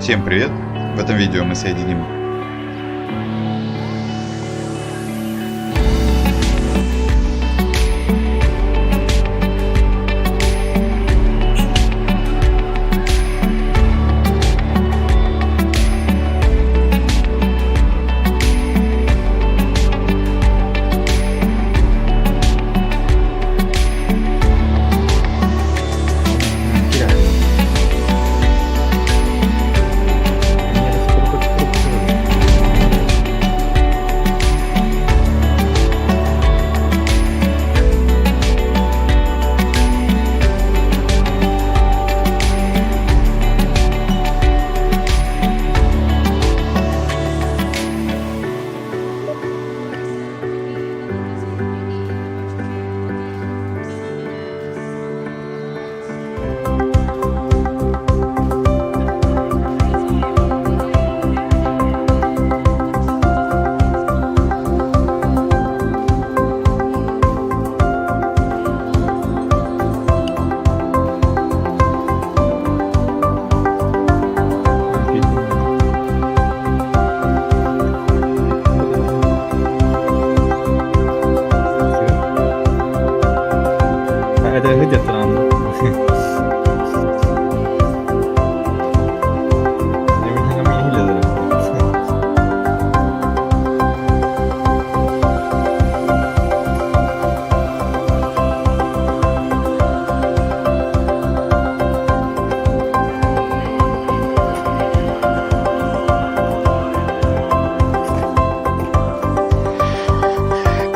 Всем привет! В этом видео мы соединим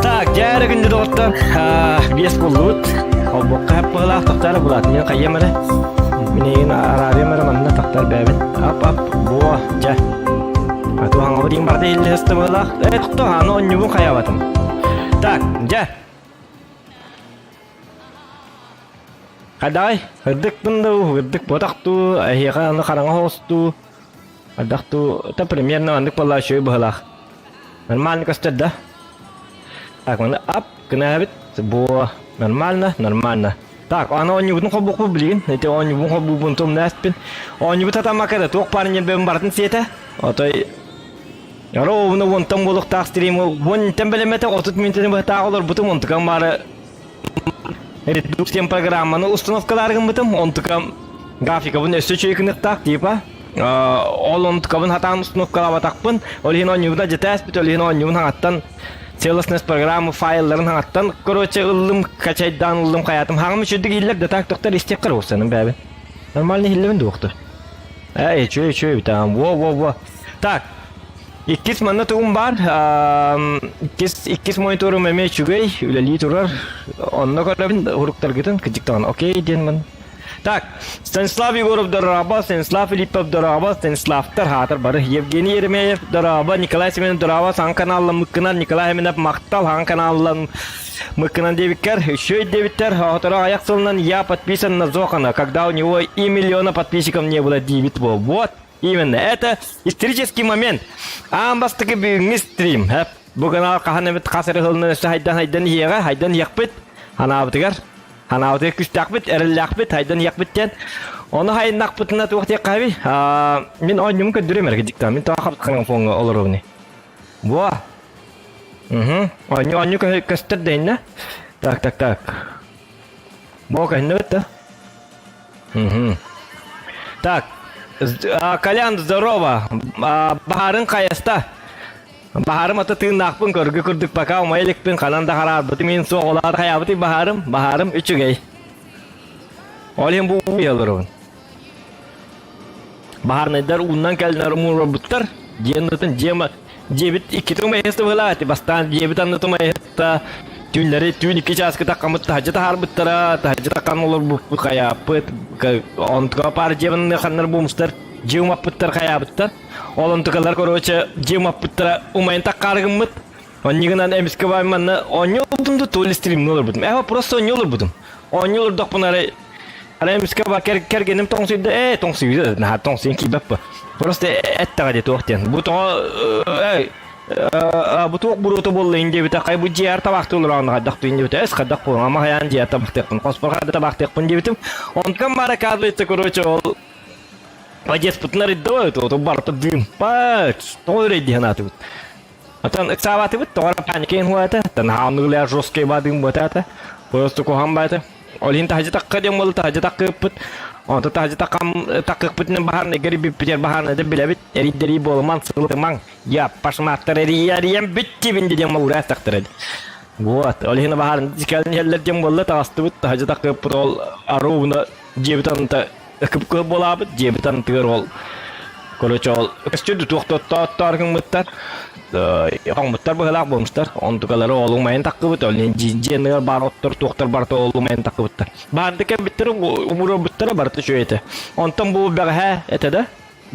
Так, дьэ күндү доҕоттор, биэс буллубут. Холбуохха хаппыһылаах тохтоор булаат. Мин хайыам эрэ. Мин эйигин араабыйам эрэ манна тохтоор бэйэбин. Ап-ап, буо, дьэ. А то хаҥабыт иҥ барда иһиллэ сыста быһыылаах. Э, тохтоо, аны онньубун хайаабатым. Так, дьэ. Хайдаҕай? Ырдыкпын да ырдык буотах дуу, эһиэхэ аны хараҥа соҕус дуу. Хайдах дуу, это примерно маннык буолла үчүгэй быһыылаах. Нормально көстөр да? Так, маны ап, гынабит. Бу нормально, нормально. Так, аны оонньуубутун холбуохпут билигин. Ити оонньуубун холбуубун тумнаспын. Оонньуубут атаммака да туох баар ньирбэбин барытын сиэтэ. Отой Ровно уонтан буолуохтаах стрим уонтан бэлэмэтэ 30 мүнүүтэни быһатаах олорбутум онтукам баары Redux диэн программаны установкалаары гыммытым онтукам графикабын өссө үчүгэй гыныахтаах типа ол онтукабын хатаан установкалаабатахпын ол иһин оонньуубута дьэтээспит ол иһин оонньуубун хаҥаттан целостность программы файлларын хаҥаттан короче ыллым качайдаан ыллым хайаатым хаҥам үчүгдүк иһиллэр да так доктор истиэххэр уопсаным бэбин нормально иһиллэбин дуохтур ээ үчүгэй үчүгэй там во во во так Иккис манна тугум баар, иккис, иккис мониторум эмиэ үчүгэй, үлэлии турар. Онно көрөбүн уруктаргытын кыдьыктаҕын окей диэн ман. Так, Станислав Егоров дорообо, Станислав Филиппов дорообо, Станиславтар хаатар бары. Евгений Еремеев дорообо, Николай Семенов дорообо, саҥа каналламмыккынан Николай Семенов махтал, саҥа каналламмыккынан диэбиккэр, үчүгэй диэбиттэр, оторо аяк сылынан я подписан на Зохана, когда у него и миллиона подписчиков не было, диэбит Вот. Именно. Это исторический момент. Аан бастакы бүгүҥҥү стрим. Бу канал хаһан эбит хас эрэ сылынан өссө хайдан хайдан иһиэҕэ, хайдан иһиэхпит. Ханаабытыгар. Ханаабытыгар күстээхпит, эрэллээхпит, хайдан иһиэхпит диэн. Ону хайыннахпытына туох диэххэ Мин оонньуум көрдөрүөм эрэ дьиктаа. Мин тоҕо хапытхаҥа фоҥҥа олоробуный. Во. Угу. Оонньуу оонньуу көстөр да иннэ. Так, так, так. Бо көһүннүбүт да? Угу. Так, Колян, здорово. Баһарын хайаста. Баһарым ата тыыннаахпын көргү курдук пока умай иликпин ханан да хараарбытым иһин суох олаар хайаабытый баһарым, баһарым үчүгэй. Ол иһин бу уйаларыбын. Баһарнайдар ууннан кэлинэр умуурбуттар. Дьиэн ытын дьиэм дьиэбит иккитин умайыста быһылаати. Бастаан дьиэбит анны умайыста түүннэри түүн икки чааска таххаммыт таһдьа таһаарбыттара, таһдьа таххан олорбуппут хайааппыт. Онтука паар дьиэбин ханнар буумустар дьиэ умаппыттар хайаабыттар. Ол онтукалар короче дьиэ умаппыттара умайын таххаары гыммыт. Онньугунан эмискэ баай манна оонньуу олорбутум да то ли стримҥэ олорбутум. Ээ просто оонньуу олорбутум. Оонньуу олордохпуна арай арай эмискэ баа кэргэним тоҥсуйда ээ тоҥсуйда наһаа тоҥсуйан киирбэппэ. Просто эттэҕэ дии туох диэн. Бу тоҕо ээ бу туох буруота буолла ин диэбитэ хай бу дьиэҕэр табаахтыы олороҕун хайдах туйун диэбитэ эс хайдах буолуҥ ама хайаан дьиэҕэр табахтыахпын хоспор хайда табаахтыахпын диэбитим. Онтон баар оказывается короче ол. Подъездпытын арыйдыбыт, ото барыта дыымпа, тоҕо өрөй дии санаатыбыт. Отон ыксаабатыбыт, тоҕо эрэ паника иһин хуата, наһаа жесткий бадыым буотаата, просто куһаҕан баата. Ол иһин таһдьа тахха диэн буолла, таһдьа таххыыппыт. Онто таһдьа таххам таххыахпытынан баһаарнайга эрийбиппитигэр баһаарнайда билэбит, эрийдэрии буолумаҥ, сылытымаҥ, я пашматтар эрийэн бүттүбүн диэн буолла тахтара. Вот, ол иһин баһаарнай кэлэн иһэллэр диэн буолла, таҕыстыбыт, таһдьа таххыыппыт ол ровно дьиэбит анныта кып-кыһыл буолаабыт, дьиэбит аттыгар ол короче ол көстүрдү туох тоттоттоор гыммыттар хоҥмуттар быһылаах буолмуштар онтукалары ол умайан таххыбыт ол дьиэныгар баар оттор туохтар барыта ол умайан таххыбыттар баарды кэлбиттэр умуруорбуттара барыта үчүгэй этэ онтон бу бэҕэһээ этэ да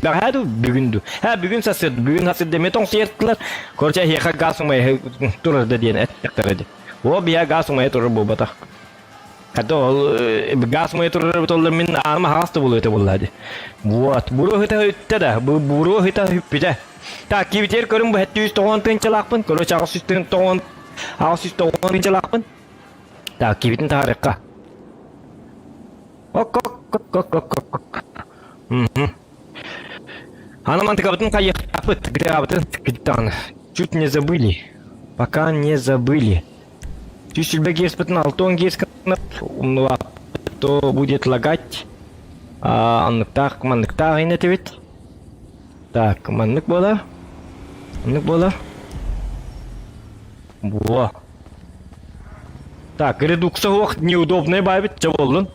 бэҕэһээ дуу бүгүн дуу һэ бүгүн сарсыарда бүгүн сарсыарда эмиэ тоҥсуйартылар короче эһиэхэ газ умайа турар да диэн эттэхтэрэ дии о биһэ газ умайа турар буолбатах Хата ол газ муйа турар эбит оллар мин ааным аһаҕас да буолуо этэ буоллаа дии. Вот, буруо ыһыта үттэ да, бу буруо ыһыта үппүтэ. Так, кибитиэр көрүн бу 790 тыһыынчалаахпын, короче 890 890 тыһыынчалаахпын. Так, кибитин таһаарыахха. Ок ок ок ок ок ок ок. Мгм. Аны мантыкабытын хайыахтаахпыт, грябытын кыттаҕына. Чуть не забыли. Пока не забыли. Түс геспытын алтон гес то будет лагать. Анныктаах манныктаах инэтибит. Так, маннык буолар. Маннык буолар. Во. Так, редукса суох неудобный баайбыт чэ буоллун.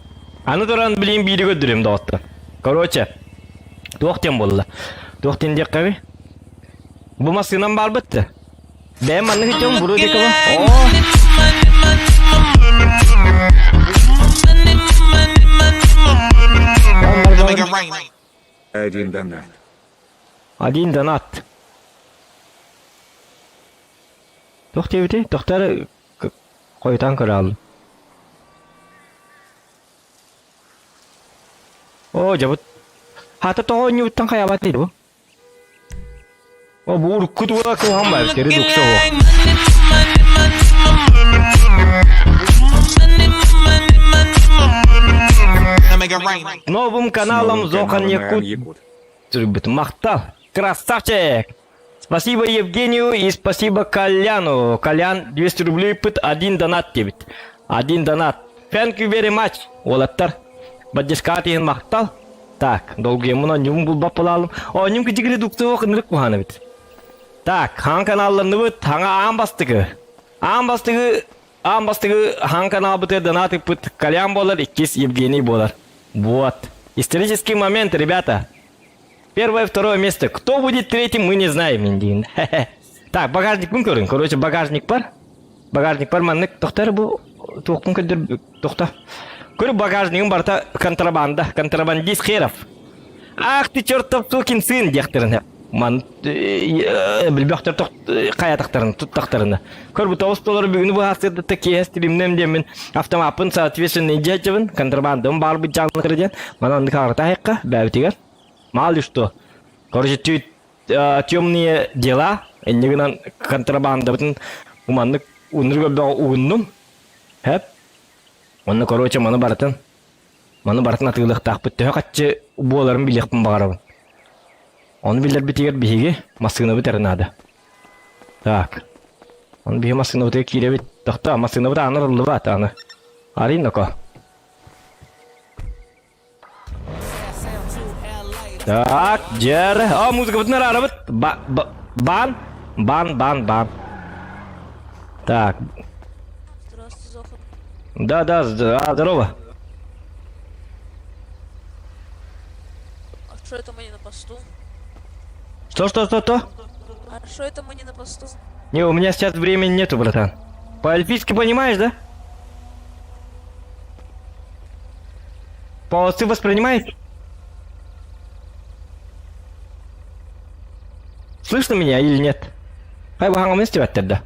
Аны туран билин биири көрдөрүм доҕоттор. Короче, туох диэн буолла? Туох диэн диэххэби? Бу массыынам баарбыт да. Бэйэм маннык итиом буруо диэки Оо! Один донат. Один донат. Туох диэбитий? Тохтор хойутаан көрө Оо, дьабыт. Хата тоҕо онньубуттан хайаабат бу? О, бу урукку тула куһаҕан баар, редукция суох. Новым каналом Новым Зохан каналом Якут Якут. суруйбут. Махтал! Красавчик! Спасибо Евгению и спасибо Коляну. Колян 200 рублей пыт один донат диэбит. Один донат. Thank you very much, уолаттар. Поддержкаҕа иһин махтал. Так, долгуйаммын онньум булбат буолаалым. Оонньум кичигири дуктуох ынырык куһаан эбит. Так, хаҥ каналланныбыт, хаҥа аан бастыгы. Аан бастыгы, аан бастыгы хаҥ каналбытыгар донат ыппыт Колян буолар, иккис Евгений буолар. Вот. Исторический момент, ребята. Первое, второе место. Кто будет третьим, мы не знаем, индиин. Так, багажникпын көрүн. Короче, багажник бар. Багажник бар маннык тохтор бу туохпун көрдөр тохто. Көр багажнигым барыта контрабанда, контрабандист херов. Ах ты чертов сукин сын диэхтэрин ман билбэхтэр хайатахтарын туттахтарына. Көр бу тоҕус доллары бүгүнү быһаастырда киэһэ стримнем диэммин автомаппын соответственно дьэчэбин контрабандам баар быдьааллары диэн манан аннык айыкка бэбитигэр мало ли что короче темные дела инньэ гынан контрабандабытын уманнык уннур көрбөҕө угуннум хэп онно короче маны барытын маны барытын атыылыахтаахпыт төһө хаччы буоларын билиэхпин баҕарабын ону билэрбитигэр биһиги массыынабыт эрэ наада так ону биһи массыынабытыгар киирэбит тохтоо массыынабыт аана арыллыбат аны арый ноко Так, дьэр. О, музыкабытын араарабыт. Ба, ба, бан, бан, бан, бан. Так. Здравствуй, Зохан. Да, да, а, здорово. А что это мы не на посту? Что, что, что, что? А что это мы не на посту? Не, у меня сейчас времени нету, братан. По-эльфийски понимаешь, да? Полосы воспринимаешь? Слышно меня или нет? Хай баһаҥамын истибэттэр да.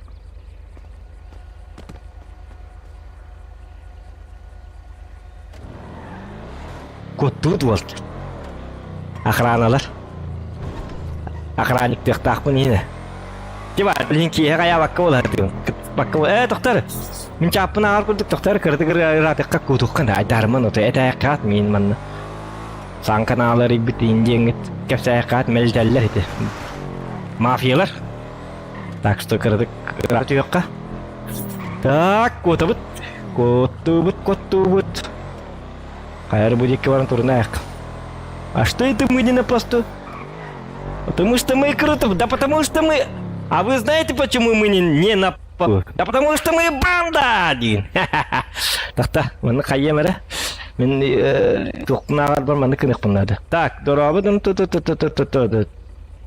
Куттуут уол. Охраналар. Охранниктыахтаахпын иһинэ. Тиба, билин киэһэ хайаабакка буолар Бакка ээ тохтор. Мин чааппын ааҕар курдук тохтор кыратык ыраатыкка куутухха да айдарман ото этээххаат миин манна. Саҥ каналы арыйбыт диэҥҥит кэпсээххаат мэлдьэллэр ити. Мафиялар. Так что кыратык ыраах түһүөххэ. Так, куотабыт. Куоттуубут, куоттуубут. Хайары бу диэки баран турунаайах. А что это мы не на посту? Потому что мы круто, да потому что мы... А вы знаете, почему мы не, не на посту? Да потому что мы банда один. Тахта, манна хайыам эрэ. Мин туохпунааҕар бар манна кыныахпын наада. Так, дорообо ту ту ту ту ту ту ту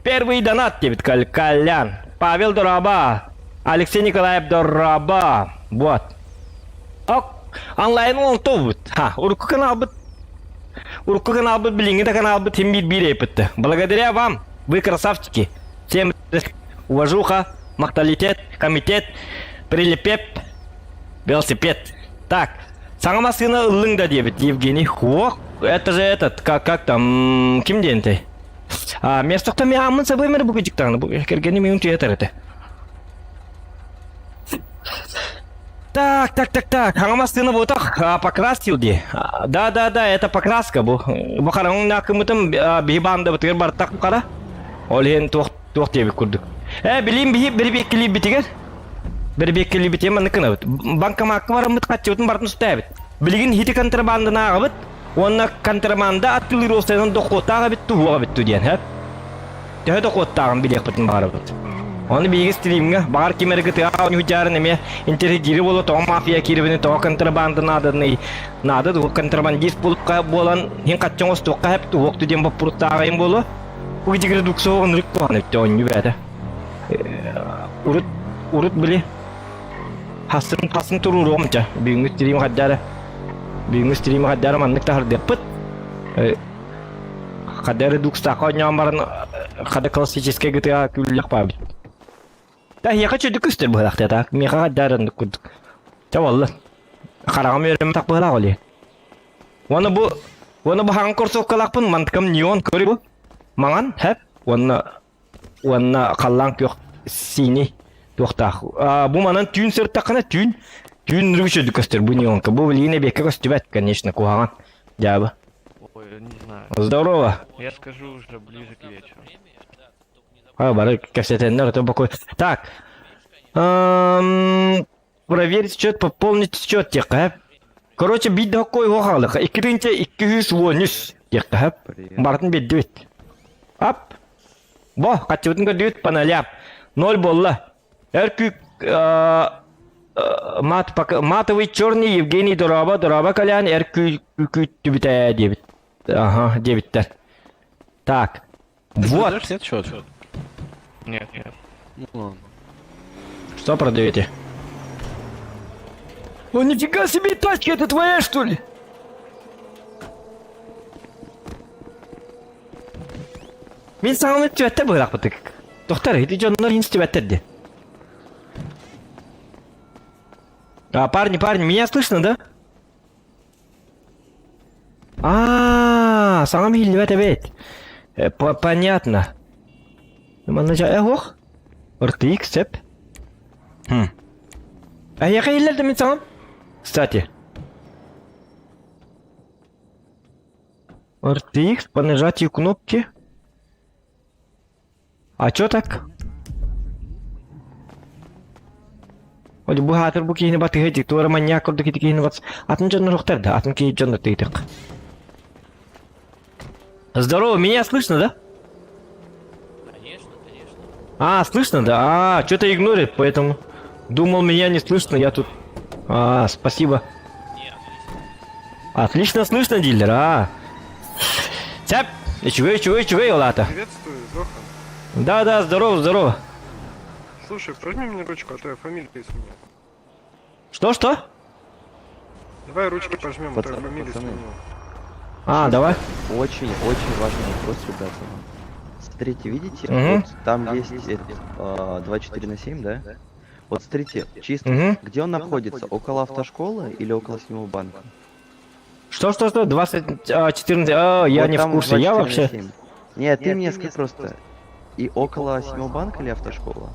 Первый донат диэбит Калян. Павел дорообо. Алексей Николаев дорообо. Вот. Ок, онлайн оҥотобут. Ха, урукку каналбыт урукку каналбыт билиҥҥи да каналбыт син биир биир эппитте. Благодаря вам, вы красавчики. Всем уважуха, махталитет, комитет, прилепеп, велосипед. Так, саҥа массыына ыллыҥ да диэбит Евгений. Хуох, это же этот, как, как там, ким диэнтэй? А, местохто ми ааммын сабыам эрэ бу кыдьыктаҕына, бу кэргэним миигин туйатар этэ. Так, так, так, так, хаҥа массыына буотах, а, покрасил дии. Да, да, да, это покраска бу. Бу хараҥ накымытым биһи баандабытыгар бартах хара. Ол иһин туох туох диэбит курдук. Э, билим биһи бирибиэккилиибитигэр бирибиэккилиибитигэр маннык гынабыт. Банкомакка бараммыт хаччыбытын барытын устаабыт. Билигин хити контрабанданы ааҕабыт уонна контрабанда аттылыыр уопсайынан дохуоттаах эбит туһуох эбит диэн һэ. Төһө дохуоттааҕын билиэхпитин баҕарабыт. Ону биһиги стримҥэ, баҕар ким эрэ кытыа оонньуурдьаарын эмиэ интеллигири буола тоҕо мафия киирбитин, тоҕо контрабанда нааданы наада дуо контрабандист буолукка буолан иһин хачча оҥостуохха сөп туһуохту диэн боппуруттааҕайым буолуо. Бу дьигири дуксуох ынырык куһаҕан өттө оонньуу бэйэтэ. Урут урут били хасын хасын туруоруом ча бүгүҥҥү стрим хайдара бүгүҥҥү стрим хайдара маннык таһырдыахпыт. Хада редукстаахха оонньоон баран хада классическай гытыга күллэх баабыт. Та эһиэхэ чөдүк көстөр быһылаах так. Миэхэ хаддаран курдук. Ча болла. Хараҕым үөрэммэтэх быһылаах оли. Уонна бу уонна бу хаҥан курсуоккалаахпын мантыкам неон көрү бу. Маҥан хэп уонна уонна халлаан күөх синий туохтаах. Бу манан түүн сырыттаххына түүн түүн ныргы чөдүк көстөр бу неонка. Бу билигин эбиэккэ көстүбэт, конечно, куһаҕан. Дьаабы. Ой, не знаю. Здорово. Я скажу уже ближе к вечеру. А, бары кэпсэтэннэр это бокой. Так. Эм, проверить счет, пополнить счет диэххэ. Короче, биир да хоккой хаалыха. Иккитинче 213 диэххэ. Барытын биэрдибит. Ап. Бо, хаччыбытын көрдүбүт, паналяп. Ноль буолла. Өр күүк мат, матовый черный Евгений Дороба, Дороба Колян эр күүттүбүтэ диэбит. Ага, диэбиттэр. Так. Ты Вот. продаешь, нет, счет? Нет, нет. Ну ладно. Что продаете? О, нифига себе тачка, это твоя, что ли? Мин саҥаны түбэттэр быһыылаахпытык. Тохтор, ити дьоннор иһин түбэттэр дии. А, парни, парни, меня слышно, да? А, саҥам иһиллибэт эбит. Понятно. Манна дьэ ох. RTX сөп. Хм. Эһиэхэ иһиллэр да мин саҥам? Кстати. RTX по нажатию кнопки. А чё так? Ол бу хаатыр бу киһини батыһа дии, туора манньаак курдук ити киһини бат... Атын дьоннор охтор да, атын киһи дьоннор тыытык. Здорово, меня слышно, да? Конечно, конечно. А, слышно, да? А, что-то игнорит, поэтому... Думал, меня не слышно, я тут... А, спасибо. Не, отлично. Отлично слышно, дилер, а. Цеп! Үчүгэй, үчүгэй, үчүгэй, ол Приветствую, Зохан. Да-да, здорово, здорово. Слушай, прожми мне ручку, а то я фамилию изменил. Что-что? Давай ручки пожмем, а то я Пацаны, фамилию пацаны. изменил. А, давай. Очень-очень важный вопрос, ребята. Смотрите, видите, Мгм. вот там есть этот, 24 на 7, да? Вот смотрите, чисто, Мгм. где он находится? Около автошколы или около седьмого банка? Что, что, что? 20, а, 14, а, я Вот не в там курсе, я 24 на вообще... 7. Нет, ты мне скажи просто. И около седьмого банка или автошкола?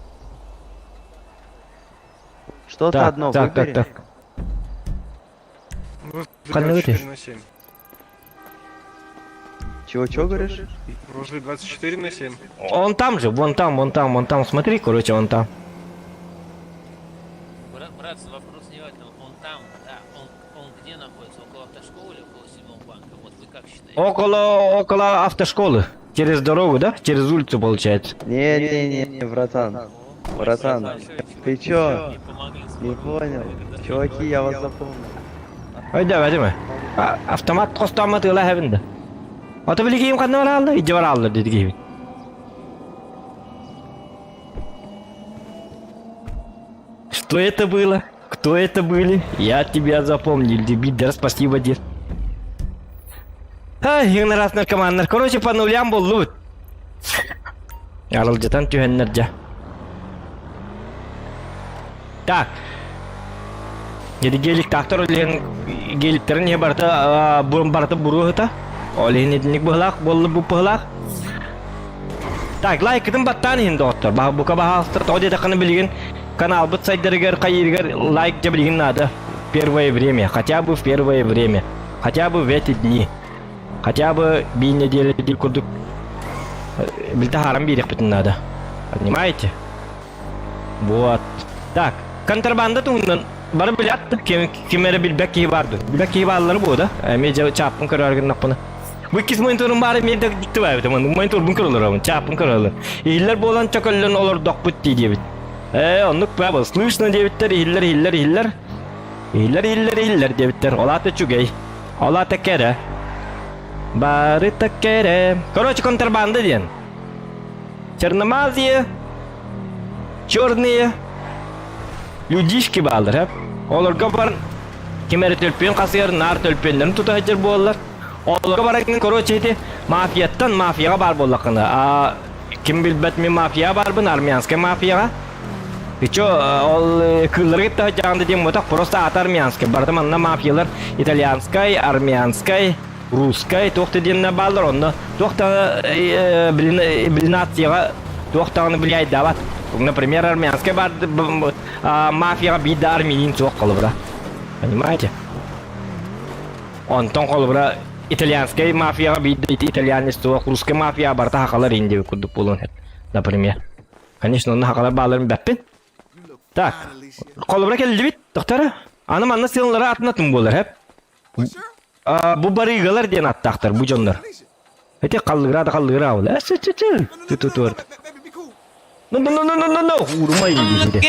Что-то Так, одно так, так, выбери. так. Ну, Ханна 24 на 7. Чего, чего говоришь? Возле 24 на 7. Он там же, вон там, вон там, вон там, смотри, короче, он там. Брат, братцы, вопрос не в этом. Он там, да. Он, он где находится? Около автошколы или около седьмого банка? Вот вы как считаете? Около, около автошколы. Через дорогу, да? Через улицу, получается. Не-не-не, братан. Братан, ты чё? Не помогли с Не понял. Чуваки, я вас запомнил. Ой, давай, давай. А, автомат хостоммат ыла хэбин да. Ото били киим ханна бараалла, идже бараалла диди киим. Что это было? Кто это были? Я тебя запомнил, дебидер, спасибо, дед. Ай, раз наркоманнар. Короче, по нулям боллубут. Аралдьытан түһэннэр дьэ. Так. Дьэ геликтаахтар олиһин геликтэрин иһэ барыта барыта буруоһута. Ол иһин итинник быһылаах буолла бу быһылаах. Так, лайкытын баттаан иһин доҕоттор. Бука баһаалыста тоҕо диэтэххинэ билигин каналбыт сайдарыгар хайыырыгар лайк дьэ билигин наада. Первое время, хотя бы в первое время, хотя бы в эти дни. Хотя бы биир нэдиэлэ диир курдук билтэ хааран биэриэхпитин наада. Понимаете? Вот. Так, контрабанда туһунан бары билят ким, ким эрэ билбэт киһи баар дуо? Билбэт киһи бааллары буо да? Эмиэ дьэ чааппын көрөөр гыннахпына. Бу иккис мониторум баар эмиэ да диктыбаабыт. Мониторбун көрөлөр чааппын көрөлөр. Иһиллэр буолан чөкөллөн олордохпут дии диэбит. Ээ, оннук баа слышно диэбиттэр, иһиллэр, иһиллэр, иһиллэр. Иһиллэр, иһиллэр, иһиллэр диэбиттэр. Ол аата үчүгэй. Ол аата кэрэ. Барыта кэрэ. Короче, контрабанда диэн. Черномазые, черные людишки бааллар, һэ. Олорго бар ким эрэ төлпүөн хасыгар наар төлпүөннэрин тута сылдьар буоллар. Олорго баран короче ити мафияттан мафияҕа баар буоллаххына, а ким билбэт мин мафия баарбын, армянскай мафияҕа. Ты чё, ол кыыллары кытта сылдьаҕын да диэн буотах, просто аата армянскай. Барыта манна мафиялар итальянскай, армянскай, русскай, туох да диэннэр бааллар, онно туох да блинацияҕа туох даҕаны влияйдаабат. Например, армянскай бар мафияҕа биир да армянин суох холобура. Понимаете? Онтон холобура итальянскай мафияҕа биир да итальянец суох, русскай мафия барыта хахалар индия курдук буолуон например. Конечно, онно хахалар бааларын бэппин. Так, холобура кэллибит, доктора. Аны манна сыаллара атын атын буолар, хэп. Бу барыгалар диэн аттаахтар бу дьоннор. Эти халлыгыра да халлыгыра ол. Э, чы-чы-чы. Ту-ту-ту. No, no, no, no, no, no, no. Урумай диде.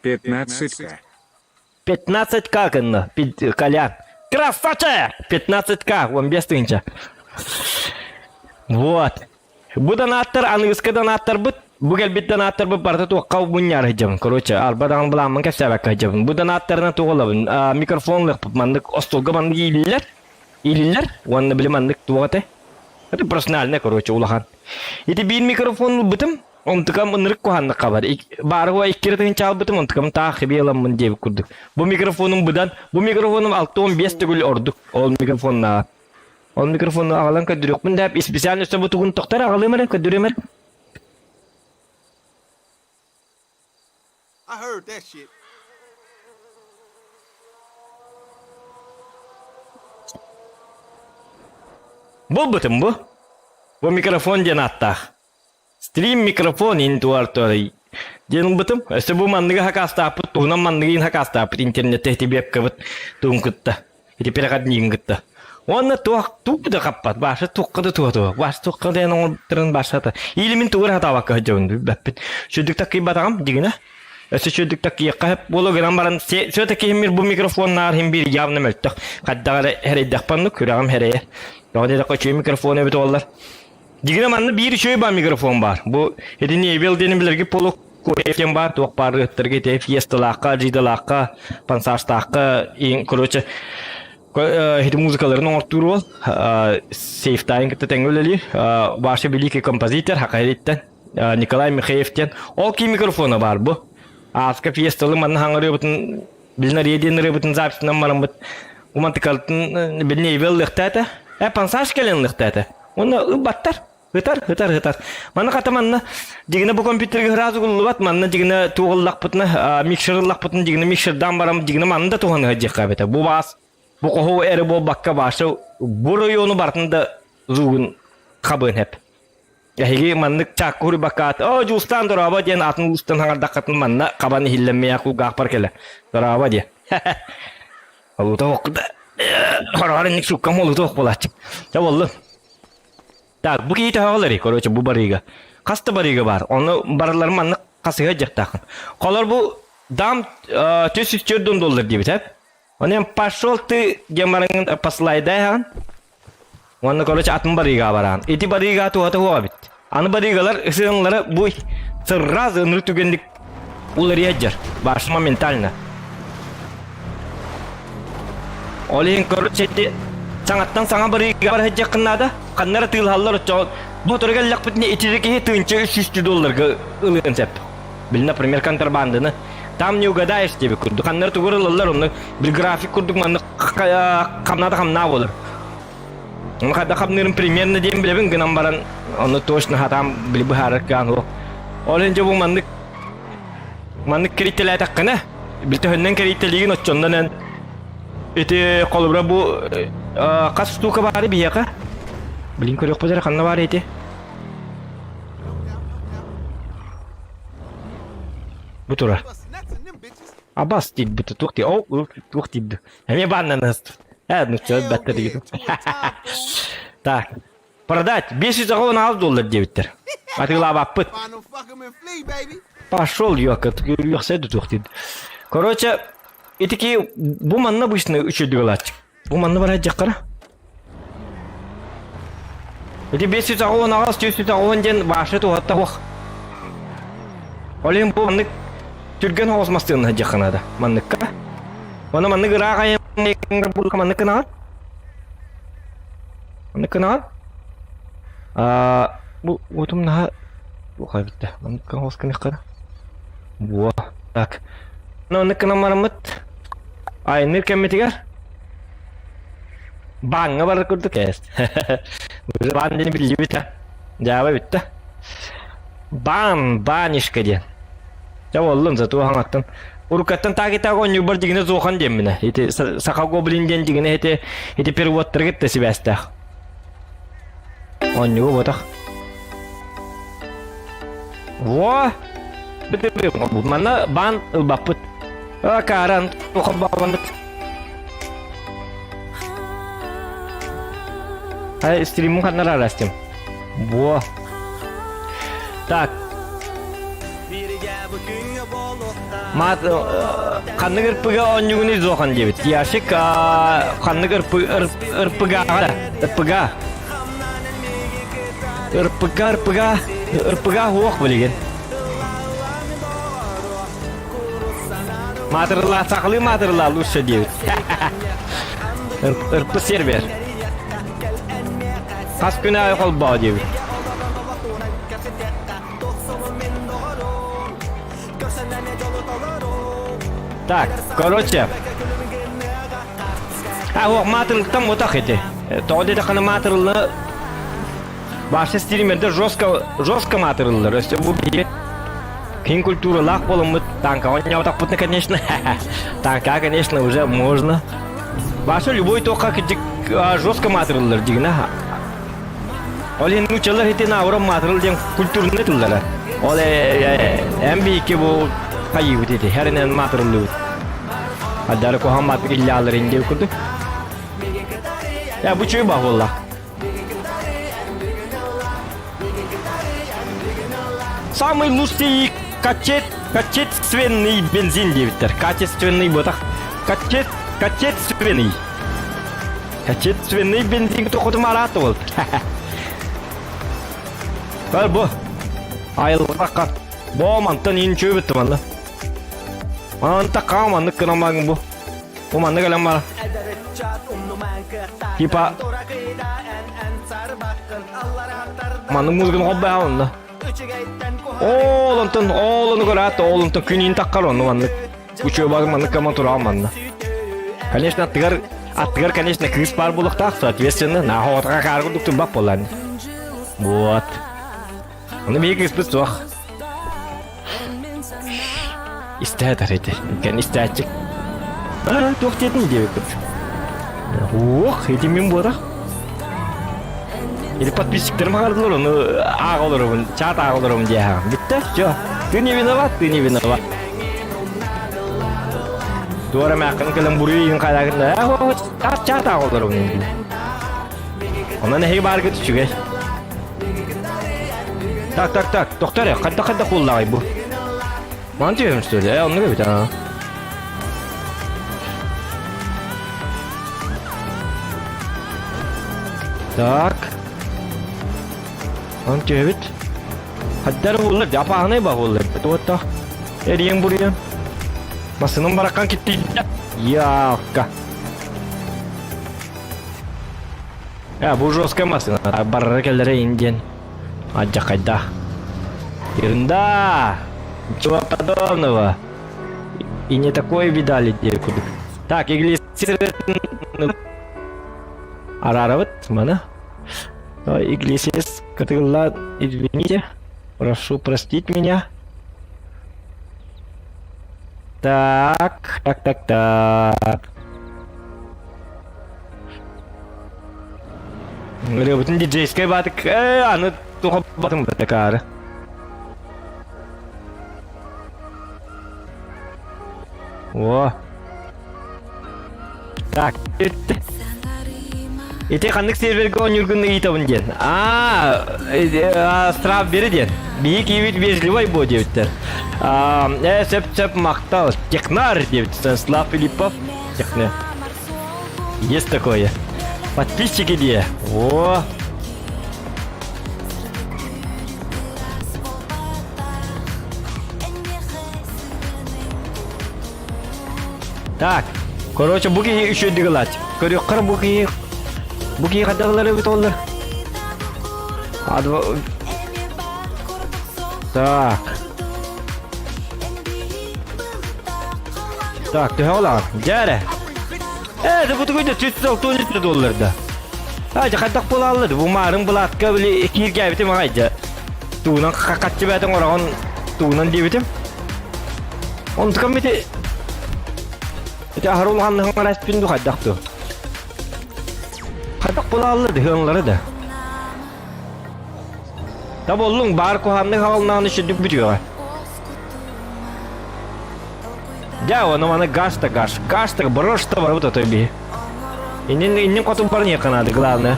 Пятнадцатка. 15к гынна, Колян. Красавчик! 15к, он без тысяча. Вот. Бу донаттар, аныгыскы донаттарбыт, бу кэлбит донаттарбыт барыта туохха мунньар сылдьабын. Короче, арба даҕаны былааммын кэпсээбэккэ сылдьабын. Бу донаттарынан туох ылабын? Микрофон ылыахпыт, маннык остуолга маннык иилиллэр, иилиллэр уонна били маннык туох этэй? Это профессиональный, короче, улахан. Ити биир микрофон ылбытым, Онтукам ынырык куһааннык хабар. Баарыга иккире тыһыынча албытым, онтукам таах хибиэ ыламмын диэбит курдук. Бу микрофонум быдан, бу микрофонум 65 төгүл ордук. Ол микрофоннааҕа. Ол микрофону аҕалан көрдөрүөхпүн да, специально өссө бу тугун тохтор аҕалыым эрэ, көрдөрүөм эрэ. I heard that shit. Булбутум бу. Бу микрофон диэн ааттаах. Стрим микрофон интуар диэн ылбытым. Өссө бу манныгы хакаастааппыт, туһунан манныгы хакаастааппыт интернетте ити вебкабыт тугун кытта, ити переходнигин кытта. Уонна туох тугу да хаппат, башы туохха да туха туха, башы туохха да оҥорбуттарын башата. Или мин тугу эрэ хатаабакка сылдьабын билбэппин. Сүрдүк таккыйбатаҕым дигинэ. Өссө сүрдүк таккыйыахха сөп буолуо гынан баран все-таки мир бу микрофоннаар иһин биир явно мөлтөх. Хайдах эрэ эрэйдэхпин оннук, күрэҕим эрэйэ. Тоҕо диэтэххэ үчүгэй микрофон эбит буоллар. Дьигинэ манна биир үчүгэй баар микрофон баар. Бу итини Эбил диэни билэрги полу диэн баар туох баар ыттарга ити фиесталаахха, джидалаахха, пансаштаахха, короче ити музыкаларын оҥортуур уол сейфтайын кытта тэҥҥэ үлэлиир. Ваше великий композитор Хакайриттен Николай Михеев диэн. Ол ким микрофона баар бу. Ааска фиесталы манна хаҥырыыбытын билин ария диэн ырыабытын записынан бараммыт умантыкалтын билин Эбил лыхтаата. Э пансаш кэлэн лыхтаата. Уонна ылбаттар. Ытар, ытар, ытар. Манна хата манна дигинэ бу компьютерга сразу угуллубат, манна дигинэ тугуллахпытына, микшерлахпытына дигинэ микшердаан баран дигинэ манна да туһаныһа диэххэ эбэтэ. Бу баас бу хоһу эрэ буолбакка баша бу району барытын да зугун хабыан хэп. Эһиги маннык чаакка хуруйбакка оо Дьулустаан дорообо диэн атын улуустан хаҥардаххытын манна хабан иһиллэммиэ кулгаахпар кэлэ. Дорообо диэн. Олута да хороҕор инник суккам олута ох буолааччы. Чэ боллун. Так, бу киһи төһөҕөлөрүй, короче, бу барыыга. Хас да барыыга бар. Ону барыларын маннык хасыһа дьахтаахын. Холор бу дам 404 доллар диэбит, эп. Онон пошел ты диэн бараҥын послайдайаҕын. Уонна короче атын барыыга бараан. Ити барыыга туһата хуоҕа бит. Аны барыыгалар ысыанлара бу сразу ынырык түгэнник уларыйа дьар. Баш моментально. Ол иһин короче ити саҥаттан саҥа барыыга бар сылдьыаххын наада. Ханна эрэ тыылһаллар оччоҕо бу тура кэллэхпитинэ итирик киһи тыынча 300 долларга ылыан сөп. Били, например, контрабанданы. Там не угадаешь диэбит курдук. Ханна эрэ тугу ылаллар, онно бил график курдук маннык хамнаата хамнаа буолар. Ону хайдах хамныырын примерно диэн билэбин гынан баран, ону точно хатаан били быһаарар кыаҕым суох. Ол иһин дьэ бу маннык маннык кэрийтэлээтэххинэ, бил төһөннөн кэрийтэлиигин оччоннон эн ити холобура бу хас штука баары биһиэхэ? Блин көрүөхпүт эрэ ханна баар ити? Бу турар. Абас диирбит туох дии ол туох диирбит эмиэ бааннан ыстыт э ну все бэтте дигит так продать 516 доллар диэбиттэр атыылаабаппыт пошел ёка үөхсэ да туох диир короче итики бу манна обычно үчүгэй ылааччы Бу манна барар дьаххара. Ити 598 480 диэн башы туһатта хуох. Ол иһин бу маннык түргэн соҕус мастыынна сылдьыахха наада. Манныкка. Уонна маннык ыраах айан булка маннык гынаҕын. Маннык гынаҕын. Аа бу уотум наһаа туох эбиттэ. Маннык соҕус гыныахха. Буо. Так. Маннык гынан бараммыт Айанныыр кэммитигэр бааҥҥа барар курдук ээст. Баан диэн биллибит а. Дьааба бүттэ. Баан, баанишка диэн. Дьэ буоллун, зато хаҥаттан. Уруккаттан таак-итаак оонньуурбар дьигинэ зохан диэмминэ. Ити саха гоблин диэн дьигинэ ити ити переводтары кытта сибээстээх. Оонньууга ботах. Во! Манна баан ылбаппыт. Акааран холбообонбут. Ай, стриммун ханнар арастым. Во. Так. Мат ханнык ырпыга оонньуугун изохан диэбит. Яшик ханнык ырпыга ырпыга ырпыга ырпыга ырпыга хуох билигин. Маатырылаа, сахалыы маатырылаа лучше диэбит. Ырпы сервер. Хас күн аайы холбоо диэбит. Так, короче. А, ох, маатырылыктан мутах ити. Тоҕо диэтэххинэ маатырылы Баша стримерде жестко, жестко маатырыллар. Өссө бу биһиги киин культуралаах буоламмыт танкаҕа оонньоотохпутуна, конечно, танка, конечно, уже можно. Баша любой туохха кырдьык жестко маатырыллар дигинэ. Ол иһин нууччалар ити наоборот маатырыл диэн культурный тыллара. Ол эн биики бу хайыыбыт ити, хэринэн маатырыллыбыт. Адары куһаҕан маатыр иллааларын диэн курдук. Я бу чуй бах буолла. Самый лучший качет, качественный бензин диэбиттэр. Качественный буотах. Качет, качественный. Качественный бензин тохотум араат ол. Бар бу. Айылҕа Бо мантан иин чүөбүттү манна. Манта хаам маннык гынан бу. Бу маннык элем бар. Типа маннык музыканы холбоһа онно. Оол онтон оол ону көрөөт оол онтон күн таххар онно маннык. Учуобаг маннык кама тураан манна. Конечно, аттыгар аттыгар, конечно, кыыс баар буолуохтаах, соответственно, нахуй отака каар курдук турбат буоллаан. Вот. Ону биһиги кыыспыт суох. Истээтэр ити. Иккэн истээччик. Аа, туох диэтин диэбиппит. Уох, ити мин буотах. Или подписчиктарым хаардылар, ону ааҕа олоробун, чат ааҕа олоробун диэһэҕин. Бүттэ, все. Ты не виноват, ты не виноват. Туора мээххин кэлэн буруйу иһин хайаагын да, чат чат ааҕа олоробун. Онон эһиги бааргыт үчүгэй. Так, так, так, доктор, хайдах хайдах буоллаҕай бу? Ман түһүм что ли? Э, оннук эбит аа. Так. Он түһэбит. Хаддар буоллар, апааһынай ба буоллар. Туотта. Эриен буруйан. Масыным бараккан китти. Яалка. Э, бу жесткая машина. Барара кэлэрэ индиэн. Адьахайда. Ерунда! Ничего подобного. И не такое видали кудук. Так, иглис Араравыт, мана. Иглисис, катылла, извините. Прошу простить меня. Так, так, так, так. Ырыабытын диджейскай баатык э аны туха батым такаары. О. Так, Ити ханнык серверге оонньуургун ыйытабын диэн. Аа, штраф бери диэн. Биһи киһибит вежливай буо диэбиттэр. Аа, э, сөп сөп махтал. Технар диэбит. Станислав Филиппов. Технар. Есть такое. Подписчики где? О! Так, короче, бу киһи үчүгэйдик ылаат. Көрүөххэ бу киһи бу киһи хайдах ылар эбит оллар? Так. Так, төһө олаҕын? Дьэ эрэ. Ээ, бу тугуйда 363 долларда. Аа, дьэ хайдах буолааллар? Бу маарын былаатка били кииргээбитим аҕай дьэ. Тугунан хаччы бээтин ораҕын тугунан диэбитим. Онтукам ити ити аһары улаханныгын араспин ду хайдах ду. Хайдах буолааллар дыһыанлары да. Та боллуҥ баар куһааннык хаалнааны сүрдүк бүтүөҕэ. Дьэ, ону маны газ да газ, газ да брошта барбыт отой биһи. Иннин иннин хотун баран иэххэ наада, главное.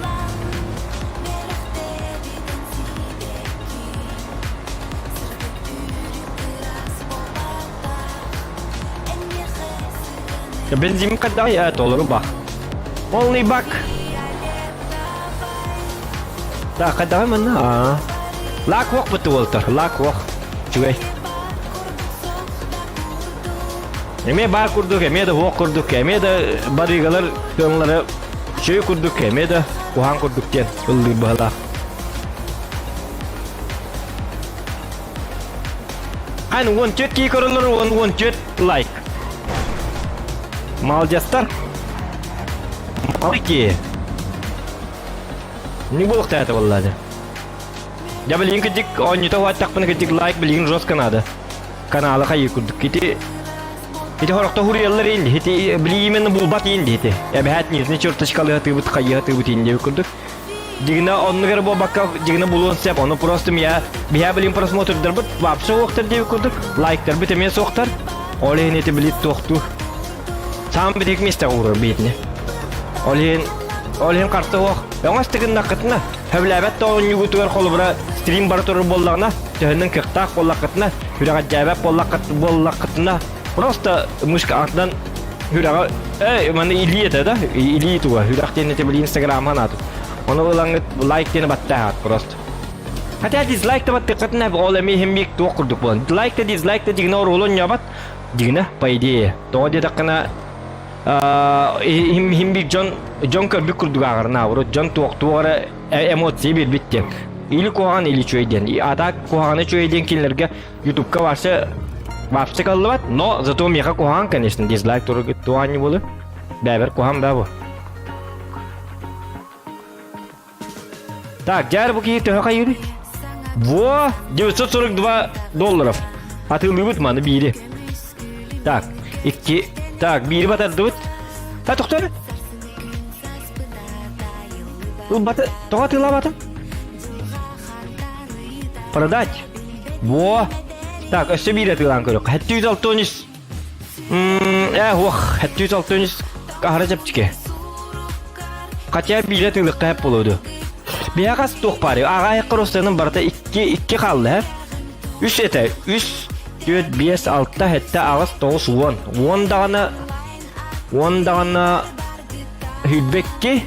Бензин хайдаҕый? Ээ, толору бак. Полный бак. Так, хайдаҕый манна? Аа. Лак уох бытты уолтар, лак уох. Үчүгэй. Эмиэ баар курдук, эмиэ да уох курдук, эмиэ да барыгалар тыаллара үчүгэй курдук, эмиэ да куһаан курдук диэн ыллыыр быһалаах. Ан 14 кии көрөлөр, 14 лайк. Молодецтар. Молодцы. Не буолуохтаата буоллаады. Я билигин кырдьык оонньута уһаттахпына кырдьык лайк билигин жестко надо. Каналы хайыы курдук. Ити ити хорохто хуруйаллар инди. Ити били именно булбат инди ити. Эбэһээт нижний черточкалыга тыыбыт хайыга тыыбыт инди курдук. Дигина оннук эрэ буолбакка дигина булуон сөп. Ону просто я биһэ билин просмотрдарбыт вообще уохтар диэбит курдук. Лайктарбыт эмиэ суохтар. Ол иһин ити билит туохтуур. Саам битик миэстэ уурар биитини. Ол иһин ол иһин карта суох. Өҥөс тыгыннаххытына, сөбүлээбэт да оонньуугутугар холобура стрим бара турар буоллаҕына, төһөннөн кыахтаах буоллаххытына, сүрэҕэлдьээбэт буоллаххытына, просто мышка атынан сүрэҕэ э маны илии этэ да илии туга сүрэх диэн этэ били инстаграмма наату ону ылаҥҥыт лайк диэни баттааһаат просто хотя дизлайк да баттыаххытына ол эмиэ иһин туох курдук буолан лайк да дизлайк да дигинэ оруолу оонньообот Дьиҥинэ, по идее, тоҕо диэтэххинэ, иһин биир дьон дьон көрбүт курдук ааҕарына, урут дьон туох эрэ эмоции биэрбит диэн. Или куһаҕан, или үчүгэй диэн. А так куһаҕаны үчүгэй диэн кинилэргэ ютубка вообще вообще каллыбат, но зато миэхэ куһаҕан, конечно, дизлайк туругу не буолу. Бэбэр куһаҕан баа бу. Так, дьээр бу киһи төһө хайыырый? Во, 942 долларов. Атыылыыбыт маны биири. Так, икки. Так, биири батардыбыт. Та тохтор. Ылбаты, тоҕо атыылаабатым? Продать. Во. Так, өссө биир атыылаан көрүөх. 763. Ээ, уох, 763 аһара чэпчэки. Хотя биирэ атыылыкка хэп буолуо дуо. Биһиэхэ хас туох баарый? Аҕа айахха Русланым барыта икки, икки хаалла, һэ? Үс этэ, үс, түөрт, биэс, алта, сэттэ, аҕыс, тоҕус, уон. Уон даҕаны, уон даҕаны сүүрбэкки,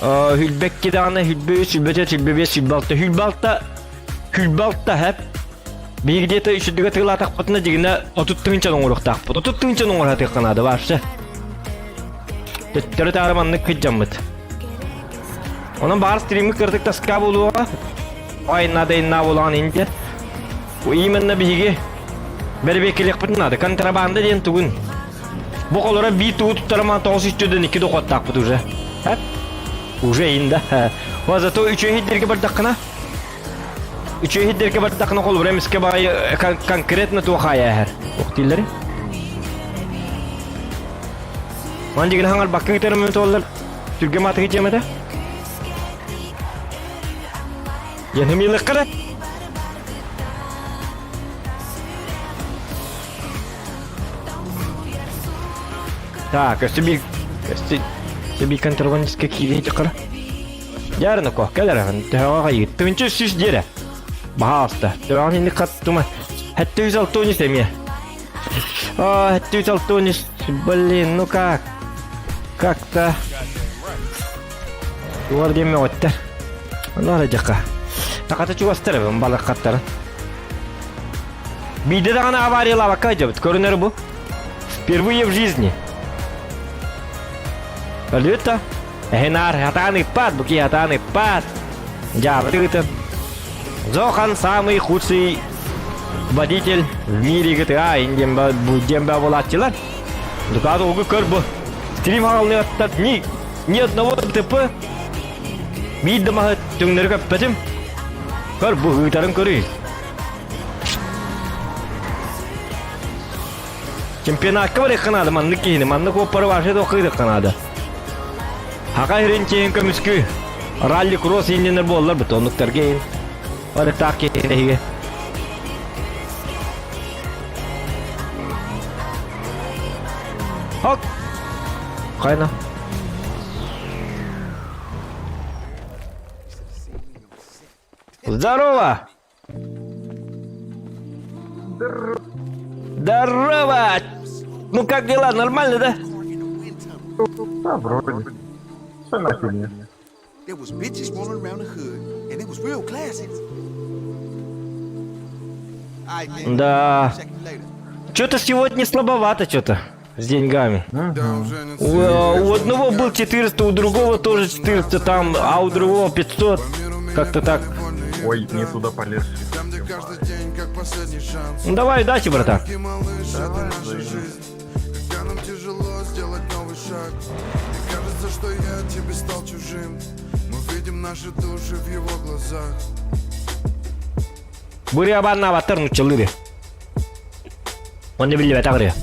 сүүрбэкки даҕаны, сүүрбэ үс, сүүрбэ түөрт, сүүрбэ биэс, сүүрбэ алта, сүүрбэ алта, сүүрбэ алта, һэп. Биһиги где-то үчүгдүк атыылаатахпытына дьигинэ 30 тыһыынчаны оҥоруохтаахпыт. 30 тыһыынчаны оҥоро сатыахха наада вообще. Төттөрү таары маннык кыдьаммыт. Онон баар стримҥа кырдык таска буолуоҕа. Ай надо инна буолаҕын инде. Именно биһиги бэрбиэккэлиэхпитин наада. Контрабанда диэн тугун. Бу холоро биир тугу туттарымаан 902 дохуоттаахпыт уже. Хэп. Уже инда. О, зато үчүгэй дирге бардаххына Үчүгэй иһирдэргэ бардаххына холобура эмискэ баҕайы конкретно туох аайа эһэр. Ох дииллэри. Ман дигин хаҥарбакка ыытарым туоллар түргэ маатыгы дьиэмэтэ. Яны да. Так, өссө биир өссө биир контрабандистка киирии дьахара. Дьаарына ко, кэл эрэ, төһөҕө хайыыр? Тыһыынча үс диэрэ. Баһаалыста. Төбөҕүн инник хаттыма. 763 эмиэ. А, 763. Блин, ну как? Как-то... Туар диэн мөҕүттэр. Ону ара дьака. Таката чугастар эбин балыккаттары. Биирдэ даҕаны авариялаабакка дьабыт. Көрүнэр бу. Впервые в жизни. Өлүөт Эһинаар хатаан ыппат, бу киһи хатаан ыппат. Дьаабы тыгытын. Зохан самый худший водитель в мире GTA диэн диэн буолааччылар. Дукаат угу көр бу. Стрим хаалныаттар ни ни одного ДТП биир да маһы түҥнэри көппөтүм. Көр бу ыытарын көрүй. Чемпионатка барыахха наада маннык киһини, маннык уоппары вообще туохха ыытыахха наада. Хака иһирин чиһин көмүскүү. Ралли-кросс ииннэнэр буоллар бут оннуктарга иһин. Барыктаах киһи эһиги. Хок! Хайна. Здорово! Здорово! Ну как дела, нормально, да? Да, вроде. Все на фигне. There was bitches rolling around the hood, and it was real classy. All right, man. Да. Check you later. Что-то сегодня слабовато что-то с деньгами. У, у одного был 400, у другого тоже 400 там, а у другого 500. Как-то так. Ой, не туда полез. Ну давай, удачи, братан. Бырыабаннаабаттар нууччалыы Онно биллибэтэх ырыа.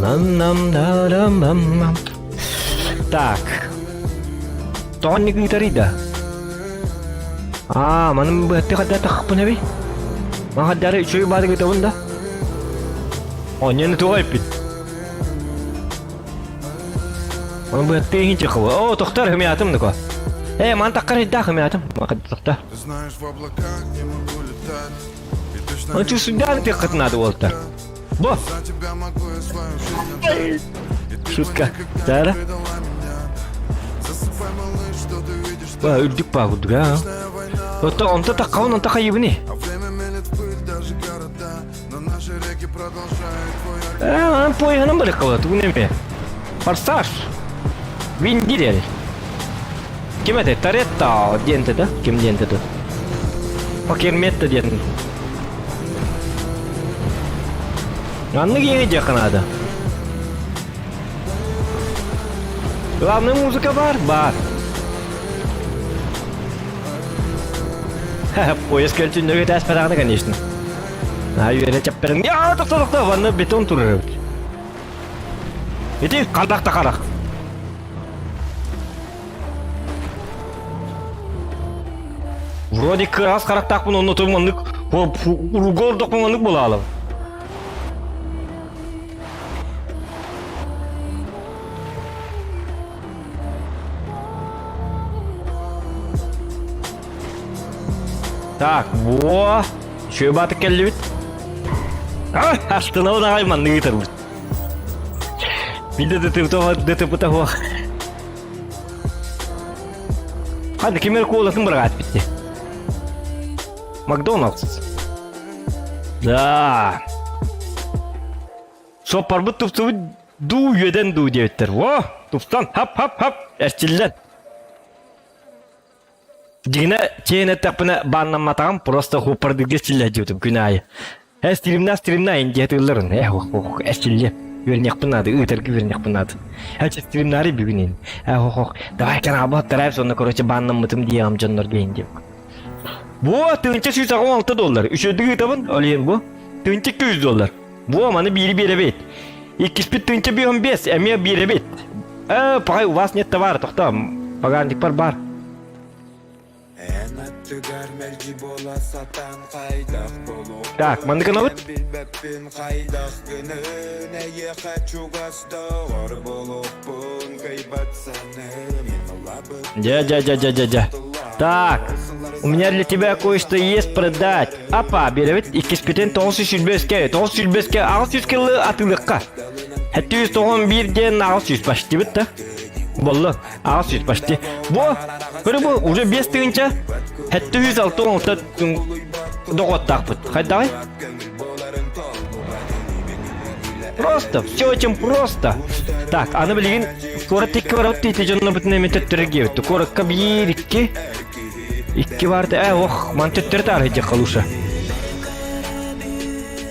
Нам-нам-да-дам-бам-бам. Так. Тоҕо инник ыытарый да? Аа, манын быһатты хадда тахпын эби. Ман хаддары үчүгэй баады ыытабын да. Онньону туга эппит. Оны быһатты иһин чехова. О, тохтор хымиатым дуко. Э, ман таққар идда хымиатым. Тохта. Он чувствует, ты надо уолтар. Бо! Шутка. Тара. Ба, үрдүк баа курдук, а? Ото онто таккабын, онто хайыбыны. Э, анан поеһынан барыккала, тугун эме. Форсаж. Вин Дизель. Ким этэй? Торетто диэн да? Ким диэн тут? Покерметто диэн. Аннык иҥэ диэххэ наада. Главное музыка бар, бар. Поезд көлтүннөргө тээспэтэҕинэ, конечно. Наһаа үөрэ чаппарыҥ. Я, тохто, тохто, ванна бетон турар эбит. Ити харах да харах. Вроде кыраас харахтаахпын онно тум оннук уруга ордохпун оннук буолаалым. Так, во, үчүгэй баатык кэллибит. А, астынабын аҕай маннык ыытарбыт. Билде ДТП суох. Ханна ким эрэ куолатын быраҕаат битти. Макдоналдс. Да. Суоппарбыт тупсубут дуу үөдэн дуу диэбиттэр. Во, тупсан хап-хап-хап эрчиллэн. Дьиҥинэ, чээн эттэхпинэ, бааннамматаҕым, просто хууппардыырга эрчиллээччибитим күн аайы. Э, стримна, стримна, индия тыылларын, э, ох, ох, эрчиллиэ. Үөрэниэхпин наада, ыытарга үөрэниэхпин наада. Э, чэ, стримнаары бүгүн ин. Э, ох, ох, давай канаабы аттарайып, сонно, короче, бааннаммытым диэҕим дьоннорго ин диэм. Бу 1186 доллар. Үчүгэйдик ыытабын, ол иһин бу. 1200 доллар. Бу маны биири биэрэбит. Иккиспит 1055, эмиэ биэрэбит. Э, пахай, у вас нет товара, тохтоо. Багажникпар бар. Так, маннык гынабыт. Дя, дя, дя, дя, дя, дя. Так, у меня для тебя кое-что есть продать. Апа, биэрэбит иккиспитин 925-кэ, 925-кэ 800 кылы атыылыкка. 791 диэн 800 почти да? Боллу, 800 почти. Бу, көрү бу, уже 5 тыһыынча 766 доҕоттаахпыт. Хайдаҕай? Просто, все очень просто. Так, аны билигин куорат икки барабыт тиити дьоннорбутун эми төттөрө диэбит. Куоракка биир, икки, икки баарта, э, ох, ман төттөрү таарыйдьахха лучше.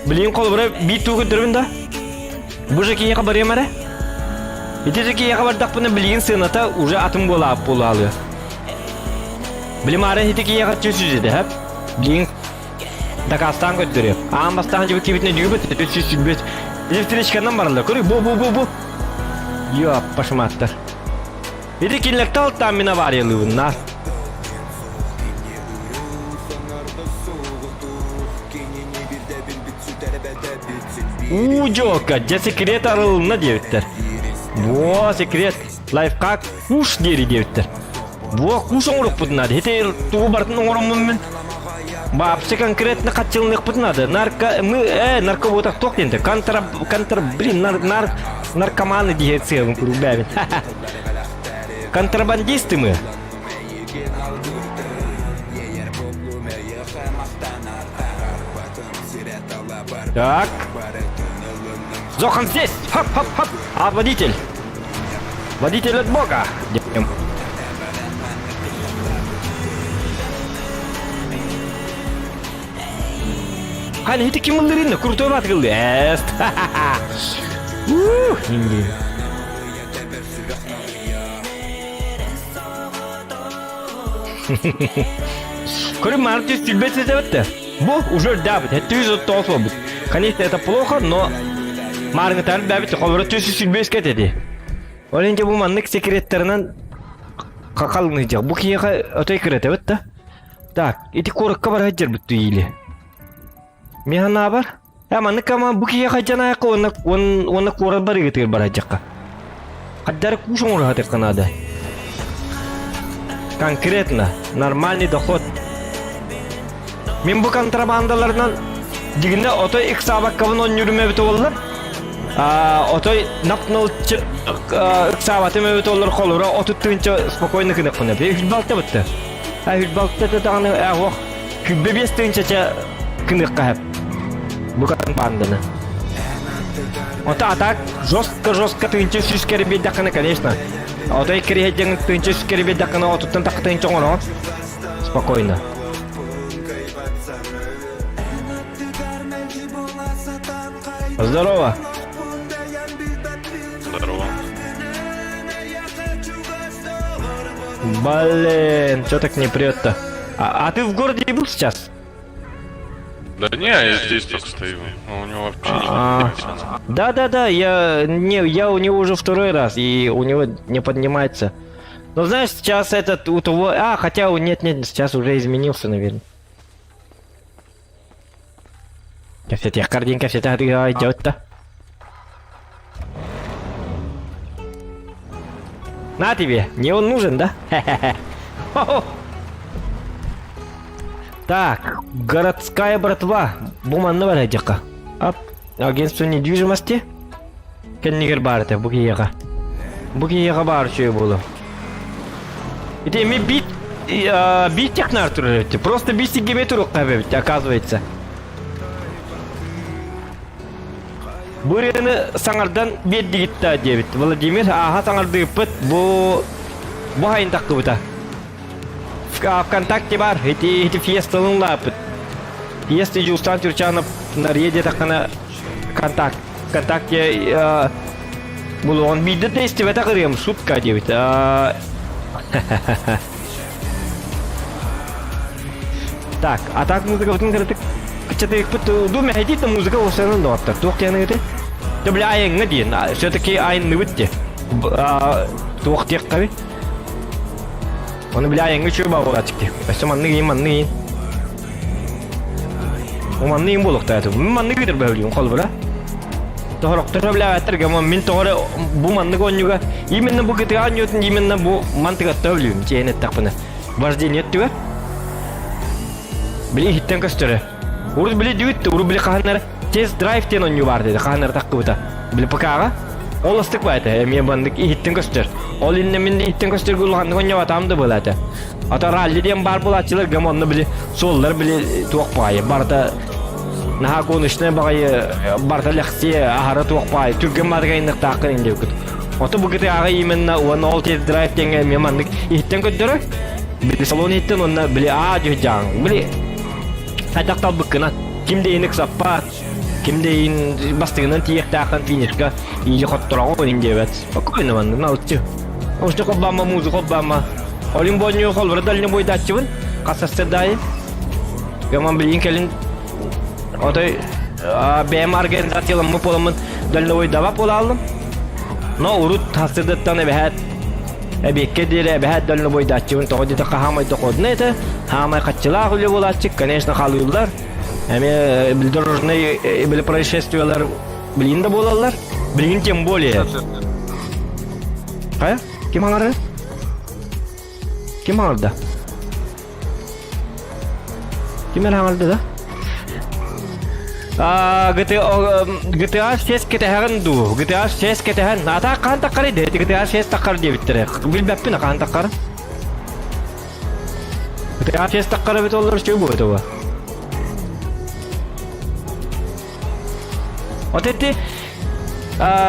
Билигин холобура биир туу көрдөрөбүн да. Бу же киһиэхэ барыам эрэ. Ити же киһиэхэ бардахпына билигин сыаната уже атын буолаап буолаалыа. Билим аара ити киһиэхэ түс үс этэ, Билигин дакаастаан көрдөрүө. Аан бастаан дьыбыт киһибитинэ дьүгүбүт, 325. Электричканан бараллар. Көрү, бу, бу, бу, бу. Йо, пашматтар. Ити кинилэртэ алтаан мин авариялыыбын, наар. Уу, дьуока, дьэ секрет арылынна диэбиттэр. Во, секрет. Лайфхак куш диэри диэбиттэр. Во, куш оҥоруохпут наада. Ити тугу барытын оҥороммун мин. Вообще конкретно хаччылыныахпыт наада. Нарко, мы, э, наркоботах туох диэнтэ? Контра, контра, блин, нар, нар, наркоманы диһэ сыабын куруук бэбин. Контрабандисты мы. Так. Зохан здесь! Хоп-хоп-хоп! А водитель? Водитель от бога! Hani ити ким ыллырын крутой батгылды. Эст. Ух, инди. Көрүм маны түс сүлбет Бу уже дабит, это 139 болбут. Конечно, это плохо, но маарыҥытаар бэбит холобура түс сүлбэс кетеди. Ол инде бу маннык секреттеринэн хахалыныйдьах. Бу киһиэхэ отой кыратабыт да. Так, ити куоракка бара сылдьарбыт туйили. Миэхэ наабар. Э, маннык кама бу киһиэхэ дьанаайка уонна уонна куорат барыгытыгар барайдьахха. Хаддары куш оҥоруһатыахха наада. Конкретно, нормальный доход. Мин бу контрабандаларынан дигинэ отой ыксаабаккабын онньуурум эбит буоллар. Отой нап-нолчы ыксаабатым эбит буоллар холура 30 тыһыынча спокойно гыныахпын эбит. Хүлбалта бытты. Хүлбалта даҕаны ох күббэ 5 тыһыынчача кыныахха хэп. Бу контрабанданы. Ото а так жестко-жестко 1100 кэри биэрдэххинэ, конечно. Отой кириһэдьэҥ 1100 кэри биэрдэххинэ, отуттан тахха тыһыынча оҥороҕун. Спокойно. Здорово. Здорово. Блин, что так не прет-то? А, а ты в городе был сейчас? Да не, я здесь только стою. У него вообще не А, поднимается. Да, да, да, я не, я у него уже второй раз, и у него не поднимается. Но знаешь, сейчас этот у того. А, хотя у нет, нет, сейчас уже изменился, наверное. Кэпсэтиэх кардин кэпсэтэ идет-то. На тебе, мне он нужен, да? Хо-хо. Так, городская братва. Бу манна бар диэххэ. Ап, агентство недвижимости. Кэннигэр баар этэ, бу киһиэхэ. Бу киһиэхэ баар үчүгэй буолуо. Ити эми бит бит технар турар эбит. Просто бит сиггеме туруохха эбит, оказывается. Бу ырыаны саҥардан биэрдигит да диэбит. Владимир ааһа саҥардыыппыт бу бу хайын таххыбыта. ВКонтакте бар, ити ити фиесталын лааппыт. Фиеста Дьулустаан Тюрчанов Нария диэтэххинэ контакт ВКонтакте булуон биирдэ да истибэтэх ырыам шутка диэбит. Так, а так музыкабытын кыратык кыччатыыкпыт ду мэһэйдиит да музыка уопсайынан доҕоттор. Туох диэныгыты? Дьэ бля айаҥҥа диэн. Все-таки айанныбыт диэ. Туох диэххэбит? Ону бля айаҥҥа үчүгэй баҕалааччык дии. Өссө маннык иин маннык иин. Маннык иин буолуохтаах этэ. Мин маннык ыытар бөһүлүүм холобура. Тоһорохторо билээбэттэр гэмон мин тоҕо эрэ бу маннык оонньууга именно бу GTA оонньуутун именно бу мантыгатта өлүүм чиэһин эттэхпинэ. Вождение өттүгэр. Били иһиттэн көстөрө. Урут били дүүт, урут били хаһан эрэ тест драйв диэн оонньуу баар диэти хаһан эрэ таххыбыта. Били ПК-ҕа. Ол астык баа этэ, эмиэ маннык иһиттэн көстөр. Ол иннэ мин иһиттэн көстөргө улаханнык оонньообатаҕым да буолаа этэ. Ата ралли диэн баар буолааччылар гам онно били суоллар били туох баҕайы барыта наһаа гоночнай баҕайы барыта лэхсиэ аһара туох баҕайы түргэн баатыга инныктааххын индиэбиккит. Ото бу ГТА-ҕа именно уонна ол тест драйв диэҥҥэ эмиэ маннык иһиттэн көрдөрөр. Били салон иһиттэн уонна били аа дьүһдьааҥ били хайдах талбыккынан ким да иһин ыксаппат ким да иһин бастыгынан тиийиэхтээххин финишка иили хоттороҕун иһин диэбэт спокойно маннык налыччы Ушчу холбаама музыка холбаама Олин бонньу холбора дальнобойдааччыбын хас сарсыардаайы Гаман билигин кэлин отой бэйэм организацияламмыт буоламмын дальнобойдаабат буолааллым но урут сарсыардаттан эбэһээт эбиэккэ диэри эбэһээт дальнобойдааччыбын тоҕо диэтэххэ хаамай доходуна этэ хаамай хаччылаах үлэ буолааччы конечно халыыллар эмиэ дорожный били происшествиялар билигин да буолаллар билигин тем более хайа ким аҥары ким аҥарда ким эрэ аҥарда да А, GTA, GTA 6 кэтэһэҕин дуу? GTA 6 кэтэһэн. Ата хаан таххар ди? GTA 6 таххар диэбиттэрэ. Билбэппин хаан таххар. GTA 6 таххар эбит оллар үчүгэй буолуо Вот эти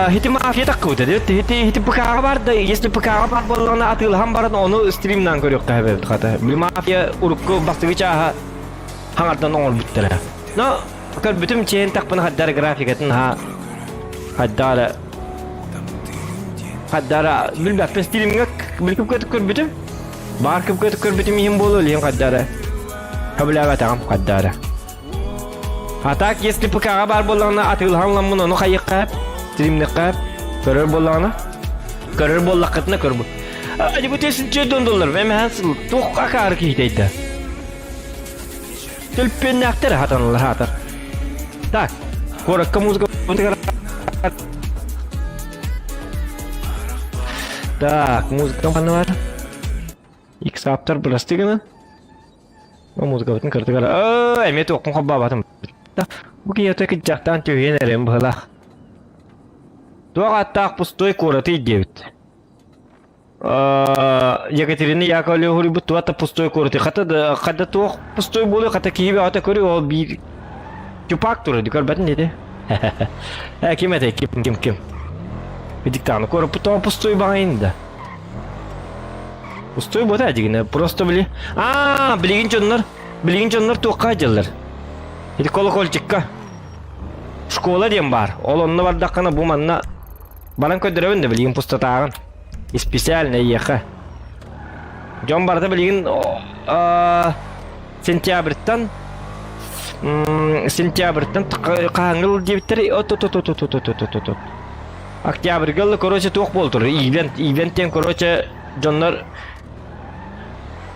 Хити мафия таккыбыта диэт хити хити ПК-ҕа бар да если ПК-ҕа бар буоллаҕына атыылаһан баран ону стримнан көрүөххэ эбит хата. Били мафия урукку бастакы чааһа хаҥардан оҥорбуттара. Но көрбүтүм чээн тахпын хаддар графикатын ха хаддара хаддара билбэппин стримҥа билкүп көтүк көрбүтүм. Баар күп көтүк көрбүтүм иһин буолуо илиим хаддара. Хөбүлээбэтэҕим хаддара. А так, если ПК-ҕа баар буоллаҕына атыылаһан ламмын ону хайыахха стримнэххэ көрөр буоллаҕына көрөр буоллаххытына көр бу. Adi bu tesin доллар эмэһэн сыл туох акаары киһитэйдэ. Төлпүөннээхтэр хатаналар хаатар. Так, куоракка музыка Так, музыка ханна бар? X-аптар бырастыы гынан. Музыкабытын кырдыгар аа эмиэ туохпун холбообатым. Бу киһи кыдьахтаан түһүөн эрэн быһылаах. Туох ааттаах пустой куораты диэбит. Екатерина Яковлева суруйбут туох пустой куораты. Хата да хата туох пустой буолуо хата киһи бөҕөтө көрү ол биир тюпак турар көрбөтүн диэти. Э ким этэй ким ким ким. Диктаны куораппыт тоҕо пустой баҕайын да. Пустой буота дигинэ просто били аа билигин дьоннор билигин дьоннор туохха дьыллар ити колокольчикка школа диэн баар ол онно бардаххына бу манна баран көрдөрөбүн да билигин пустотааҕын специально эйиэхэ дьон барыта билигин аа. Сентябрьтан сентябрьтан хаһааҥҥы диэбиттэрий от-от-от-от-от-от-от Октябрьга ылла короче туох буола турар ивент ивент диэн короче дьоннор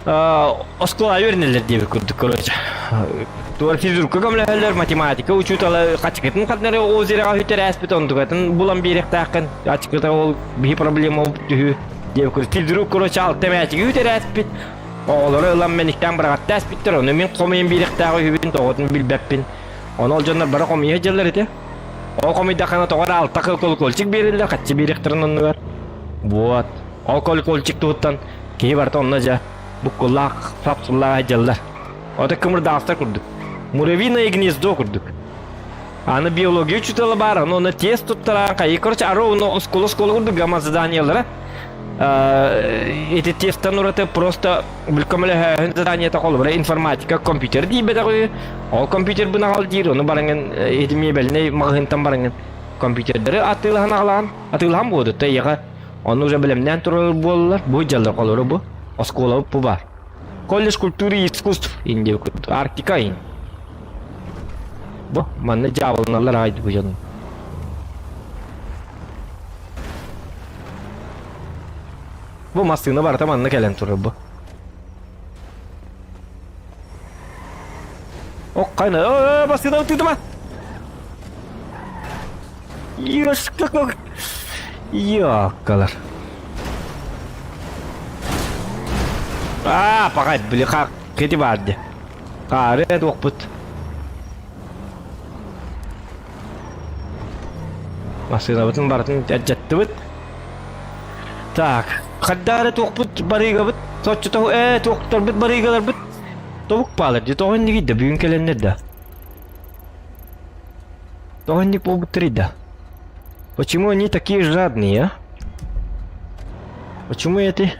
оскуола үөрэнэллэр диэбит курдук короче туор физрукка көмөлөһөллөр математика учуутала хачыкытын ханнары озероҕа үтэрээспит онтукатын булан биэриэхтээххин ачыкыта ол биһи проблема түһүү диэбит курдук физрук короче алта мээчиги үтэрээспит оҕолору ылан мэниктээн быраҕаттааспиттэр ону мин хомуйан биэриэхтээх үһүбүн тоҕотун билбэппин ону ол дьоннор бары хомуйа сылдьаллар ити ол хомуйдаххына тоҕо эрэ алта колокольчик биэриллэр хаччы биэриэхтэрин оннугар вот Ол колокольчик туһуттан киһи барыта онно дьэ буккуллаах, сапсыллаах сылдьаллар. Ото кымырдаҕастар курдук. Муравьиное гнездо курдук. Аны биология учуутала баар, аны онно тест туттаран, хайы, короче, ары ону оскуола-оскуола курдук гамма заданиелара. Эти тесттан ураты просто бүлкөмөлөһөөһүн заданиета холобура информатика компьютер диибэтэх үһү. Ол компьютербын аҕал диир, ону бараҥын ити мебельнэй маҕаһыынтан бараҥын компьютердары атыылаһан аҕалаан, атыылаһан буолду, эйиэхэ Онно уже бэлэмнээн турар буоллар, бу дьаллар холоро бу. Оскуолабыт бу баар. Колледж культуры и искусств Индия курдук. Арктика ин. Бу манна дьаабыланаллар аҕай бу дьонум. Бу массыына барыта манна кэлэн турар бу. Ок кайна, массыына тыытыма! Ёккалар. Аа, пагай, били хак кети барды. Қары туохпут. Массыынабытын барытын әдьэттибит. Так, хаддаары туохпут барыгабыт, соччото ээ туохтарбыт барыгаларбыт тобук баалар дии тоҕо иннигий да бүгүн кэлэннэр да. Тоҕо инник буолбуттарый да? Почему они такие жадные, а? Почему эти?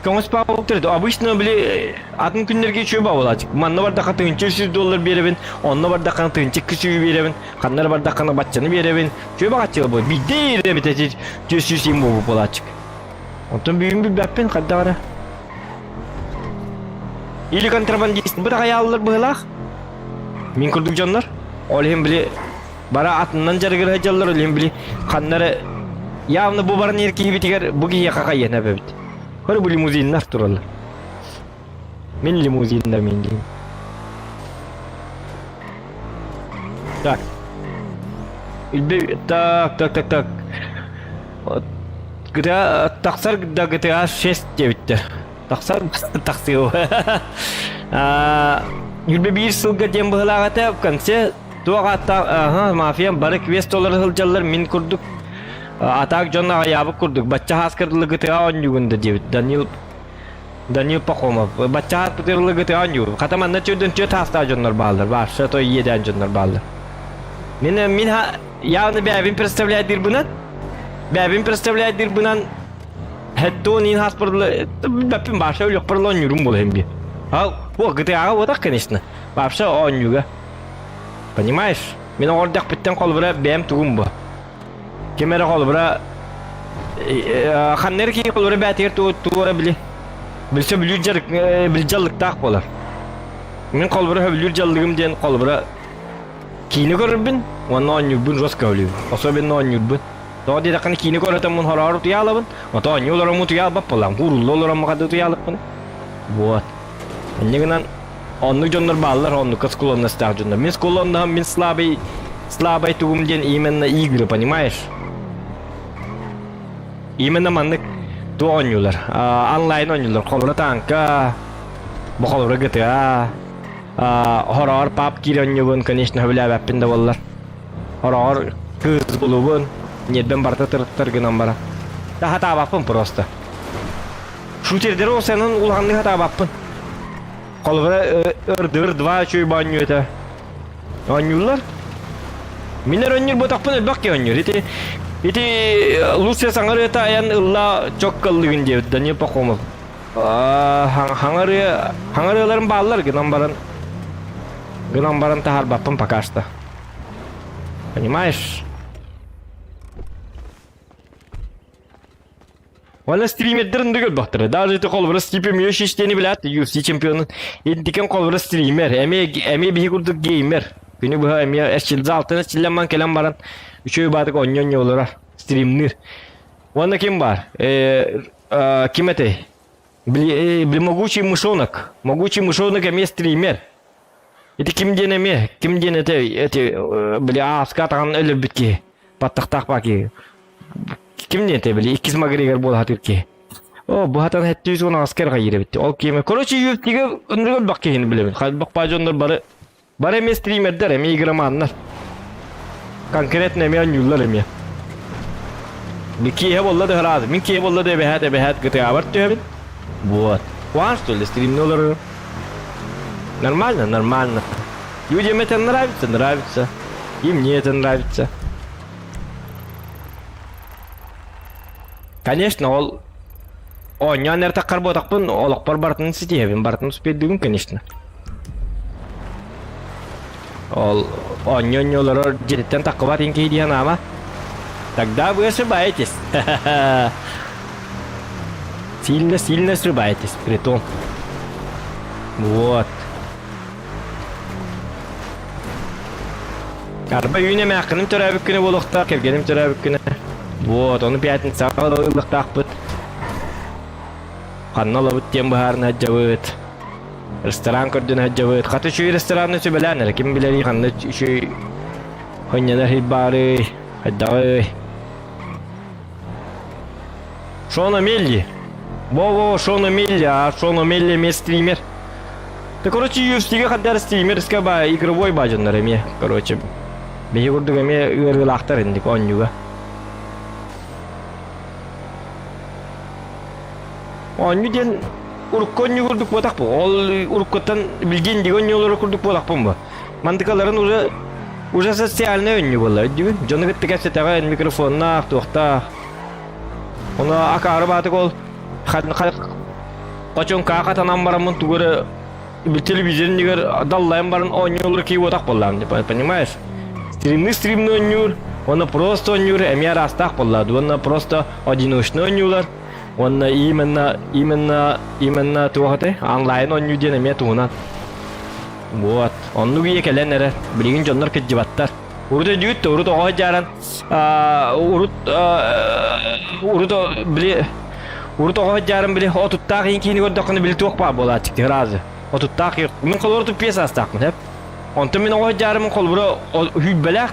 Көҥөс баабыттар обычно били атын күннэргэ үчүгэй баабылаачык. Манна бардахха тыһыынча 300 доллар биэрэбин, онно бардаххана тыһыынча 200 биэрэбин, ханна эрэ бардаххана баччаны биэрэбин. Үчүгэй баҕаччыга бу биирдэ ирэбит эти 400 буолбут буолаачык. Онтон бүгүн билбэппин хайдах эрэ. Или контрабандист бу таҕайааллар быһылаах. Мин курдук дьоннор. Ол иһин били бара атынан дьарыгыр сылдьаллар, ол иһин били ханна эрэ явно бу баран иһэр киһибитигэр бу киһиэхэ хайыана эбэбит. Көрө бу лимузиннар тураллар. Мин лимузиннар мин диим. Так. Так, так, так, так. GTA тахсар да GTA 6 диэбиттэр. Тахсар тахсыа. Юрбе биир сылга диэн быһылаах этэ. В конце туох ааттаах аха мафия бары квест толоро сылдьаллар мин курдук атаак дьон аҕыйаабыт курдук бачча хааскырдылы GTA оонньуугун да диэбит Данил Данил Пахомов бачча хааспытырлы GTA оонньуур хата манна төрдөн түөрт хаастаах дьоннор бааллар баарша той иэдээн дьоннор бааллар мин мин явно бэйэбин представляйдыырбынан бэйэбин представляйдыырбынан Хэттуон иин хаспырлы бэппин баша өлөхпөр оонньуурум буолайым би. А, о, GTA-га вот конечно. Вообще оонньууга. Понимаешь? Мин оҕордохпуттан холобура бэйэм тугум бу. Ким эрэ холобура ханна эрэ киһи холобура бээтигэр туора били. Билсэ бүлүүр дьарык билдьаллыктаах буолар. Мин холобура хөбүлүүр дьаллыгым диэн холобура Киинэ көрөрбүн уонна оонньуурбун жестко өлүүм. Особенно оонньуурбун. Тоҕо диэтэххинэ киинэ көрөтөммун хороору утуйаалабын, ото оонньуу олороммун утуйа албат буоллаҕым. Куурулла олороммун хады утуйаалыкпын. Вот. Инньэ гынан оннук дьоннор бааллар, оннукка склонностаах дьоннор. Мин склонноһым, мин слабый, слабый тугум диэн именно игры, понимаешь? Именно маннык туох оонньуулар? Онлайн оонньуулар. Холобура танка, бу холобура GTA, Хороҕор пап киирэн оонньуубун, конечно, сөбүлээбэппин да буоллар. Хороҕор кыыс булубун, ньиэрбэм барыта тырыттар гынан баран. Да хатаабаппын просто. Шутердери ол сенын улаханнык хатаабаппын. Холобура ырдыр два үчүгэй оонньуу этэ. Оонньууллар. Мин эрэ оонньуур ботахпын элбэх киһи оонньуур. Ити ити Луция саҥарыата айан ылла чоккаллыгын диэбит Данил Пахомов. Хаҥарыа хаҥарыаларым бааллар гынан баран гынан баран таһаарбаппын пока что. Понимаешь? Уонна стримердэр оннук өлбөхтөрө. Даже ити холобура Стипе Миошич диэни билээт UFC чемпионун интикен холобура стример, эмиэ эмиэ биһи курдук геймер. Күнү быһа эмиэ эрчилдэ алтан эрчиллэн ман кэлэн баран үчүгэй баатык онньо-онньо олорор, стримныыр. Уонна ким баар? Ким этэй? Били, били могучий мышонок. Могучий мышонок эмиэ стример. Ити ким диэн эмиэ? Ким диэн этэй? Эти, били ааска атаҕын өлөрбүт киһи. Баттахтаах баа киһи. Ким диэн этэй били иккис Макгрегор буола сатыыр киһи. О, бу хатан хэттүүс уон аҕыска эрэ эбит. Ол киһи Короче, UFC-гэ ынырык элбэх киһини билэбин. Хайбах баа дьоннор бары бары эмиэ стримердэр, эмиэ игроманнар. Конкретно эмиэ оонньууллар эмиэ. Мин киэһэ буолла да ыраат. Мин киэһэ буолла да эбэһээт эбэһээт GTA-бар түһэбин. Вот. Куан что ли стримни олорор. Нормально, нормально. Людям это нравится, нравится. И мне это нравится. Конечно, ол оонньоон эртэххэр буотахпын олохпор барытын ситиһэбин, барытын успейдыыбын, конечно. Ол оонньуу-оонньуу олорор дьиэтиттэн таххыбат иҥ киһи диэн аама. Тогда вы ошибаетесь. Сильно, сильно ошибаетесь, притом. Вот. Арба үүн эмээххиним төрөөбүт күнэ буолуохтаах, кэргэним төрөөбүт күнэ. Вот, ону пятницаҕа ылыахтаахпыт. Ханна олобут диэн быһаарына сылдьабыт. Ресторан көрдөнө сылдьабыт. Хата үчүгэй ресторанны сүбэлээн эрэ. Ким билэрий ханна үчүгэй хонньонор сир баарый, хайдаҕый. Шона Мелли. Во-во, Шона Мелли, а Шона Мелли эмиэ стример. Да, короче, UFC-гэ хаддар стримерскэ ба игровой ба дьоннор эмиэ, короче. Биһи курдук эмиэ ыарыылаахтар инник оонньууга. Оонньуу диэн урукку оонньуу курдук буотах бу. Ол уруккуттан билгин диги оонньуулары курдук буолахпын бу. Мандыкаларын уже уже социальный оонньуу буолла өйдүүгүн. Дьону кытта кэпсэтэҕин, микрофоннаах, туохтаах. Ону акаары баатык ол Хочонкаа хатанан бараммын тугу эрэ телевизор иннигэр даллайан баран оонньуулар кии уотах буоллаам, понимаешь? Стримный стримный оонньуур, уонна просто оонньуур эмиэ араастаах буоллаа, уонна просто одиночный оонньуулар, уонна именно именно именно туох этэй онлайн оонньуу диэн эмиэ туһунан. Вот, оннук ийэ кэлэн эрэ, билигин дьоннор кырдьыбаттар. Урут өйдүүт да, урут оҕо дьааран, урут урут били урут оҕо дьааран били отуттаах иин киһини көрдөххүнэ били туох баар буолааччык разы. Отуттаах мин холобура туппиэс аастаахпын хэп. Онтон мин оҕо дьаарымын холобура хүлбэлээх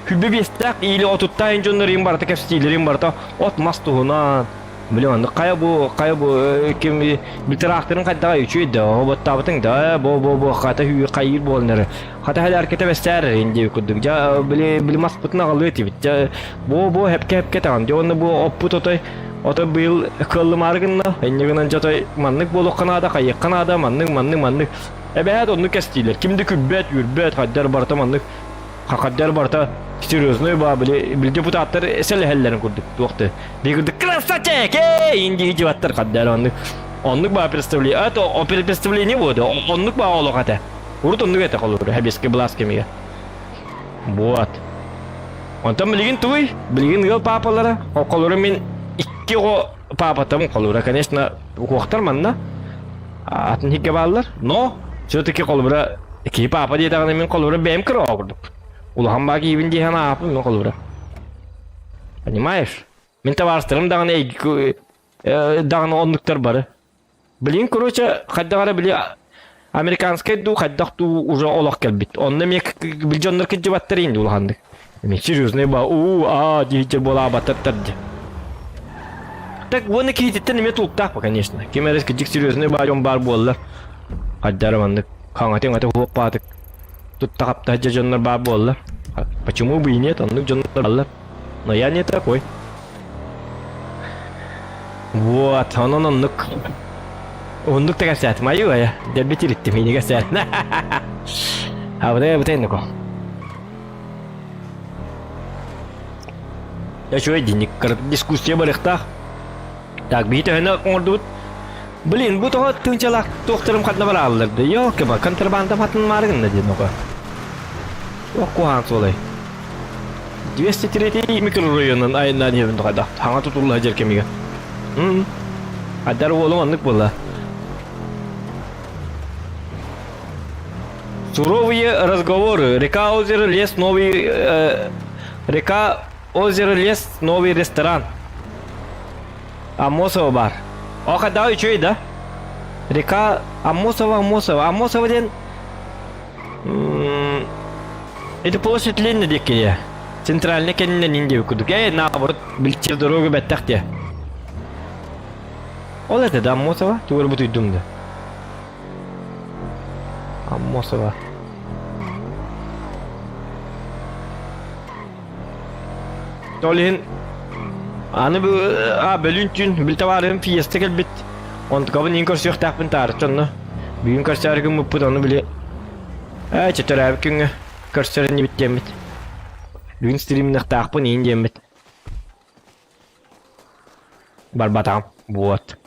хүлбэ биэстээх или отуттаах иин дьоннор барыта кэпсэтиилэрин барыта от мас туһунан Били оннук хайа бу хайа бу ким битыраахтарын хайдаҕа үчүгэй да оботтаабытыҥ да бо бо бо хата хүү хайыыр буолан эрэ хата хэлээркэтэ бэстээр эрэ диэби курдук дьэ били били маспытын аҕалыа этибит дьэ бо бо хэпкэ хэпкэ таҕан дьэ уонна бу оппут отой отой быйыл кыаллымаары гынна инньэ гынан дьэ отой маннык буолуохха наада хайыахха наада маннык маннык маннык эбэһээт оннук кэстиилэр ким да күлбэт үөрбэт хайдар барыта маннык Хахаддар барыта серьезный ба били били депутаттар сэлэһэллэрин курдук туохты бигирдик красавчик эй инди дебаттар хаддар оннук оннук ба представление это представление болды оннук ба олох этэ урут оннук этэ холобур хабески былаас кэмигэр вот онтон билигин тугуй билигин ыал паапалара холобура мин икки оҕо паапатым холобура конечно уһуохтар манна атын хикке бааллар но все-таки холобура киһи паапа диэтэҕинэ мин холобура бэйэм кыра оҕо курдук улахан баа киһибин диэһэн ааппын мин холобура понимаешь мин табаарыстарым даҕаны даҕаны оннуктар бары билин короче хайдах эрэ били американскай дуу хайдах дуу уже олох кэлбит онно эмиэ били дьоннор кырдьыбаттар инди улаханнык эмиэ серьезный ба уу аа диэхтэр буолаабаттар дии так уонна киһититтэн эмиэ тулуктаах ба конечно ким эрэ кырдьык серьезный баа дьон баар буоллар хайдара маннык хаҥаты-ҥаты хуоппаатык тутта-хапта сылдьар дьоннор баар буоллар почему бы и нет оннук дьоннор бааллар но я не такой вот онон оннук оннук да кэпсээтим айыы айа дэлби тириттим ини кэпсээтим абытай абытай нуко үчүгэй динник дискуссия барыахтаах так биһи төһөнү оҥордубут Блин, бу тоҕо тыынчалаах туохтарым ханна барааллар да? Ёлки-ба, контрабанда хатын маары гынна диэн оҕо. Ох, куһаҕан суолай. 203 микрорайонун айаннаан иһэбин тоҕо хаҥа тутулла сылдьар кэмигэр. М. Адар уолум оннук буолла. Суровые разговоры. Река, озеро, лес, новый... Э, река, озеро, лес, новый ресторан. Амосова бар. О, хайдах үчүгэй да? Река Амосова, Амосова. Амосова диэн... Это площадь Ленина диэки Центральный кэннинэн индия курдук. Э, наоборот, билчир дорога бэттэх диэ. Ол это да, Амосова? Тугар бутуйдум да. Амосова. Ол иһин аны бу а бөлүүн түүн бил табаарым фиеста кэлбит. Онтукабын иин көрсүөхтээхпин таарыччы онно. Бүгүн көрсөөрү гыммыппыт ону били ээ чөтөрөөбүт күҥҥэ көрсөр иннибит диэммит. Бүгүн стримныахтаахпын иин диэммит. Барбатаҕым. Вот.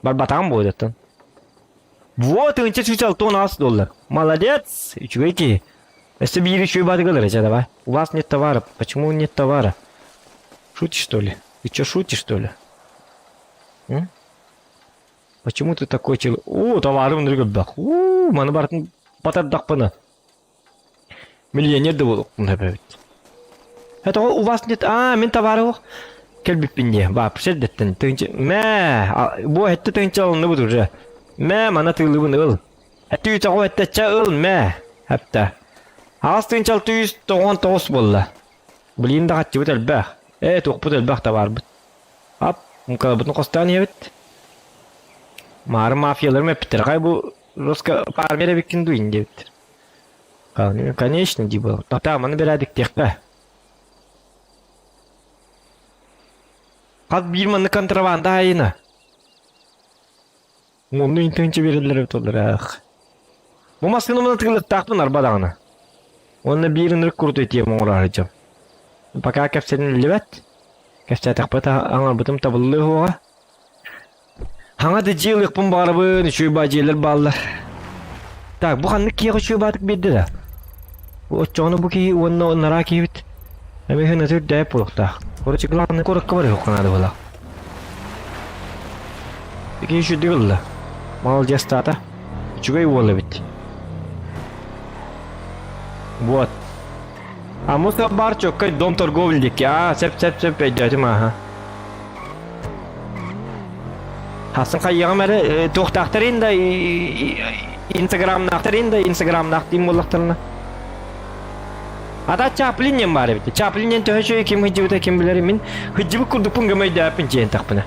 Барбатаҕым буолуоттан. Вот 1168 доллар. Молодец! Үчүгэй киһи. Өссө биир үчүгэй баатыгалар эчэ давай. У вас нет товара. Почему нет товара? Шутишь, что ли? Ты что, шутишь, что ли? М? Почему ты такой человек? О, товары көрбөх. Уу, маны бартын батардахпына. Миллионер да буолуохпун эбит. Это у вас нет... А, мин товары кэлбиппин дии. Вообще дэттэн тыынча... Мэ, бу этте тыынча алынныбыт уже. Мэ, мана тыылыбын ыл. Эттүү тоҕо эттэччэ ыл, мэ. Хэптэ. Аҕыс тыынча 699 буолла. Блин да хаччыбыт элбэх. Ээ, туохпут элбэх табаарбыт. Ап, мукалабытын хостоон иһэбит. Маары мафияларым эппиттэр. Хай бу Русска армия эбиккин дуу диэбиттэр. Конечно, дии буолар. Тата, маны бэрээдэктиэххэ. Хас биир маннык контрабанда айына. Онну интенче береллер эбит олар ах. Бу массыына мына тыгылыктаахпын арба даҕаны. Уонна биир ынырык курдук этиэм оҥороору Пока кэпсэниллибэт. Кэпсээтэхпит аҥарбытым табыллыа суоҕа. Хаҥа да дьиэ ылыахпын баҕарабын, үчүгэй баа дьиэлэр бааллар. Так, бу ханнык киһиэхэ үчүгэй баатык биэрдэ да? Оччоҕуна бу киһи уонна нараа киһибит эмиэ хына үрдээп буолуохтаах. Короче, главное куоракка барыахха наада буолла. Киһи үчүгэй ылла. Молодец-таата. Үчүгэй уол эбит. Вот. А мусор бар чоккай дом торговли диэки. Аа, сөп сөп сөп өйдөөтүм ааха. Хасын хайыаҕым эрэ туохтаахтарын да инстаграмнаахтарын да инстаграмнаах диин буоллахтарына. Ата Чаплин диэн баар эбит. Чаплин диэн төһө үчүгэй ким сылдьыбыта ким билэр мин сылдьыбыт курдукпун гыма өйдөөппүн дьиэн тахпына.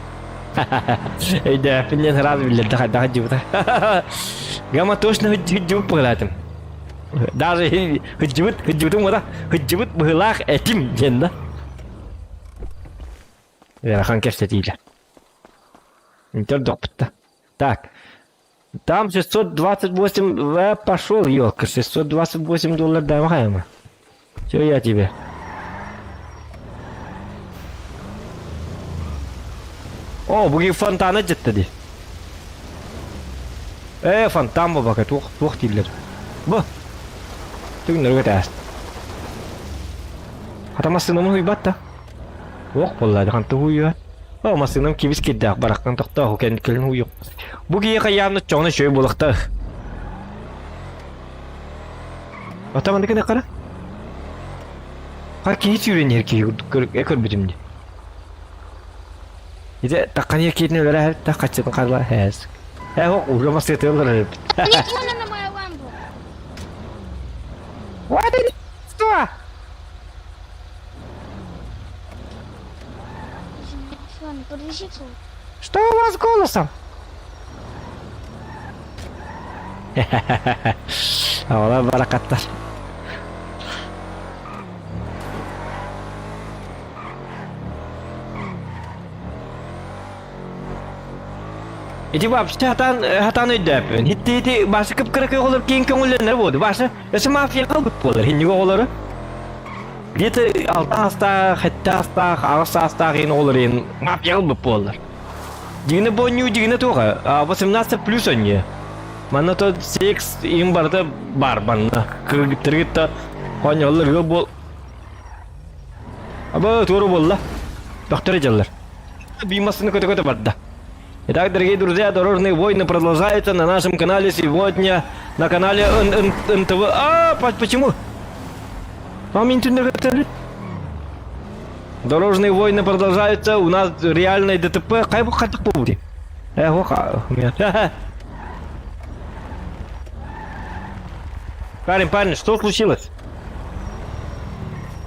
Өйдөөппүн диэн сразу биллэрдэ хайдах сылдьыбыта. Гама точно сылдьыбыт быһыылаатым. Даже сылдьыбыт, сылдьыбытым уота сылдьыбыт быһыылаах этим диэн да. Ыарахан кэпсэтиилэр. Интердохпут да. Так, там 628 В пошел, елка, 628 долларов давай Все, я тебе. О, буги фонтана жетті ди. Э, фонтан бу туох туох дииллэр. Бу. Түгүннөргө тээс. Хата массыынам уһуйбат да. Ох буолла ханты уһуйуа. О, массыынам кибис кирдээх бараххан тохтоох кэлин уһуйуох. Бу киһиэхэ явно чоҕуна үчүгэй буолуохтаах. Ата маннык гына Хар киһи сүүрэн иһэр киһи көрбүтүм дии. Ити таххан иһэр киһитин өлөрө та хаччытын харла һээс. Э ох уже массыытын ылар эбит. на мою ламбу. Вот что? Ладно, подвези Что у вас с голосом? Ола баракаттар. Ити вообще хатан хатан өйдөппүн. Хитти ити башы кып-кыра оҕолор киин көҥүллэнэр буолду. Башы өсө мафия калбыт буолар. Хинниг оҕолору. Где-то алта саастаах, сэттэ саастаах, аҕыс саастаах иин оҕолор иин мафия калбыт буоллар. Дьиҥинэ бонньуу дьиҥинэ туоха, 18 плюс онньуо. Манна то секс иин барыта бар манна. Кыргыттары кытта оонньооллор ыал буол. Аба туора буолла. Бөхтөрө дьаллар. Бимасыны көтө-көтө барда. Итак, дорогие друзья, дорожные войны продолжаются на нашем канале сегодня, на канале НТВ. А, почему? Вам интернет Дорожные войны продолжаются, у нас реальное ДТП. Кай бу катык бу Парень, парень, что случилось?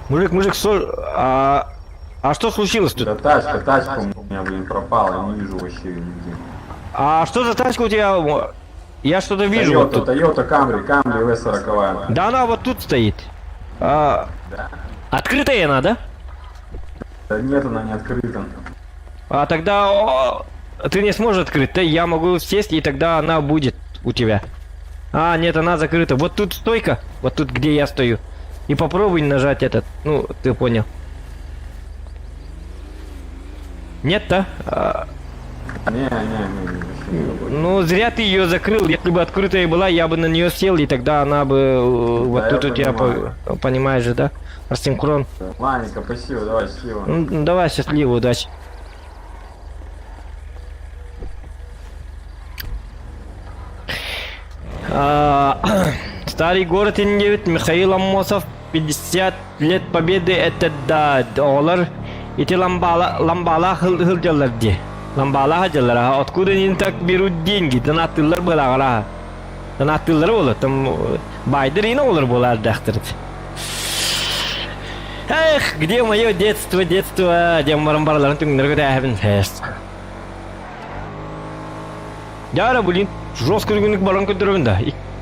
Мужик, мужик, что... А, а что случилось тут? Да тачка, тачка у меня, блин, пропала, я не вижу вообще нигде. А что за тачка у тебя? Я что-то вижу. Toyota, вот тут. Toyota Camry, Camry V40. Да она вот тут стоит. А, Да. Открытая она, да? Да нет, она не открыта. А тогда о, ты не сможешь открыть, да я могу сесть, и тогда она будет у тебя. А, нет, она закрыта. Вот тут стойка, вот тут, где я стою. И попробуй нажать этот. Ну, ты понял. Нет-то? А, Не, не, не, не, вообще не работает. ну, зря ты ее закрыл. Если бы открытая была, я бы на нее сел, и тогда она бы... Вот Да, тут я у тебя, понимаю. понимаешь же, да? Рассинхрон. Ладненько, спасибо, давай, счастливо. Ну, давай, счастливо, удачи. А, Старый город Н9, Михаил Амосов, 50 лет победы, это да, доллар. Ити ламбала, ламбала хылдьаллар ди. Ламбала хылдьаллар, а откуда они так берут деньги? Донаттылар была, Донаттылар болар, там байдыр ина олар болар дақтырды. Эх, где мое детство, детство, диэн баран бараларын түҥнэри көтээһэбин фест. Дьара, блин, жестко күнүк баран көрдөрөбүн да.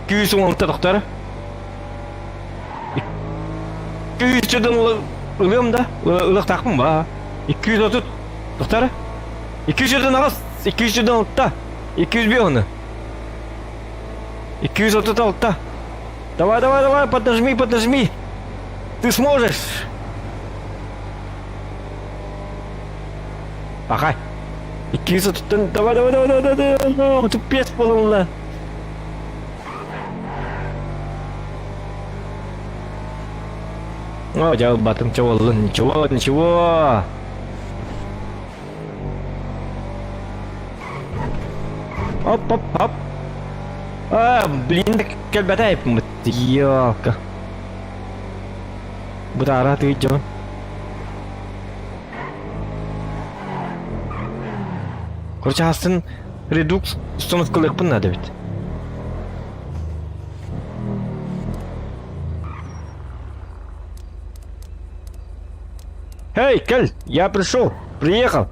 216 тохтар. 200 ылыам да, ылыктаахпын ба. 230 тохтар. 200 аҕыс, 206, 205 оны. 236. Давай, давай, давай, поднажми, поднажми. Ты сможешь. Пахай. 230 давай, давай, давай, давай, давай, давай, тупец буолла. О, дьэ, батым чего, ничего, ничего. Оп, оп, оп. А, блин, кэлбэтэй Ёлка. Бытаара ты дьон. Короче, астын редукс установкалыахпын наада эбит. Эй, Кель, я пришел, приехал.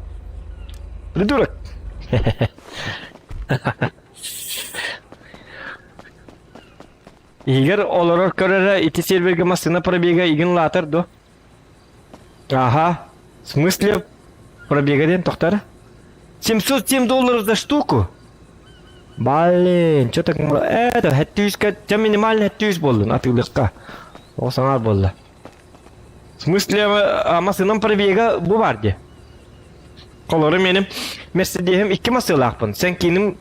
Придурок. Игорь олорор көрөрө ити сервергэ массыына пробега игин лаатар до. Ага. В смысле пробега диэн тохтар? 707 долларов за штуку? Блин, что так мало? Это, хэттүүскэ, чэ минимально хэттүүс буоллун атыылыкка. Ол саҥар буолла. В смысле, массыынам пробега бу бар дии. Холору меним Мерседеһим икки массыылаахпын. Сен кииним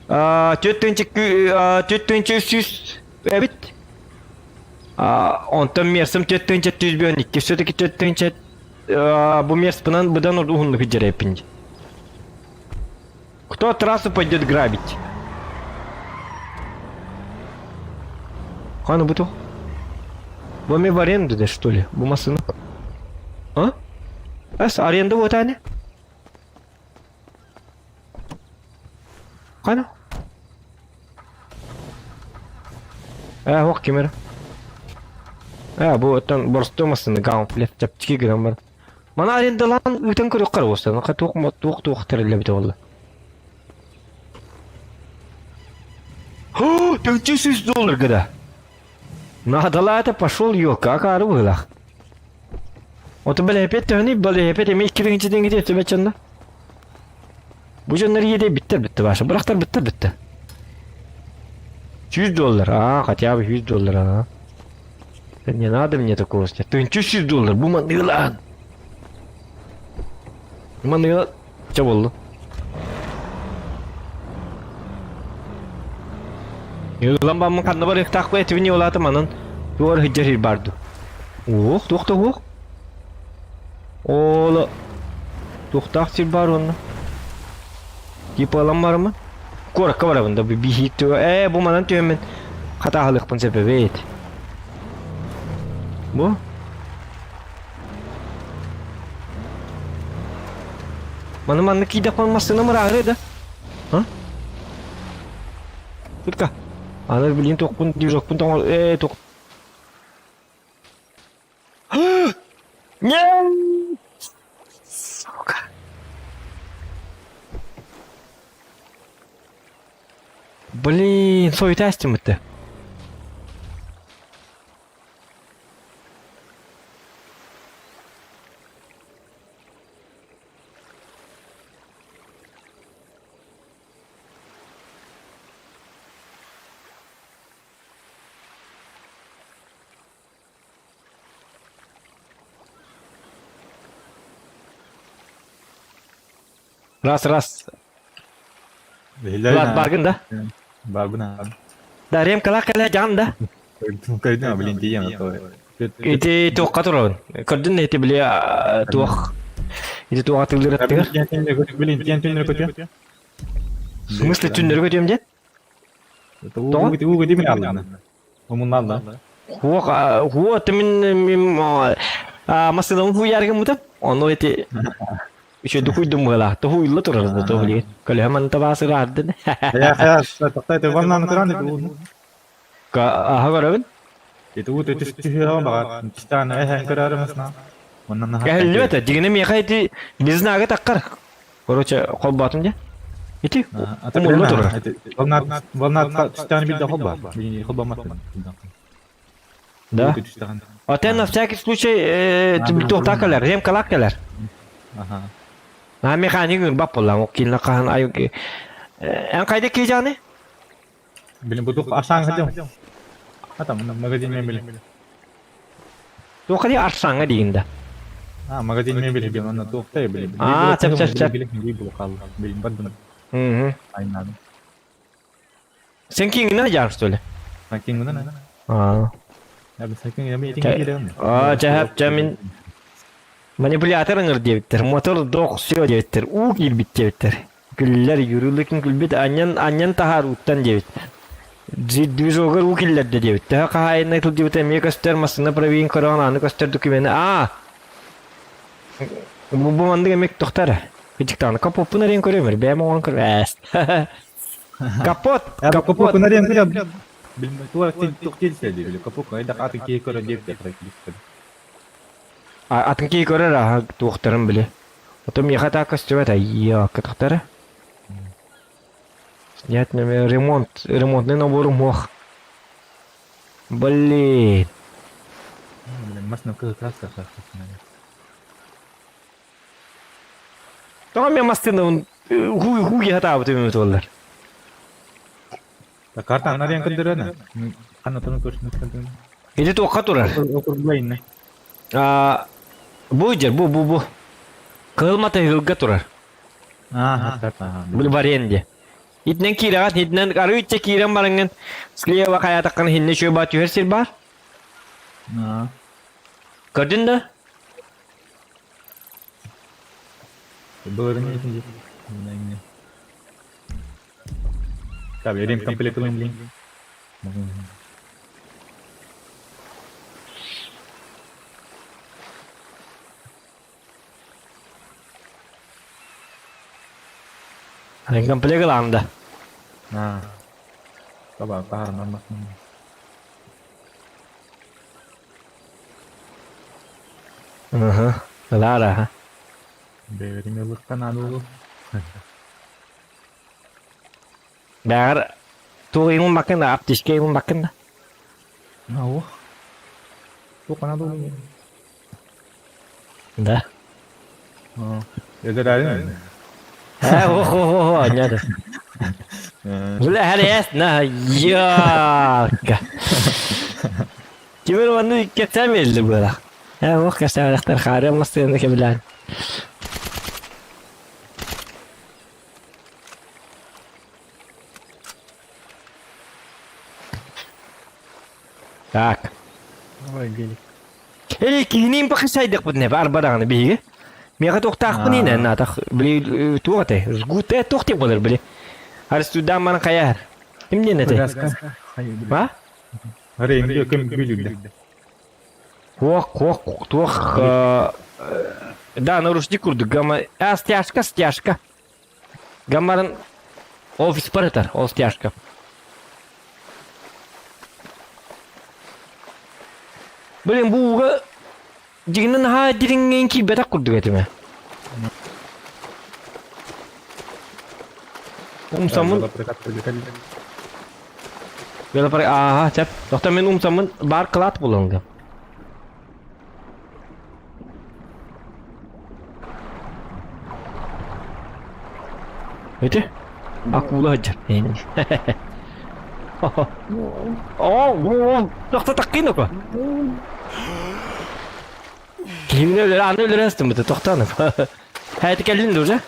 4 300 эбит. Онтон мерсим 4 412. Все-таки 4 бу мерспынан быдан уһуннук дьэрэппин. Кто трассу пойдет грабить? Хана буту? Бу ми в аренду да что ли? Бу массыына. А? Эс аренда вот ани. Хана? Ээ, ох кимэр. Ээ, бу оттон боростуой массыына гаунфлет чэпчэки гынан баран. Маны арендалаан ыытан көрүөххэ эрэ буолсан, туох туох туох тэриллэбитэ буолла. 400 долларга да. Наадалаата пошел елка, акаары быһыылаах. Ото бэлэһипиэт төһөнүй бэлэһипиэт эмиэ икки тиҥити өтөбө чанна. Бу дьоннор иэдэй биттэр бүтте баша. Бырахтар бүттэр бүтте. 100 доллар. А, хотя бы 100 доллар, а. Не надо мне такого снять. 1100 доллар. Бу маныылаан. Маныыла... Чэ буолла? Ылан баммын ханна барыахтаахпын этибин улаатым анан туор сылдьар сир баар дуу. Уох, туох да уох. Ооло. Туохтаах сир баар уонна? Типа ылан бараммын. Куоракка барабын да биһиик түгэ. Ээ бу манан түһэммин хатааһылыахпын сөп эбит. Бу? Маны манна киирдэхпин массыынам ырааһырыа да? А? Тутка. Аны билин туохпун движокпун тоҥор ээ туох Нет! Сука. Блин, совет астымыты. Раз, раз. Влад, баргын да? Барбын аа. Да, ремкалаах кэлэ дьаҕан да? Көрдүм, блин, тиийэн то. Ити туохха турабын? Көрдүн ити били туох ити туох атыылыыр аттыгар? Блин, тиэн түннэр көтүө. В смысле түннэр көтүөм диэн? Тоҕо? Уу көтүө мин аллана. Умунналла. Хуо хуо мин мин массыынабын хуйааргыммытым. Ону ити үчүгэй хуйдум быһыылаах. Тоһуйла турар да то билигин. Көлөһө манта баасыраардын. Я я тоқтай ваннаны көрөн ити Аха көрөбүн. Ити уу түс түһүөҕүн баҕар. Тистаан эһэн көрөөрү масна. Оннан наһаа. Кэһиллибэт. Дьигинэ миэхэ ити бизнага таххар. Короче, холбоотум дьэ. Ити умулла турар. Волна волна түстээн билде холба. Холбамат. Да. Отен на всякий случай туохтаах кэлэр, ремкалаах кэлэр. Аха. А механик ырбап буолла, ол кинилэ хаһан ай эн хайда киижааны? Блин, бу туох арсааҥ хотел. А там магазин мебели. Туох дии арсааҥҥа диигин да. А, магазин мебели диэн онно туохтай били. Аа, чап чап чап. Билин бардым. Мгм. Айнадым. Сен кингинен жаар что ли? Сан кингинен. Аа. Я би сан кингинен би этин Аа, чахап чамин манипулятор ыҥыр диэбиттэр, мотор дох все диэбиттэр, уу киирбит диэбиттэр. Күллэр, юрылыкын күлбүт, анньан анньан таһаар ууттан диэбит. Движогар уу киллэрдэ диэбит. Төһө хаһаайыннай сылдьыбыта эмиэ көстөр, массыына правин көрөҕүн аны көстөр докумены. Аа! Бу бу маннык эмиэ тохтор. Кычыктааны капоппун эрин көрөмөр, бэйэм оҥорон көр. Ээс. Капот! Капот! Капот эрин көрөм. Билмэ туох тиэлсэ капот айдак атын киһи көрө диэбит. Атын киһи көрөр аха туохтарын биле. Ото миэхэ так көстүбэт айыы кытахтара. Снять номер ремонт, ремонтный набор мох. Блин. Блин, масна краска Тоҕо мен мастыны хуй хуй хатаабыт үмүт оллар. Карта анарыан көрдөрөнө. Ханна тonu көрсүнүк Ити туохха турар? А бу жер бу бу бу. Кыһыл матыһылга турар. Бу в аренде. Итинэн киирэҕит, итинэн арыычча киирэн бараҥҥын слева хайаатаххына хинне үчүгэй баа түһэр сир баар. Көрдүн да? Так, ремкомплект ылын Ремкомплект ылаҕын да? Аа. Таба таһаарынан басын. Ыһы, ылаар аха. Бэйэбитин ылыктан аадылы. Бэҕэр туох иҥин бакын да, аптечка иҥин бакын да. Ау. Туох аадылы. Да. Эдэрээйин. Э, ох, ох, ох, анньады. Бля, хәрээс, на, ярка. Кимир манны кэпсээн биэрдэ буолах. Э, ох, кэпсээбэтэхтэр хаарыам массыына кэбилээн. Так. Давай, гелик. Эй, киһиниин бахысайдахпыт не бар бараҕаны биһиги. Миэхэ туохтаахпын иинэн атах били туох этэй? Жгут э туох диэн буолар били. Арестуйдаан баран хайаар. Ким диэн этэй? А? Аренге көм бүлүллэ. Туох, туох, туох, да, нарушник курдук, гамма, а, стяжка, стяжка. Гаммарын офис барытар, ол стяжка. Блин, бу ууга дьиҥинэн наһаа дириҥҥин киирбэтэх курдук этим. Умсаммын Велопар ааха чап. Тохто мен умсаммын бар кылаат буланга. Эти? Акула сылдьар. Оо, тохто таккин око. Кимне өлөр, аны өлөрөн ыстыммыты, тохтоонуп. Хайты кэллин да уже?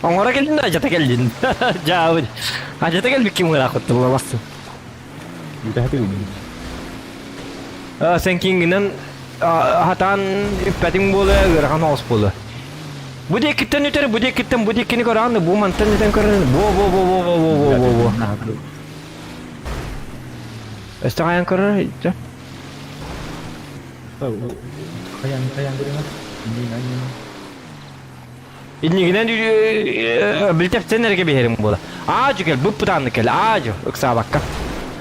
Оҥоро кэллин да ажата кэллин. Дьаабын. Ажата кэлбиккин мыраахыттылла бассын. Сен кингинен хатаан үппэтиҥ буолуо, ыарахан оҕус буолуо. Бу диэкиттэн үтэр, бу диэкиттэн бу диэкини көрөҕүн, бу мантан үтэн көрөн, бу бу бу бу бу бу бу бу бу. Өстө хайан көрөр, иччэ. Хайан хайан көрөҥө. Иннигинэн билтэптен эрге биһэрим буола. Аажу кел, быппытаанны кел, аажу, ыксаабакка.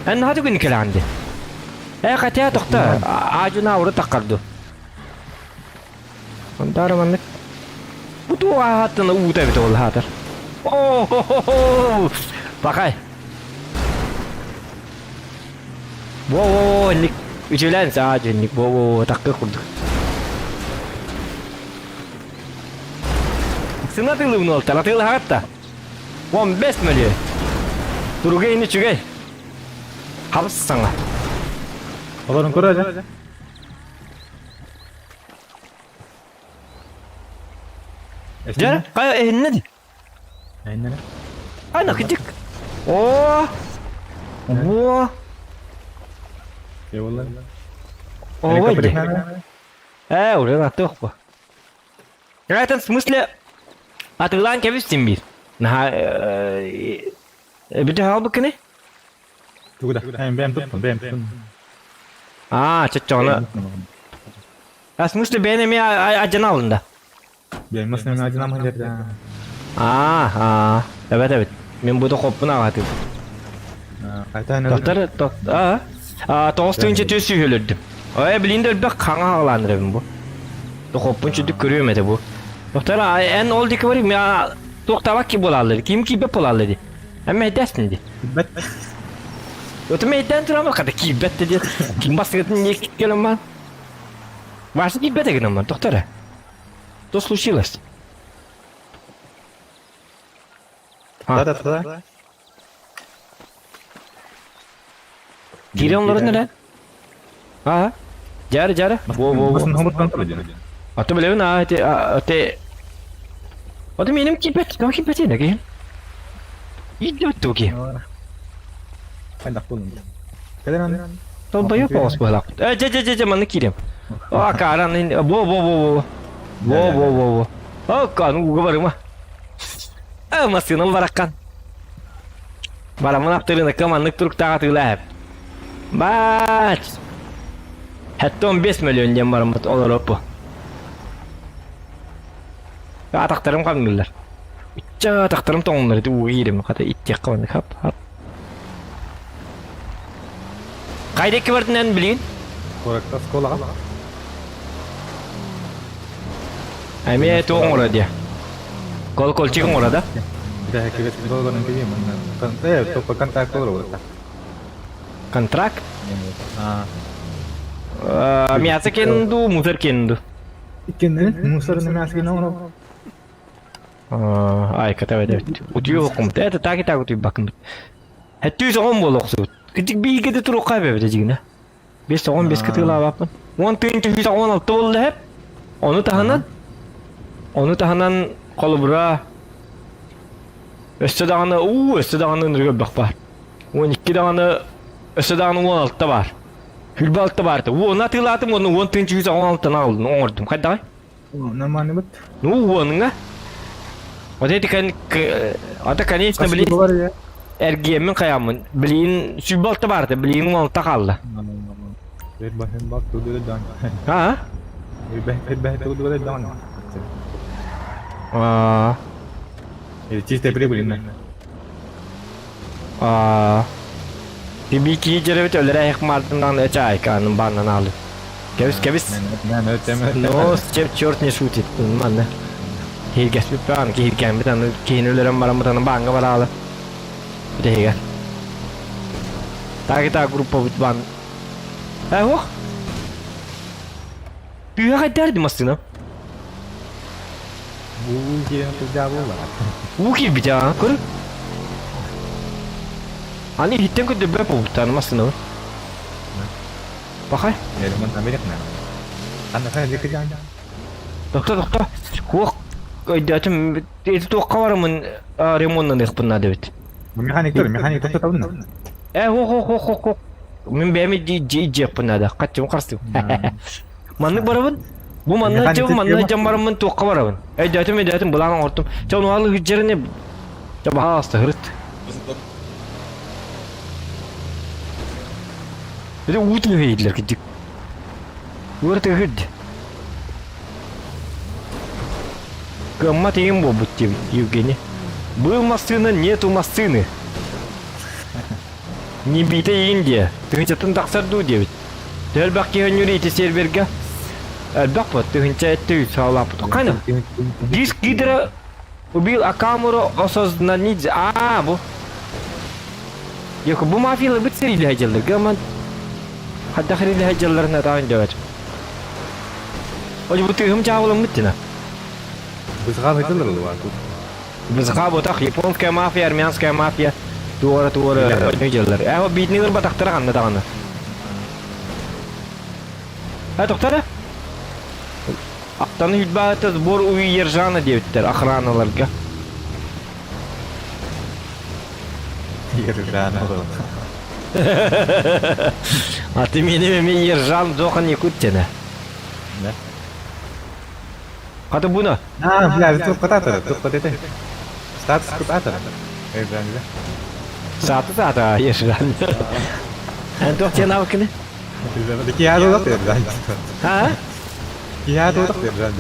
Эн наһаа түгүн кэлэҕин ди. Э, хотя тохто, аажу науры таккарду. Онтаары маннык. Бу туох ааттан уута эбит ол хаатар. О, Пахай. Во-во-во, инник үчүлээн саажу инник во-во-во таккы курдук. Сына тылыбын уолтар, атыылаһаҕыт да. 15 мөлүө. Туруга ини үчүгэй. Хабыс саҥа. Олорун көрө Дьэ, хайа эһиннэ ди. Эһиннэ. Ана кытык. О! Во! Явалла. О, Э, уже аттыах бу. В этом смысле атыылаан кэбистим биир. Наһаа бүтэ хаалбыт кини? Тугу да? Бэм туттум, бэм туттум. Аа, чоччоҕуна. А в смысле бэйэн эмиэ адьана алында? Бэйэн масына адьанам хадерда. Аа, аа, эбэт эбит. Мен бу да хоппун аҕатым. Доктор, а, а, тоҕус тыһыынча түс сүүһүлүрдүм. Ой, билин да өлбөх хаҥа хаалаанырабын бу. Хоппун чүдүк көрүөм этэ бу. Доктор, эн ол диэки барый, туох табак ки буолааллар, ким киирбэт буолааллар ди. Эн мэйдээсин ди. Киирбэт. Өтө мэйдээн турамар хата киирбэт да диэн. Ким бастыгытын не кэлэн баан. Вася киирбэт эгинэн доктор. Что случилось? Да-да-да. Киирэн олорон эрэ. Аа. Дьары, дьары. Во, во, во. Аты билэбин, аа, эти, эти... Аты меним киирбэт, ким киирбэт ene киһим. Ииддибит туги. Хайдах буоллун. Кэлэн аны. Толбойук оҕус быһалаахпыт. Э, дьэ, дьэ, дьэ, дьэ, манна киириэм. Аа, кааран, во, во, во, во. Во, во, во, во. О, кааны ууга барыма. Э, массыынам бараххан. Бараммын аптырыынакка маннык туруктаах атыылаһып. Бач! Хэтте 15 миллион диэн бараммыт олороппу. Атахтарым хамныыллар. Ичча атахтарым тоҥуннар ити ууга киирим хата иттиэххэ маннык хап хап. Хайда икки бардынан билигин? Куоракка оскуолаҕа. Эмиэ туох оҥоро диэ? Колокольчик оҥоро да? Контракт? Мясо кенду, мусор кенду. Мусор мясо кенду. Ай, ката эбит. Утуйуоххум. Это так и так утуйбаккын. Хэттүү соҕон буолуохсубут. Кырдьык бииргэ да туруохха эбэбит дьигинэ. 5-15 кытыылаабаппын. 10 116 буолла эп. Ону таһынан ону таһынан холобура өссө даҕаны уу өссө даҕаны ынырык элбэх баар. 12 даҕаны өссө даҕаны 16 баар. Хүлбэ алта баар этэ. Уону атыылаатым уонна 10 116-ны аҕалдым оҥордум. Хайдаҕай? Нормально бит. Ну уонуҥа. Вот эти кон... Это, конечно, блин, эргиэммин хайааммын. Блин, сүүрбэ алта баар этэ, блин, 16 хаалла. А? А. Чисто прибыльно. А. Тиби кии дьэрэбит өлөрө эһэх маартынан эчаайкаанын бааннан аалы. Кэбис, кэбис. Но с чем черт не шутит. Манна. Киһиргэспит баан, киһиргээммит аны киһини өлөрөн бараммыт аны бааҥҥа бараалы. Бүтэһигэр. Так и группабыт баан. Э, ох! Тыа хайдарды массыына. Уу киирэн сылдьаа буолла. Уу киирбит аа, көр. Аны иһиттэн көрдөрбөт буолбуттар массыынабын. Пахай. Тохто, тохто. Хуох өйдөөтүм. Эти туохха бараммын ремоннаныахпын наада эбит. Механиктар, механик тохтотабын. Э, хуох, хуох, хуох, хуох, хуох. Мин бэйэм дьиэхпин наада. Хаччым харыстым. Маннык барабын. Бу манна дьон, манна дьон бараммын туохха барабын. Өйдөөтүм, өйдөөтүм, былаан оҥортум. Чэ, ону алы хыджарыны. Чэ, баһаалыста, хырыт. Ити уу түһэйдилэр кырдьык. Уор тыһырд. Кыаммат иҥин буолбут диэбит Евгений. Был массыына нету массыыны. Не битэ иин диэ. Тыһынчатын тахсар дуу диэбит. Элбэх киһи өнньүр ити сервергэ. Элбэх бу тыһынча этте үт саалааппыт. Қайна? Диск гидра убил Акамуру осознанидзе. Аа, бу. Yok bu mafyalar бит сэрилэһэ дьыллар гаман хайдах эрилэһэ дьылларына таан дьават. Ой бу тыһым чааҕыламмыт дина. Бызҕаа бытылар улуа тут. Бызҕаа ботах японская мафия, армянская мафия туора туора дьыллар. Э о биитини ырбатахтара ханна даҕаны. Э тохтара? Аттаны хүлбаата сбор у Ержана диэбиттэр охраналарга. Ержан был. А ты меня мен Ержан Зохан Якутина. Да. Хата буна. А, бля, тут кататор, тут кататор. Статус кататор. Ержан, да? Сааты саата Ержан. Эн туох диэн аабыккыны? Киһи тутах Ержан. А? Киһи тутах Ержан.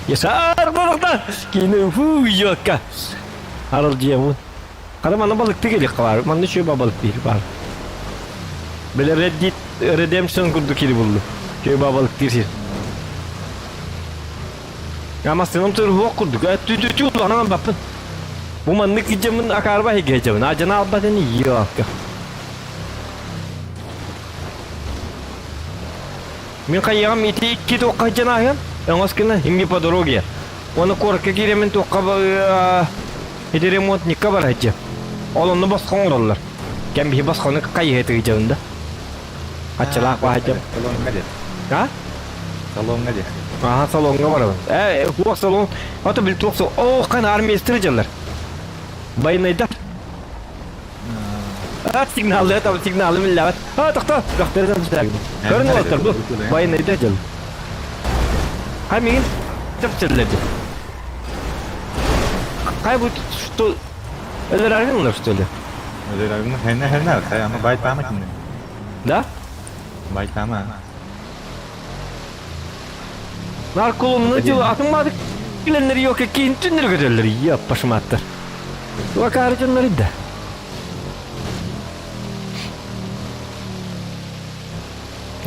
Ясаар балыкта! Кини фу йокка. Арылдьыйабын. Хара манна балыкты келиэх бар. Манна үчүгэй балык биир бар. Били Red Dead Redemption курдук кири булду. Үчүгэй балыктыыр сир. Амастыным туруһуох курдук. Тү-тү-тү улахан баппын. Бу маннык кидьэмин акаарба хигээжэбин. Ажана албатын йокка. Мин хайыаҕым ити икки туохха сылдьан ааһыам, өҥөс гына имги по дороге. Уонна куоракка киирэммин туохха ити ремонтникка барааччы. Ол онно босхо оҥороллор. Кэм биһи босхону хайыһа тыгыдьабын да. Аччалаах баһадьам. Салоҥҥа диэ. А? Салоҥҥа диэ. Аха, салоҥҥа барабын. Э, туох салон? Ото бил туох салон. Оо, хан армейстер дьаллар. Байнайдар. А, сигналы, там сигналы милләбәт. А, тохто, бөхтәрдән төшәгез. Көрүн уолаттар бу. Военныйда дьыл. Хай мигин төпсерлерди. Хай бу что Өлөрәргин что ли? Өлөрәргин хәнә хәнә, хай аны байтама кине. Да? Байтама. Нарколомны дел атыммадык. Киленнер yok кейин түннер көтөллөр. Яп башыматтар. Туакары дьоннор да.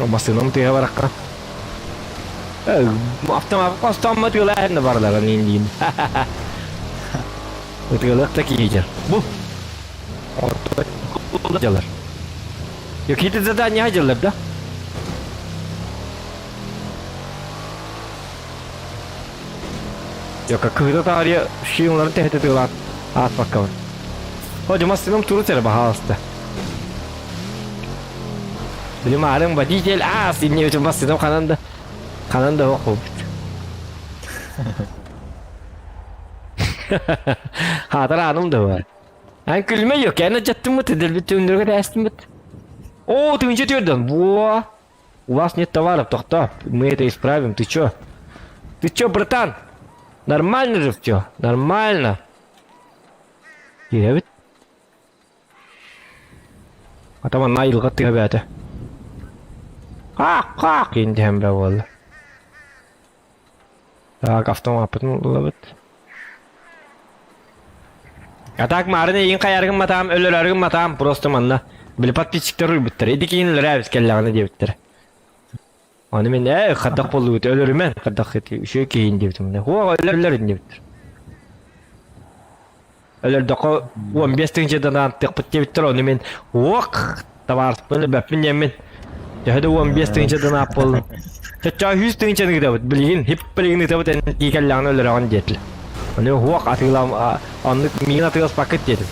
Массыынам тыа баракка. Автомат хостоммут тыылаһын барлара диин. Ытыалык да киһи Бу. Дьалар. Какие-то задания дьалар, да? Yok, кыһыта таарыйа шиҥларын тэһитэ тыылаат ааспаккабын. О, массыынам туру сэрэ баһаалыста. Били маарыҥ водитель аас иннибитин массыынам ханан да ханан да суох буолбут. Хаатар ааным да бар. Эн күлмэ yok, эн ачаттыммыт, эдэрбит түҥнөргө тээстиммит. О, тыынча түөрдөн. Во! У вас нет товаров, тохто. Мы это исправим, ты чё? Ты чё, братан? Нормально же все, нормально. Киирэбит. Ата манна айылҕа тыа бээтэ. Хаах, хаах диэн дэһэн бэ буолла. Так, автомаппытын ылабыт. А так маарын эйигин хайаргын матаам, өлөрөргүн матаам, просто манна. Били подписчиктар уйбуттар. Ити киин өлөрөөбүт кэллэҕинэ диэбиттэр. Аны мен ээ хадах боллубут өлөрүмэн хадах үчүгэй киһин диэбитим. Хуох өлөр диэбиттэр. Өлөрдөххө 15 тыһыынчадан ааттыахпыт диэбиттэр, ону мин уох табаарыспын өлбөппүн диэммин төһө да 15 тыһыынчадан аап буоллун. Чоччоо 100 тыһыынчаны ыытабыт, билигин хип билигин ыытабыт эн тии кэллэҕинэ өлөрөҕүн диэтилэр. Ону уох атыылаам оннук миигин атыыласпаккыт диэтим.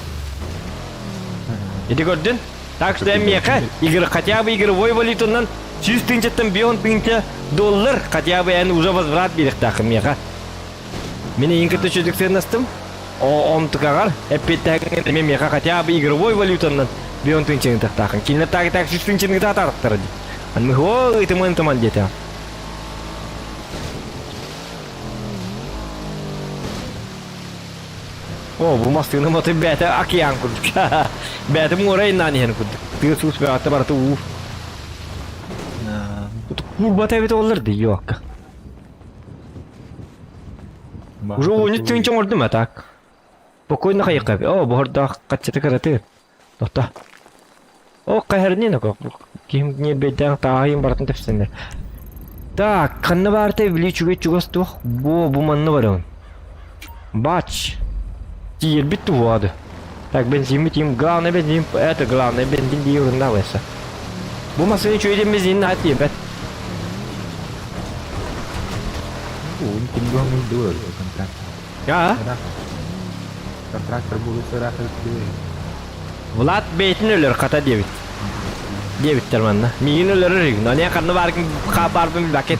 Ити көрдүн? Так что эн миэхэ игр хотя бы игровой валютанан 100 тыһыынчаттан 5 тыһыынча доллар хотя бы эн уже возврат биэриэхтээххин миэхэ. Мин эйигин кытта үчүгдүк сыаннастым. Онтукаҕар эппиэттэһиҥ эмиэ миэхэ хотя бы игровой валютанан бион тыынчаны тахтаахын. Кинилэр так так сүүс тыынчаны таатааттара дии. Аны о ытыман ытыман диэтэ. О, бу массыына моту бээтэ океан курдук. Бээтэ муора иннаан иһэн курдук. Тыа суус бэҕэтэ барыта уу. Курбата эбит оллар дии, юакка. Уже уонньут тыынча оҥордум а так. Спокойно хайыкка. О, буһардаах хаччата кыраты. Тота. О, каһарнин око. Ким не бэйдээх тааһын барытын тэпсэннэр. Так, ханна баартай били үчүгэй чугас туох? Бу бу манна барабын. Бач. Тиийэрбит туһуады. Так, бензиммит им главное бензин, это главное бензин дии урунна веса. Бу массыына үчүгэй бензин ат диэбэт. А? Влад бэйэтин өлөр хата диэбит. Диэбиттэр манна. Миигин өлөрөр игин. Оне ханна бааргын хаапаарбын билбэккин.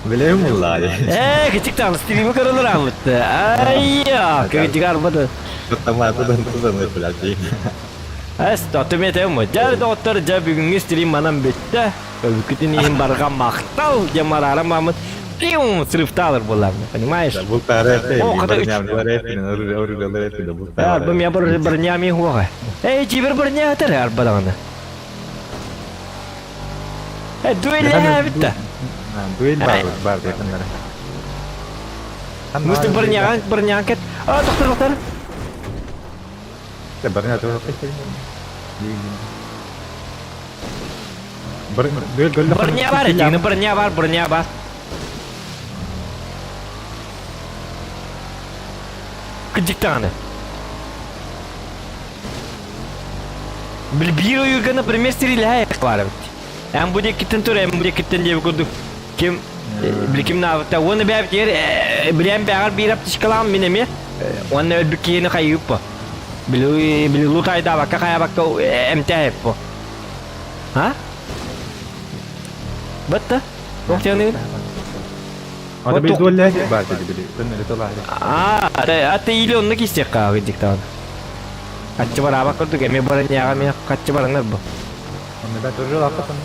Билэм уллаайы. Ээ, кичик таҕыс стримы көрөлөр ааммытты. Айя, кыгытыгы арбады. Тутамаатыдан тутаны блядь. Эс, тотум этем. Дьэ, доҕоттор, дьэ бүгүҥҥү стрим манан бүттэ. Өлбүккүтүн иһин барҕа махтал диэн мараара маамыт пиум срывтаалар буоллаҕына, понимаешь? О, бу меня бронями хуоҕа. Эй, чибер броня атар арбадаҕына. Э, дуэллээбит да. Дуэль бар, бар якыннары. Мусту броняга, броняга кет. А, доктор, доктор. Броня Броня бар, этигини броня бар, броня бар. Кыдьык даҕаны. Биир ойуурга, например, сирилэһэ баар эбит. Эн бу диэкиттэн тур, эн бу диэкиттэн диэбит курдук ким биликим наабыта уонна бэйэбитигэр билээн бэҕэр биир аптечкалаам мин эмиэ уонна өлбүт киһини хайыыппа. Били били лутайдаабакка хайаабакка эмтээһиппо. А? Батта? Туох диэный? Ата били дуоллэ баар били төннөрү тылаары. Аа, ата или онно кистиэххэ диктаан. Хаччы бараабак курдук эмиэ бараньяҕа эмиэ хаччы баранар бу. Онно бэт оружие лааппат онно.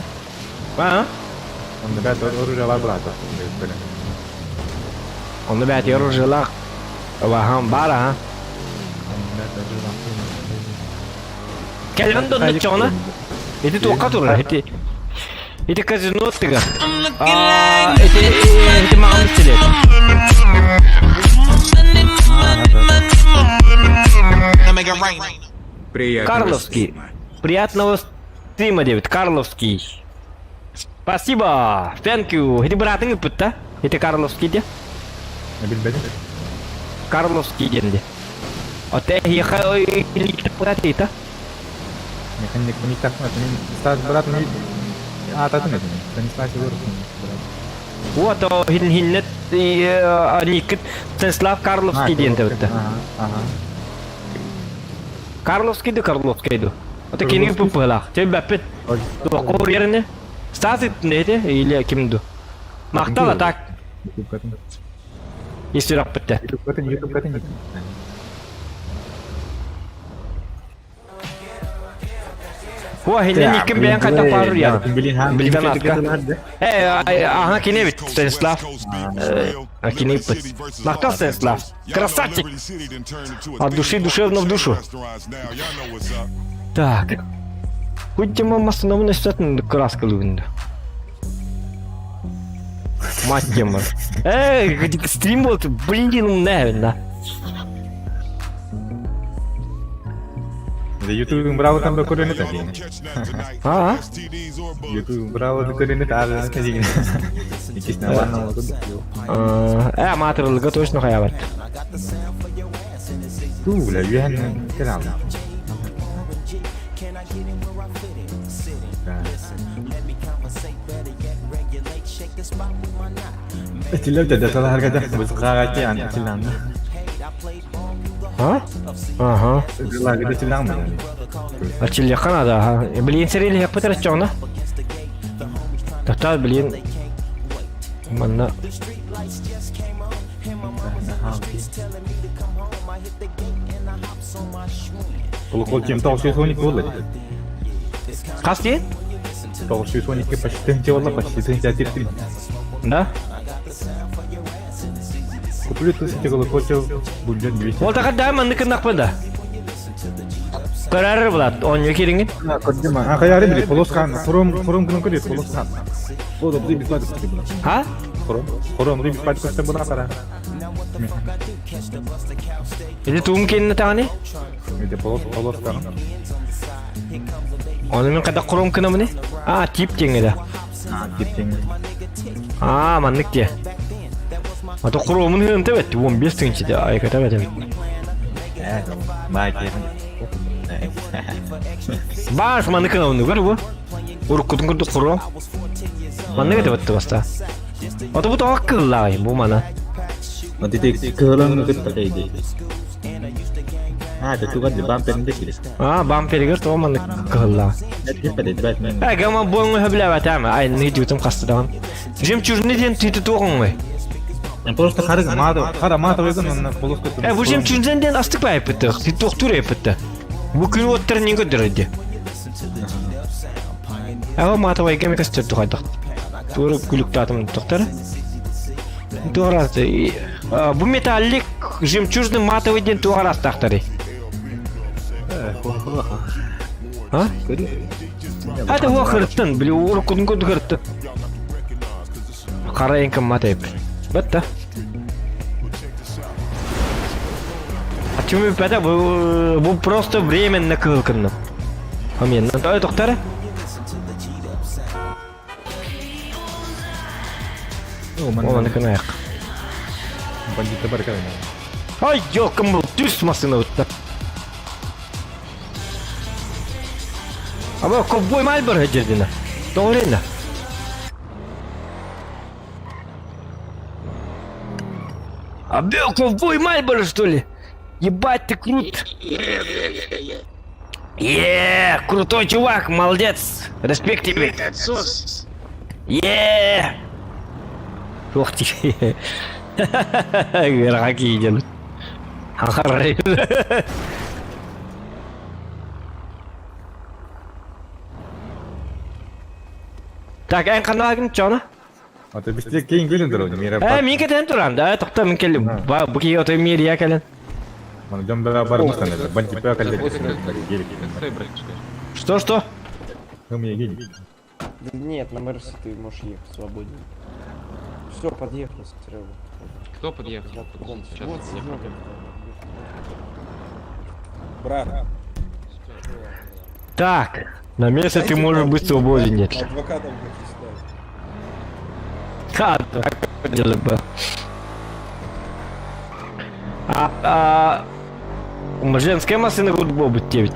А? Онно бэт оружие лаах былаата. Онно бэт оружие лаах. Вахан бар а. Кэлэн донно чоҕуна. Ити туохха турар? Ити Ити казино тыга. Аа, ити ити маҕан силет. Карловский. Приятного стрима, Дэвид. Карловский. Спасибо. Thank you. Ити быраатыҥ ыппыт да? Ити Карловский де? Билбэтим. Карловский диэн де. Оте эһиэхэ ыта? Брат, аататын этин. Станислав Егоров. Вот, хиннет Никит Станислав Карловский диэн табытта. Карловский ду Карловский ду. Ото киниги пыппыһылаах. Түйбэппит. Туохха уруйарыны? Стас ыттын или ким ду? Махтал, а так. Ис сүрэхпиттэн. О, хинен иккин бэйэн хайдах баар уруйар. Билден атка. Э, ага, кини бит, Станислав. Кини бит. Махтал, Станислав. Красавчик! От души душевно в душу. Так. Будем основной өстөтүн краскалыгында. Мать тема. Эй, стрим вот, блин, наверное. YouTube браво там көрөнө тагин. А? YouTube браво көрөнө тагын тагин. Э, маатырылыга точно хаябат. Бля, үөһэн кэлэн Этилер да таларга да бузгаати ан этилан. А? Ага. Лагерь этилан. Ачилля Канада, ага. Блин, серили я потрачена. Тата, блин. Манна. Колокол тем 912 буолла. Хас диэн? 912 почти тыһыынча буолла, почти тыһыынча тиртим. Да? Куплю тысяча колокольчиков, бульон 200. Ол тақа да манны кыннақпын да. Көрәрі булат, он кириңин. А, хайары били, полос хан, хром, хром гынан көрү, полос хан. Ол да бесплатно көстө була. А? Хром, хром бесплатно көстө була кара. Или туум кенне тағаны? Эде полос, полос хан. Оны мен қада хром кынамыны? А, тип теңе да. А, тип теңе. А, маннык те. А то хромын хын тебет, 15 тыңчы де, айка тебет. Бай Баш маннык кынамыны көр бу. Уруккутун курдук хром. Маннык тебет баста. А то бу тоқ кыллай бу мана. Матите кылын кытта кейди. А, это туган бампер декили. А, бампергер то маннык кылла. Э, гама буоҥу хөбүлээбэтээм, айны дьутум хастыдаҕын. Жемчужный диэн тиити туоҕуҥуй? Просто хара мата, хара мата выгон он полос Э, бу жемчужный диэн астык баайыппыттых, ти туохтуур эппитте. Бу күн уоттарын нин көрдөрөйдө. Аҕа матовай кэми көстөр тухайдах. Туора күлүктаатым тохтар. Туорасы. Бу металлик жемчужный матовый диэн туорастаахтары. А? Хата хуа хырыттын, били уруккутун курдук хырыттын. Хара эҥкин матайып. Бытта. А чему это бу, бу просто временно кылкынным. Амен. Той тоқтары? О, кынаяқ. Бандиты бар кәдімгі. Ай, ёлкам был, түс машина бытта. Аба ковбой Мальборо жердина. Тоғырена. Абел, ковбой Мальборо, что ли? Ебать, ты крут. Е, крутой чувак, молодец. Респект тебе. Е. Ух ты. Верхаки Так, эн каналагын чона? А то бистек кейин келин дұру, мира. Э, мен кетен турам, да, тоқта мен келдим. Ба, бу кие отой мир я келен. Мана жон бара бар мыстан это, бандит пя кале. Что, что? Ну мне гелик. Да нет, на Мерсе ты можешь ехать свободен. Все, подъехал, Серега. Кто подъехал? Вот, Сейчас вот, я Серега. Брат. Так, на месте ты можешь быть свободен, нет. Адвокатом хочу стать. Ха, так дело бы. А, а, женская машина курдук буолбут диэбит.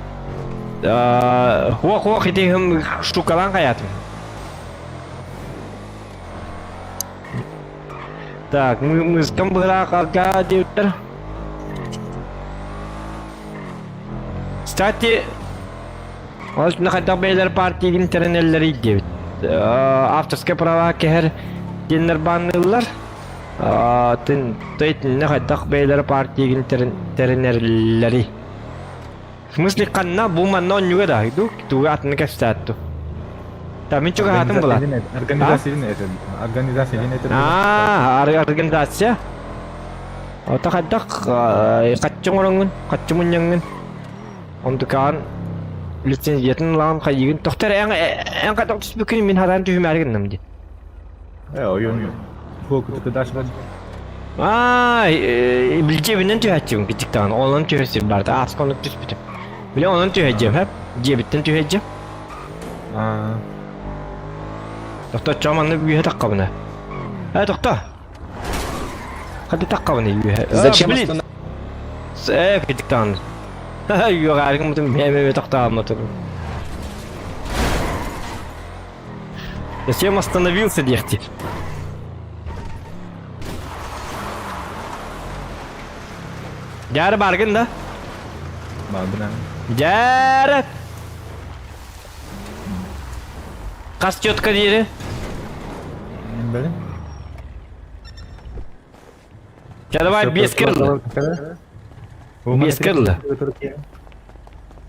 Хуох хуох итиһим штукалан хаятым. Так, мы, мы с кем быраак диэбиттэр. Кстати, Ол итиннэ хайдах бэйэлэр партиягын тэринэллэрий диэбит. Авторскай права кэһэр диэннэр баанныыллар. Тин итиннэ хайдах бэйэлэр партиягын тэринэллэрий? В смысле ханна бу манна онньуга да ду тугу атыны кэпсээтту. Та мин чугаһаатым була. Организация этэр. Организация этэр. Аа, организация. Ото хайдах хаччы оҥороҥҥун, хаччы мунньаҥҥын. Онтукаан лицензиятын ылаҕын хайыгын тохтор эн эн хайдах түспүккүн мин хараан түһүмээри гынным дии. Э, ойон Фокус дашь Аа, билдьиэбинэн түһээччибин кичиктаҕын, онон түһэсир барда, ааска оннук түспүтүм. Бile онон түһэдьиэм, хэп, дьиэбиттэн түһэдьиэм. Аа. Тохто, чоо манна үөһэ таххабына. Э, тохто! Хады таххабына үөһэ. Зачем Блин! Э, кичиктаҕын. Үөҕээригин мутум мэ-мэ тохтооммотум. Зачем остановился диэхтиир. Дьаары бааргын да? Баарбын аа. Дьаары! Хас четко диэри? Били. Чэ давай биэскэ ылла. Биэскэ ылла.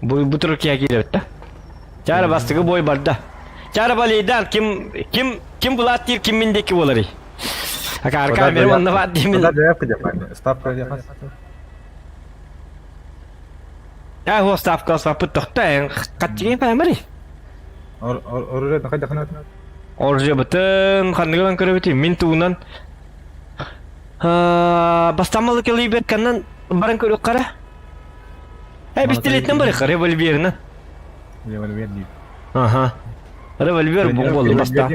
Бу бу Турция киирбит да. Чара бастакы бой барда. Чара балейдан ким ким ким булат диир ким мин диэки буоларый? Акаарка мин онно баар диимин. Ставка диэхас. Я хо ставка ставпыт тохто эн хатчыгын паамари. Оружие хайдахына Оружиебытын ханныгынан көрөбүтүй мин туунан Бастаммалы келибет каннан баран көрүк кара. Э пистолетинен барык револьверинен. Револьвер диир. Ага. Револьвер бу болду баста.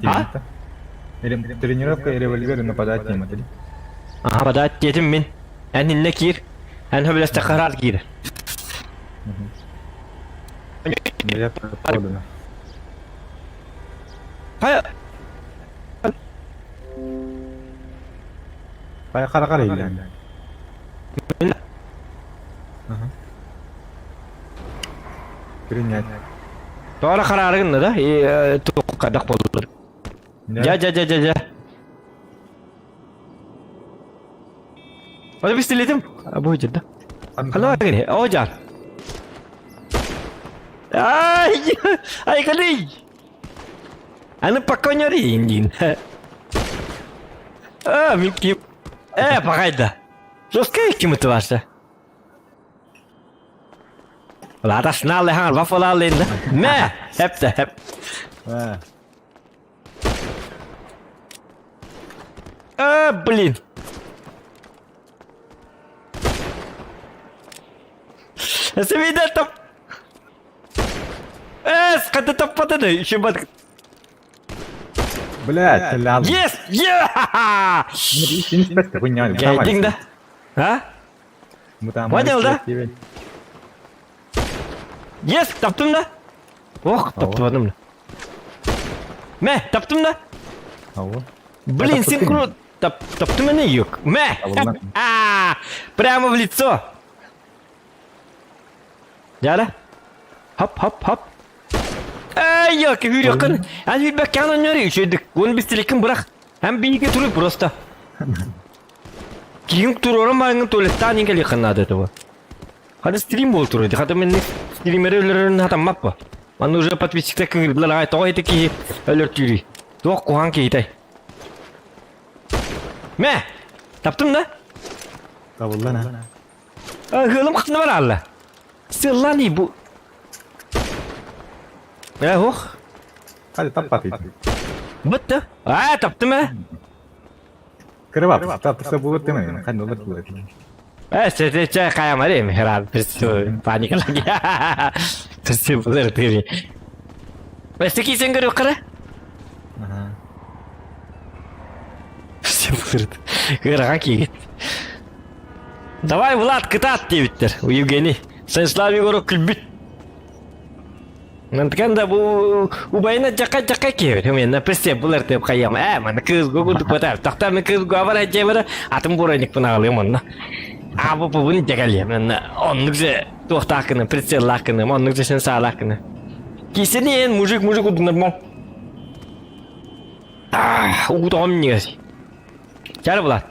А? Тренировка и револьвер нападать не могли. Ага, подать детим мин. Эн инне кир. Эн хөбүлэсте карар кир. Я подано. Хайа Хайа хара хара иһиллээн. Аха. Принять. Тоҕо хараары гынна да? И туох хайдах буоллар. Дьэ дьэ дьэ дьэ дьэ. Ону пистолетим. Бу да. Ханна гини? О жар. Ай, ай калый. Аны поконери диин. А, мин ким? Э, пагайда. Жесткий ким это ваша? Лада снале хан вафалалин. Мэ, хепте хеп. А, блин. Свида там. Эс, хата таппатаны, еще бат. Блядь, лял. Yes! Yeah! Гейдинг да? А? Понял, да? Yes, таптым да? Ох, таптыбадым да. Мэ, таптым да? Блин, синхрон... Тап, таптым мені юк. Мэ! А, прямо в лицо! Дьэ Хоп, хоп, хоп. Эй, ёлки, хүрүөххүн. Эн хүрбэккэҕин онньоору үчүгэйдик. Уон бистиликкин бырах. Эн биһиги туруй просто. Киһиҥ туруоран бараҥҥын туалеттаан иһин кэлиэххин наада этого. Хата стрим буол туруй. Хата мин стримери өлөрөрүн хатаммаппа. Манна уже подписчиктар кыҥырдылар аҕай тоҕо ити киһи өлөртүүрүй? Туох куһаҕан киһитэй? Мэ! Таптым да? Табыллан а. Ыалым ханна бараалла? Сылланый бу. Э, ох. Hadi таппат ити. Бытты. А, таптым э. Кырыбап, таптырса булыр деме. Ханна олар булыр. Э, сete чай каямар эми херал пирсу паника лаги. Пирсу булыр тири. Бесте кисен көрүп кара. Ага. Пирсу булыр. Кырага кийгит. Давай, Влад, кытаат диэбиттэр Евгений. Станислав Егоров күлбүт. Мантыкан да бу убайына жакка-жакка киһи. Мен прессе булар деп хайам. Э, маны кыз гугудук батар. Тохтар мен кыз гуабар жебара атым бурайник бунагалыым онно. А бу бу буну жагалыам. Оннук же туохтаакыны, прицеллаакыны, оннук же сен саалаакыны. Кисени мужик мужик курдук нормал. Уутаҕым минньигэс. Чары Влад.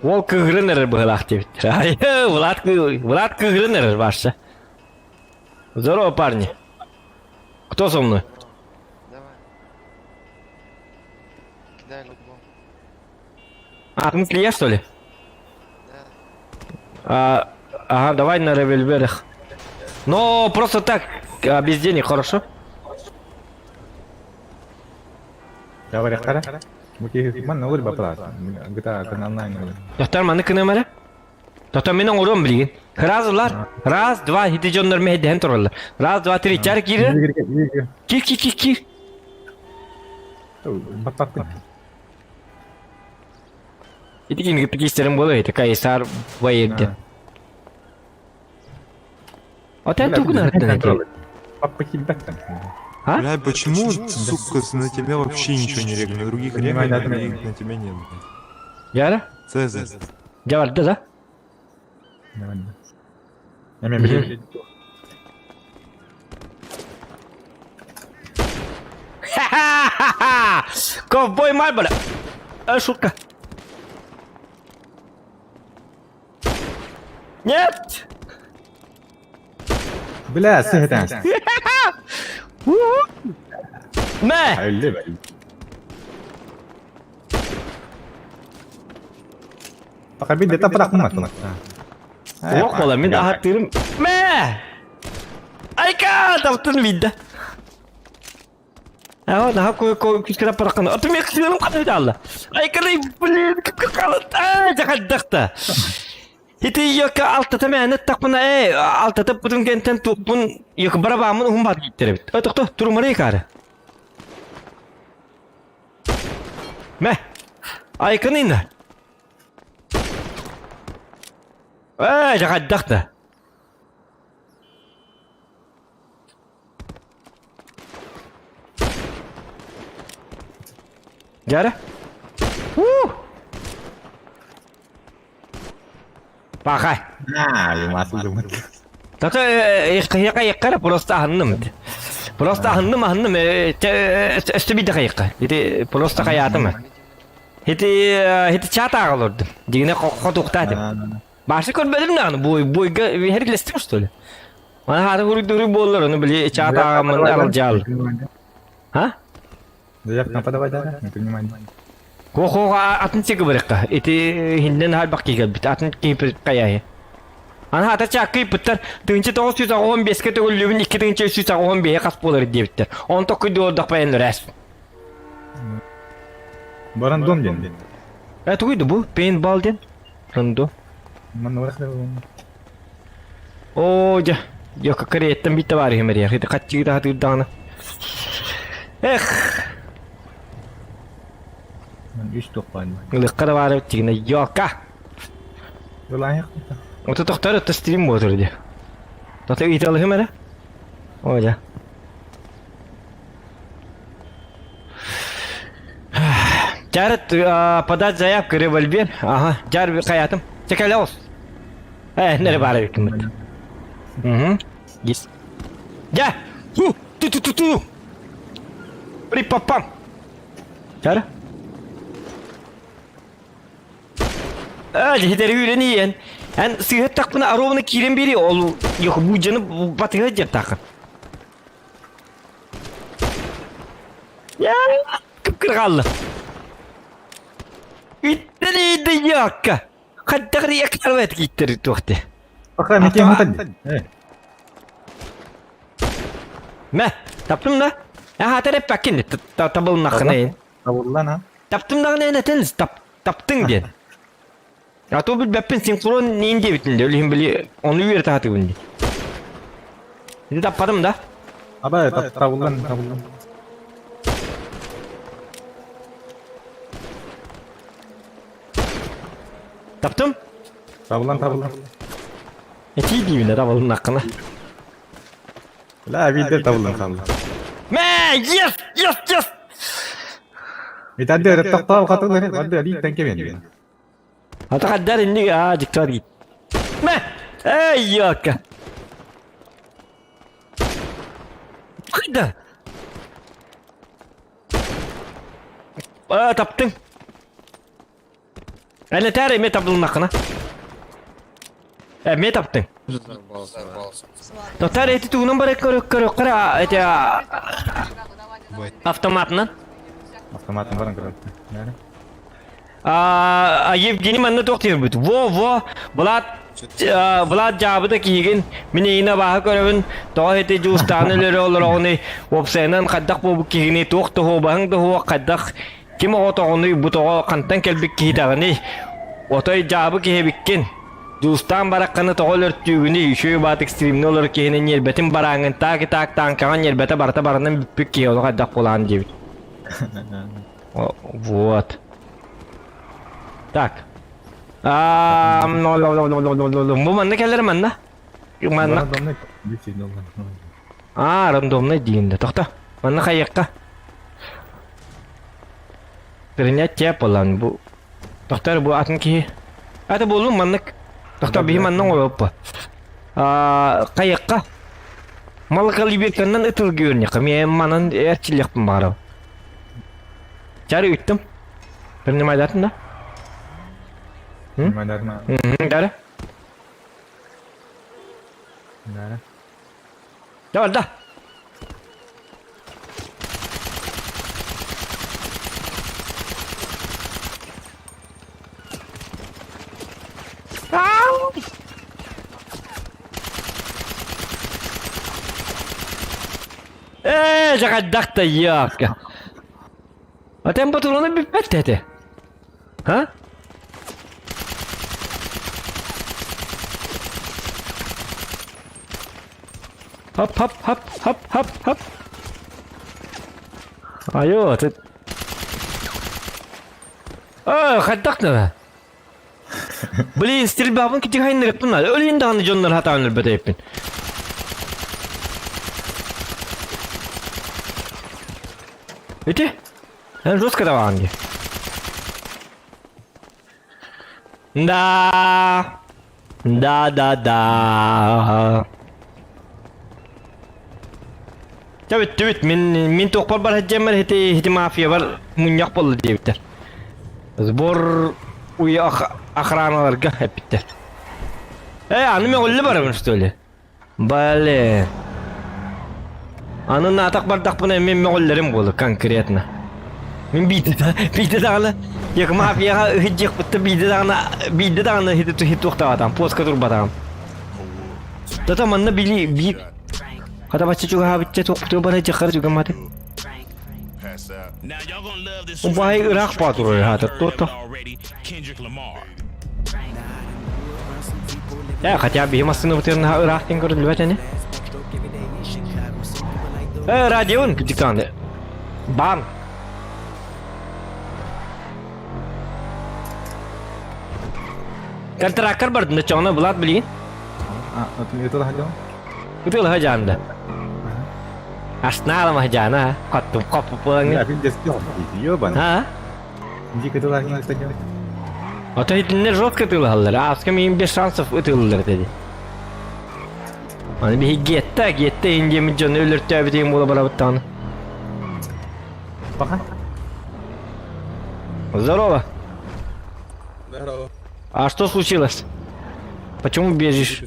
Уол кыыһыран эрэр быһыылаах диэбиттэр. Ай, Влад, Влад кыыһыран эрэр барса. Здорово, парни. Кто со мной? Давай. Кидай любому. А, ты я, что ли? Да. А, ага, давай на револьверах. Но просто так, а, без денег, хорошо? Говоря, Манна олор бапалаат. Гыта каналнайн. Доктор, маны кынам эрэ? Доктор, мен оҥоруом билигин. Раз, улар. Раз, два, ити дьоннор мэһэйдэһэн тураллар. Раз, два, три, чар киирэ. Кир, кир, кир, кир. Баттаттым. Ити кинигэ кистерин буолар ити Кайсар Ваерде. Отен тугун арыттан эти? Папа килбэттен. А? Бля, почему, сука, на тебя вообще ничего не регает? На других Понимаю, регает, да, на на тебя нет, блядь. Яра? Цезарь. Жабарды да? Эме билим. Ха-ха-ха! Ковбой Мальборо! Э, шутка. Нет! Бля, сыһытан. Мэ! Өллө бэл. Пока бид тапрак мат. Ох, бола, мин аһаттыырым. Мэ! Айка! Таптын видда. Аа, наһаа күскэрэ паракканы. Аты мен кысыным каты алла. Айканы, блин, калат. Аа, жахаддахта. Ити йока алтата мээнэ тахпына ээ, алтата путун кентен туппун йока барабаамын уһун бат гиттеребит. Ой, тохто, турумары кары. Мэ. Айканы инна. Ээ, жахаддахта. Дьара. Уу! Пахай. Тата яка яккара просто аһынным. Просто аһынным аһынным өстө биде кайыкка. Ити просто каятым. Ити ити чат аҕалордум. Дигине хотуктаатым. Башы көрбөдүм даҕаны бой бойга херглестим что ли? Мана хата хуруйдуруй буоллар ону били чат ааҕаммын аралдьаал. А? Заявка подавай, да? Не принимай. Хо-хо атын сиги барыкка. Ити хинден халбак кийгелбит. Атын кийпит каяйы. Ана хата чаккый пыттар тыынчы 995-ке төгүллүбүн 2385 хас буолар диэбиттэр. Онто күйдү олдох баян рәс. Баран дом ден. Э тугуйду бу? Пейнтбол ден? Рандо. Манна барах Оо дьэ, дьэ Кореяттан биир табаарыһым эрийэр. Ити хаччыгыта хатыырдаҕына. Эх! Үс туох баар. Ылыахха да баар эбит дьигинэ ёка! Ото тохтор ото стрим буотур дии. Тото ыйыталыһым эрэ. Оо дьэ. Жарыт подать заявку револьвер. Ага, жар хаятым. Чекалеос. Э, нере баар эбиккин Угу. Есть. Я! Ту ту ту ту При папам. Жар. Ээ, үйрен Эн сыһыттахпына ровно киирэн бири ол yok бу дьону батыга диэптаахын. Кып-кырҕалла. Иттери якка. Хаттагыр яккарбайт киттери туохте. Пока мен кем Мэ, таптым да. Аха тереппаккин табылнахына. Табыллан а? Таптым даҕаны эн этэн таптың диэн. А то билбэппин синхрон нин диэбитин де өлүһүн били ону үөрэтэ сатыыбын дии. Ити таппатым да. Аба табыллан табыллан. Таптым. Табыллан табыллан. Этии диибин да табылыннаххына. Ла видер табыллан табыллан. Мэ, yes, yes, yes! Итадды тохтоо хатылар, адды алиттен кемен. Ата хаддар инни аа диктор гит. Эй, ёлка! Куда? А, таптың. Әлі тәрі ме табылмақына. Ә, ме таптың. Тоқтар эти тугунан бар көрө көрө кара эти автоматынан. Автоматын баран көрөттү. А Евгений манна туох диирбит. Во во Влад Влад дьаабыта киһигин мин эйигин абааһы көрөбүн тоҕо ити дьуустааны өлөрө олороҕунуй уопсайынан хайдах буолбут киһигиний туох да уһуобаһыҥ да уһуох хайдах ким оҕотоҕунуй бу тоҕо хантан кэлбит киһитэҕиний отой дьаабы киһи эбиккин дьуустаан барахханы тоҕо өлөртүүгүнүй үчүгэй баат экстримнэ олорор киһини ньиэрбэтин барааҥҥын таак итаак тааҥкаҕа ньиэрбэтэ барыта барынан бүппүт киһи ону хайдах буолаан диэбит Вот. Так. Бу манна кэлэр манна. Манна. А, рандомный диин да. Тохто. Манна хайыкка. Принять теплан бу. Тохтор бу атын киһи. Аты болу маннык. Тохто биһи манна оҥороппа. А, хайыкка. Малакалибекканнан ытылгыырньака. Мен манан эрчиллиэхпин баҕарабын. Чары үттüm. Принимайдатын да? Принимайдатын. Дары. Дары. Давай, да. Ау! Ээ, дьаҕайдах да ёпка. А тем патроны бүппэт этэ. А? Хоп, хоп, хоп, хоп, хоп, хоп. Айо, ты... А, хайдах да. Блин, стрельбабын китиһайнырыппын өлүн даҕаны дьоннор хатаан өлбөтөйпүн. Ити? Эн жестко даваан дии. Да. Да, да, да. Түбүт, түбүт, мин мин туохпар бар сылдьаммар ити ити мафиябар мунньах буолла диэбиттэр. Сбор уй охраналарга эппиттэр. Э, аны мөҕүллэ барабын что ли? Блин. Аны наатах бардахпына мен мөҕүллэрим буолу конкретно. Мин биирдэ биирдэ даҕаны як мафияҕа ыһыдьыахпытта биирдэ даҕаны биирдэ даҕаны хит туохтаабатаҕым, поска турбатаҕым. Тата манна били биир хата бачча чугаһаабычча туохпутугар бара дьаххара чугамматы. Убай ыраах баатур хаатар туото. Э, хотя биһи массыынабытыгар наһаа ыраах диэн көрүллүбэт ини. Э, радион диктанты. Бам! Контрактор бардын чоҥно Влад билигин. А, ытылаһа Ытылаһа дьаанда. Аснаалама дьаана, хоттум хоппупуаҥы. А? Ото итиннэр жестко ытыылаһаллар. Ааска миин без шансов ытыыллар dedi. Аны биһи гетта, гетта иһин диэммит дьону өлөртөөбүт буола барабыттаҕына. Пока. Здорово. Здорово. А что случилось? Почему бежишь?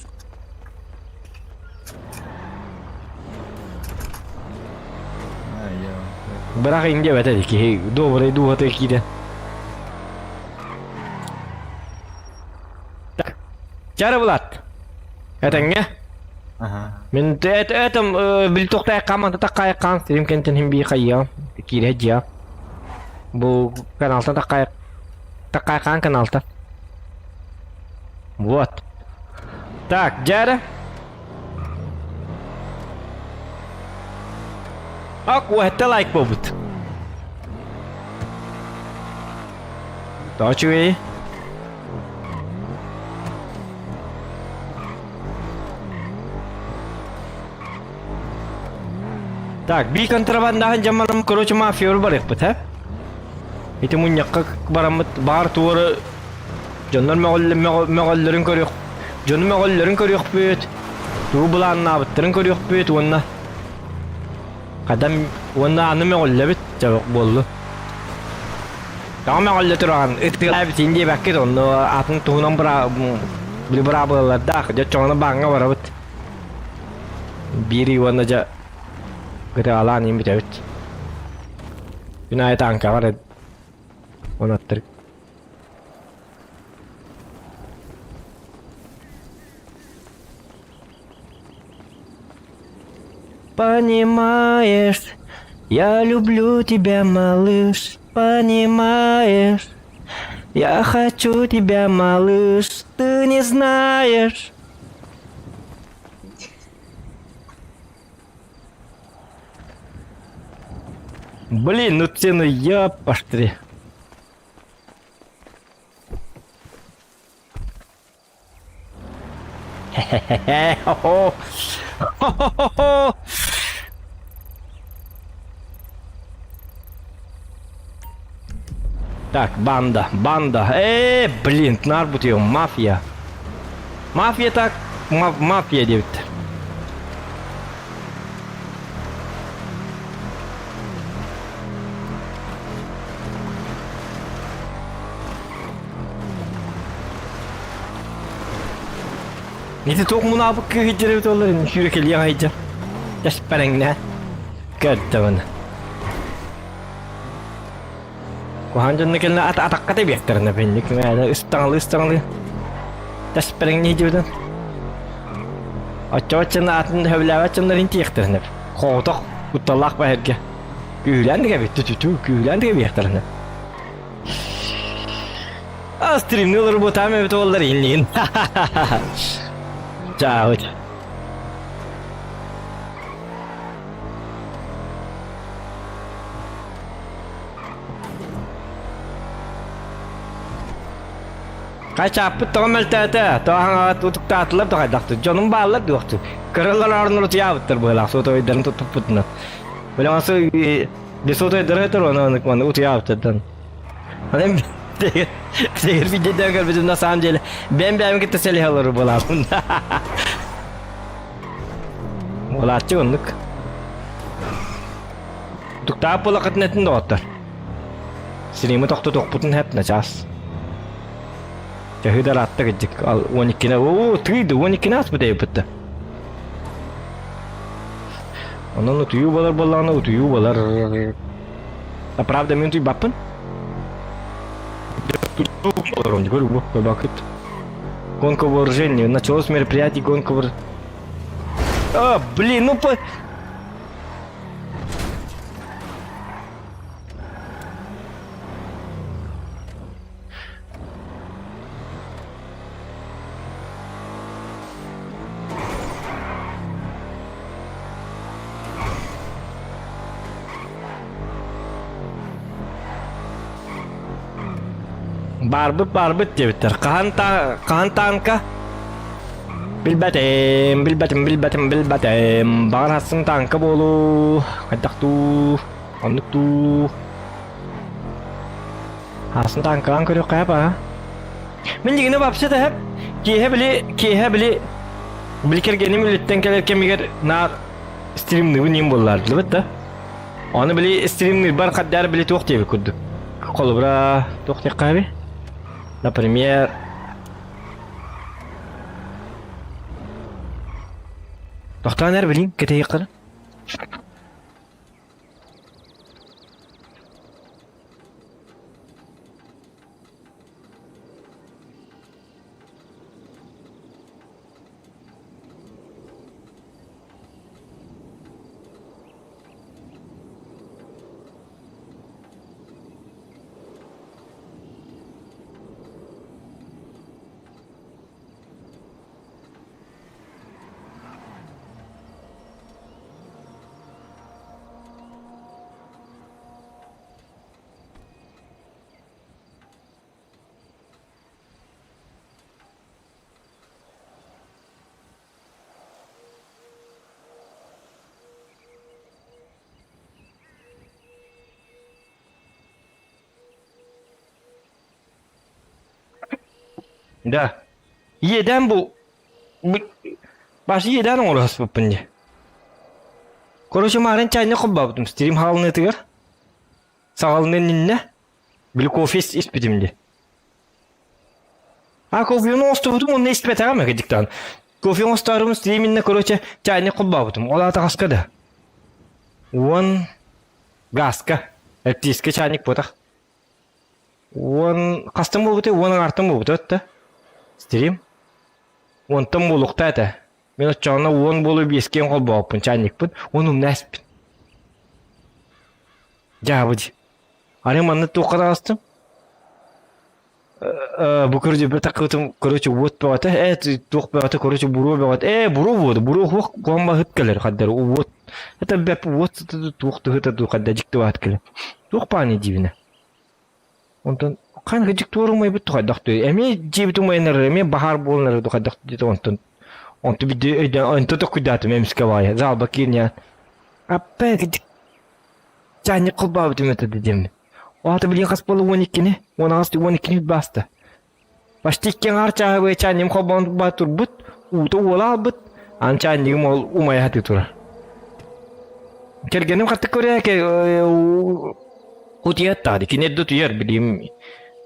Быраах индиэ бэтэ киһи добрый дууһата киирэ. Так. Чары Влад. Этэҥҥэ? Ага. Мин этом билтохтай каманта таккай кан сирим кентен хим би хайя киирэ дьиа. Бу каналта таккай таккай кан каналта. Вот. Так, дядя. Ак, это лайк буолбут. Тоҕо үчүгэй? Так, би контрабандаһын дьамманым, короче, мафия барыахпыт, һэ? Ити мунньахха бараммыт баар туора дьоннор мөҕөллөрүн көрүөх. Дьонум өҕөллөрүн көрүөхпүт, тугу былааннаабыттарын көрүөхпүт уонна хадам уонна аны мөҕүллэбит дьабык буоллу. Тоҕо мөҕүллэ тураҕын ытыалаабытын диэбэккит онно атын туһунан быра били быраабылалардаах дьэ оччоҕуна бааҥҥа барабыт. Биир ый уонна дьэ кытаалаан иин бүтэбит. Күн аайы тааҥкаҕа эрэ он аттар. Понимаешь, я люблю тебя, малыш, понимаешь? Я хочу тебя, малыш, ты не знаешь. Блин, ну цену я пошли. Хе-хе-хе, хо-хо. Хо-хо-хо-хо. Так, банда, банда. Блин, наар бутуйуом, мафия. Мафия так, мафия диэбиттэр. Ити туох мунаабыт кыһыйдыр эбит олар сүүрэкэлиэх айдьар. Тэспэрэҥнээн. Көрдөмүн. Куһаҕан дьонно кэллэ ат атахха тэбиэхтэринэ бинник мээлэ ыстаҥалыы ыстаҥалыы тэспэрэҥнии диэбитин. Оччо-оччону атын сөбүлээбэт дьоннорун тиэхтэринэ хоҕотох кутталлаах баһырга күүһүлээн да кэбит түтүтү күүһүлээн да кэбиэхтэринэ. А стримни олорбутаам эбит уоллар иннигин. Чаабыт. Хачааппыт тоҕо мөлтөөтө? Тоҕо утуктаатылар да хайдахтыр? Дьонум бааллар дуохтур. Кыралар орнор утуйаабыттар быһыылаах сотовойдарын туттуппутунан. Билэҕин сотовойдары өтөр оны маны утуйаабыттардан. Анам тегер видеодан көрбүтүм на самом деле бэм бэм кытта сэлиһэ олору буолаабын. Буолааччы оннук. Туктаап буолахытын этин доҕоттор. Сиримы тохтотуохпутун хэп начаас. Төһүү да ыраатта кырдьык. Ал 12-не оо тыйды 12-не ааспыт эбиппит Онон утуйуу болар буоллаҕына утуйуу болар. А правда мин утуйбаппын. Гонка вооружений. Началось мероприятие гонка вооружений. А, блин, ну по... Барбыт барбыт диэбиттэр. Хаһан та хаһан танка? Билбэтим, билбэтим, билбэтим, билбэтим. Баҕар хассын танка буолуу. Хайдах дуу, оннук дуу. Хассын танкалаан көрүөххэ ба. Мин дигини вообще-то хэп киэһэ били киэһэ били били кэргэним үлэттэн кэлэр кэмигэр наар стримныыбын иин буоллар билбэт да. Аны били стримныырбар хаддаар били туох диэбит курдук. Холобура туох диэххэ Например, Тохтоон эр билин кэтэһиэххэ. Да. Иэдээн бу. Баш иэдээн оҥоруһаспыппын дии. Короче, маарын чайны холбообутум стрим хаалыныытыгар. Саҕалыныан иннинэ били кофе испитим дии. А кофены оҥостубутум уонна испэтэҕим экидиктаан. Кофе оҥостоорум стрим иннэ короче чайник холбообутум. Ол аата хаска да. Уон газка. Электрический чайник буотах. Уон хастан буолбутай? Уон аҥаартан буолбута да. Стрим. Уонтан буолуохтаа этэ. Мин оччоҕуна уон буолу биэскиэн холбооппун чайникпын. Уон умна эспин. Дьаабы дии. Аны манна туохха таҕыстым? Бу короче такытым короче уот бөҕөтө ээ туох бөҕөтө короче буруо бөҕөтө ээ буруо буолду буруо хуох куһаҕан баһыт кэлэр хаддар уот это бэп уот туох тыһыта дуу хадда дьикти баһыт кэлэр туох бааны диибинэ онтон хаан кыдьык туор умайбыт тухайдах тыы эмиэ дьиэбит умайан эрэр эмиэ баһаар буолан эрэр тухайдах диэтэ онтон онту бидди өйдөөн онту токуйдаатым эмискэ баайа залба киирнэ аппа кыдьык чаанньык холбообутум этэ диэммин Аата билигин хас буолла 12-ни, 18 12-ни бааста. Почти икки аҥаар чааһы быа чаанньым холбоон баа турбут, уута уола албыт, ан чаанньыгым ол умайа сатыы турар. Кэргэним хаттык көрөөкө утуйаттаады, кини эрдэ утуйар, билим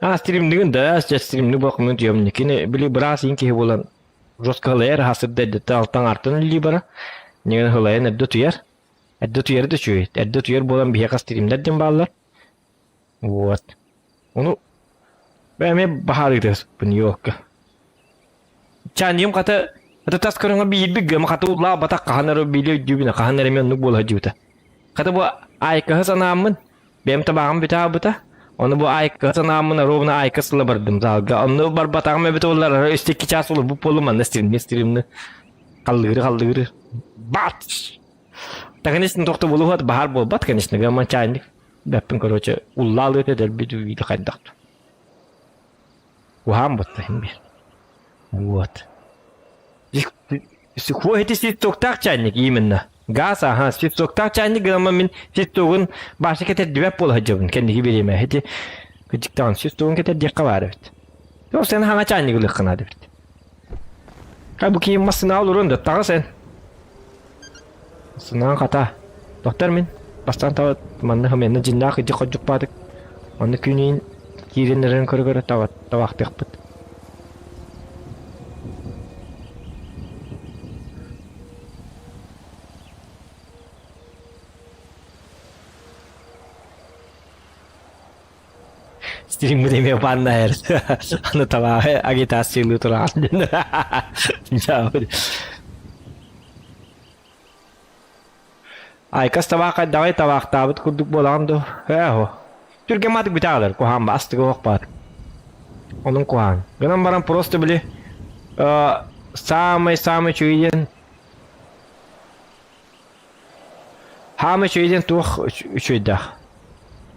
аа стримнигин да, стримни буолкумун утуйам, кини били быраас иин киһи буолан жестко ылайар, хасырда эрдэтте алтан артан үллии бара, нигин ылайан эрдэ утуйар. Эрдэ утуйары да үчүгэй. Эрдэ утуйар буолан биһиэхэ стримнэр диэн бааллар. Вот. Ону бэйэм эмиэ баһаарыытыспын елка. Чаанньыгым хата хата тас көрүҥэ биирбит гыма хата улаабатах хаһан эрэ били өйдүүбүнэ хаһан эрэ эмиэ оннук буола сылдьыбыта. Хата бу айкаһы санааммын бэйэм табааҕым бүтэ аабыта. Ону бу айкаһы санааммын ровно айка сыла бардым залга. Онно барбатаҕым эбит буоллар өстө икки чаас олорбут буоллум манна стримни стримни халлыыры халлыыры. Бац! Да, конечно, тохто булуһат баһар буолбат, конечно, гамма чайник. Бэппин, короче, уллаалыыта дөлбүт үйді хайдах. Уһаан ботта хин бир. Вот. Сухой эти свистоктаах чайник именно. Газ, ага, свистоктаах чайник гамма мин свистогун башы кетер дүбәп буола сылдьабын кэнники бириэмэ. Эти кыдьыктаан свистогун кетер диэххэ баар эбит. Ол сен хаҥа чайник ылыаххына эбит. Хай бу киһи массыынаҕа олоруон да таҕыс эн. Массыынаҕа хата. Доктор мин бастаан таба манна хомуйанна дьиннээх идьи ходьукпаатык. Онно күнүүн киирэн эрэн көрө-көрө таба табаахтыахпыт. Стриммит эмиэ бааннаһар. Аны табааҕы агитациялыы тураҕын диэн. Айкас табаах хайдаҕый табаахтаабыт курдук буолаҕын дуо? Ээ оһо. Түргэн маатык бүтэ куһаан ба астыга оһох баар. Онун куһаан. Гынан баран просто били самый-самый үчүгэй диэн Хаама үчүгэй диэн туох үчүгэйдээх?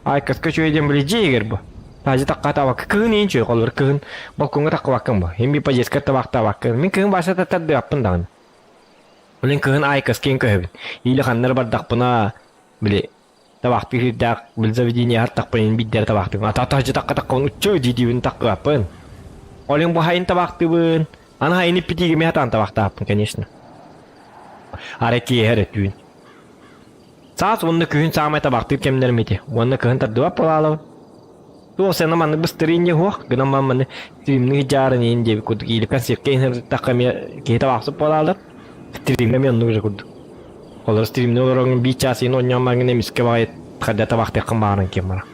Айкаска үчүгэй диэн били дьиэ иһигэр бу. Таһдьа тахха табакка кыһын иин үчүгэй холобур кыһын балкоҥҥа таххыбаккын бу. Иһин би подъездка табаахтаабаккын. Мин кыһын бааса тардыаппын даҕаны. Блин кыһын айкаска иин көһөбүн. Иилэ ханна эрэ бардахпына били табаахтыы сирдээх били заведение тахпын иин биирдэ эрэ табаахтыыбын. А таһдьа тахха таххабын уччу дии-диибин таххыбаппын. Ол иһин бу хайын табаахтыыбын. Аны хайын иппитиигэ эмиэ сатаан табаахтааппын конечно. Арай киэһэ эрэ түүн. Саас уонна күһүн саамай табахтыыр кэмнэрим ити. Уонна кыһын тардыбат буолаалабын. Туох сена маннык быстырыын дьэ суох, гынан баран маны стримник дьаарын иин диэбит курдук ииликкэн сиркэ иһин эмиэ киһи табаахсыт буолаалар. Стримҥэ эмиэ оннук же курдук. Олор стримни олороҥҥун биир чаас иин оонньоон бараҥҥын эмискэ баҕайы хайда табахтыаххын баҕаран киэн бара.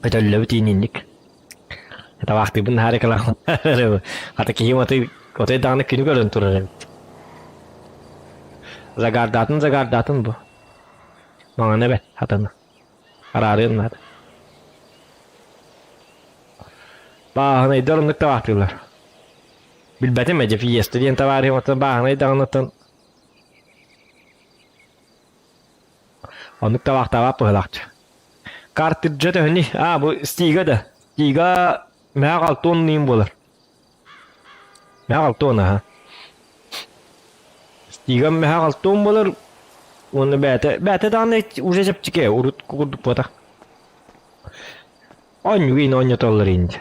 Өтөллөбүт иининник. Табаахтыыбын наһаа эрэ Хата киһим отой отой даҕаны күнү көрөн турар эбит. Загардаатын загардаатын бу. Маҥана бэт хатана. Араарыан наада. Бааһынайдар оннук табаахтыыллар. Билбэтим эдьэ Фиеста диэн табаарыһым оттон бааһынай даҕаныттан оннук табаахтаабат быһыылаахчы. Картриджа төһөнүй? А, бу Стига да. Стига мээх алтон ныйым буолар. Мээх алтон аха. Стига мээх алтон буолар. Уонна бэйэтэ, бэйэтэ даҕаны уже чэпчэки, урут курдук буотах. Оонньууга оонньотоллор инди.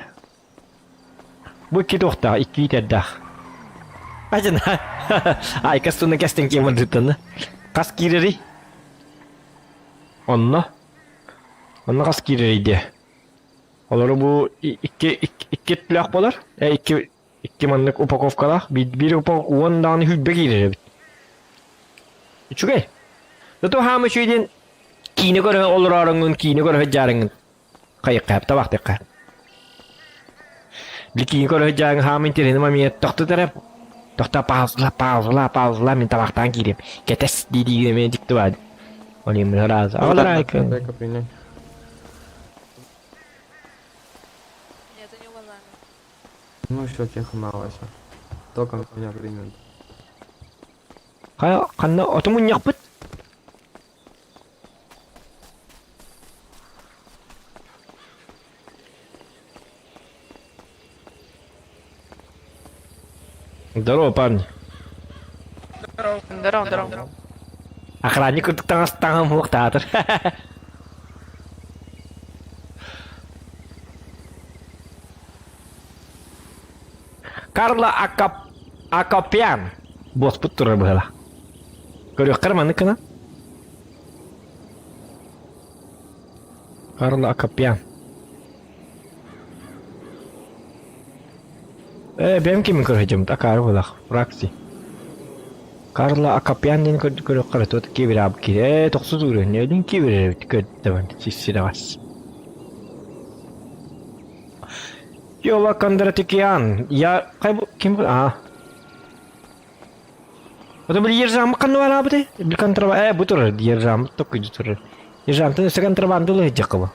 Бу икки туохтаах, икки иитэрдээх. Ажын айка суна кэстен киэмандыттаны. Хас киирэрий? Онно. Онно хас киирэрий диэ. Олору бу икки икки өттүлээх буолар. Э икки икки маннык упаковкалаах. Биир биир упаковка уон даҕаны сүүрбэ киирэр эбит. Үчүгэй. Зато хаама үчүгэй диэн киинэ көрө олорооруҥҥун, киинэ көрө сылдьаарыҥҥын хайыахха табахтыахха. Били киинэ көрө сылдьаарыҥ хаама интэриэһинэй мамия тохтот эрэ тохто паузла, паузла, паузла мин табахтаан киириэм. Кэтэс дии-дии эмиэ дьикти баар. Ол иһин ыраас. Аҕалар Дай-ка принять. Нет, это не уважаемый. Ну все, тебе хана, Вася. Только меня примет. Хайа, ханна оту мунньахпыт? Здорово, парни. Здорово, здорово. Охранник курдук таҥас таҥам уохтаатыр. Карла Акап... Акопян. Буоспут турар быһыла. Көрүөххэр маннык гына. Карла Акопян. Э, бэйэм кимин көрөдьүм, акаары булах, фракции. Карла Акопян диэн көрүөххэ тут кибираб ки. Э, тохсу тууру, нелин кибиребит көрдөмөн сиссирабас. Йола Кондратикян, я кай ким а. Это били ержам канварабыты? Били контраба, э, бу турар, ержам, только турар. Ержам, ты контрабанды лыждакова.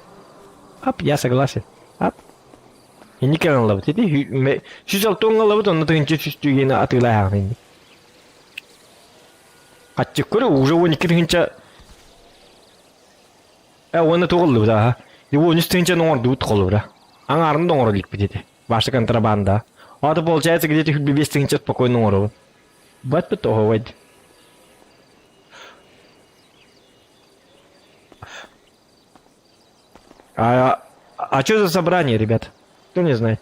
Ап, я согласен. Ап. Инник ылабыт ити 106 ылабыт онно тыһыынча сүүс түгэни атыылаһаҕын инник. Хаччы көрө уже 12 тыһыынча э уонна туох ыллыбыт аха 13 тыһыынчаны оҥордубут холобура. Аҥаарын да оҥоро иликпит ити. Ваша контрабанда. А то получается где-то 5 тыһыынча спокойно оҥоробун. Бат бит оһовайд. А, а что за собрание, ребят? Кто не знает?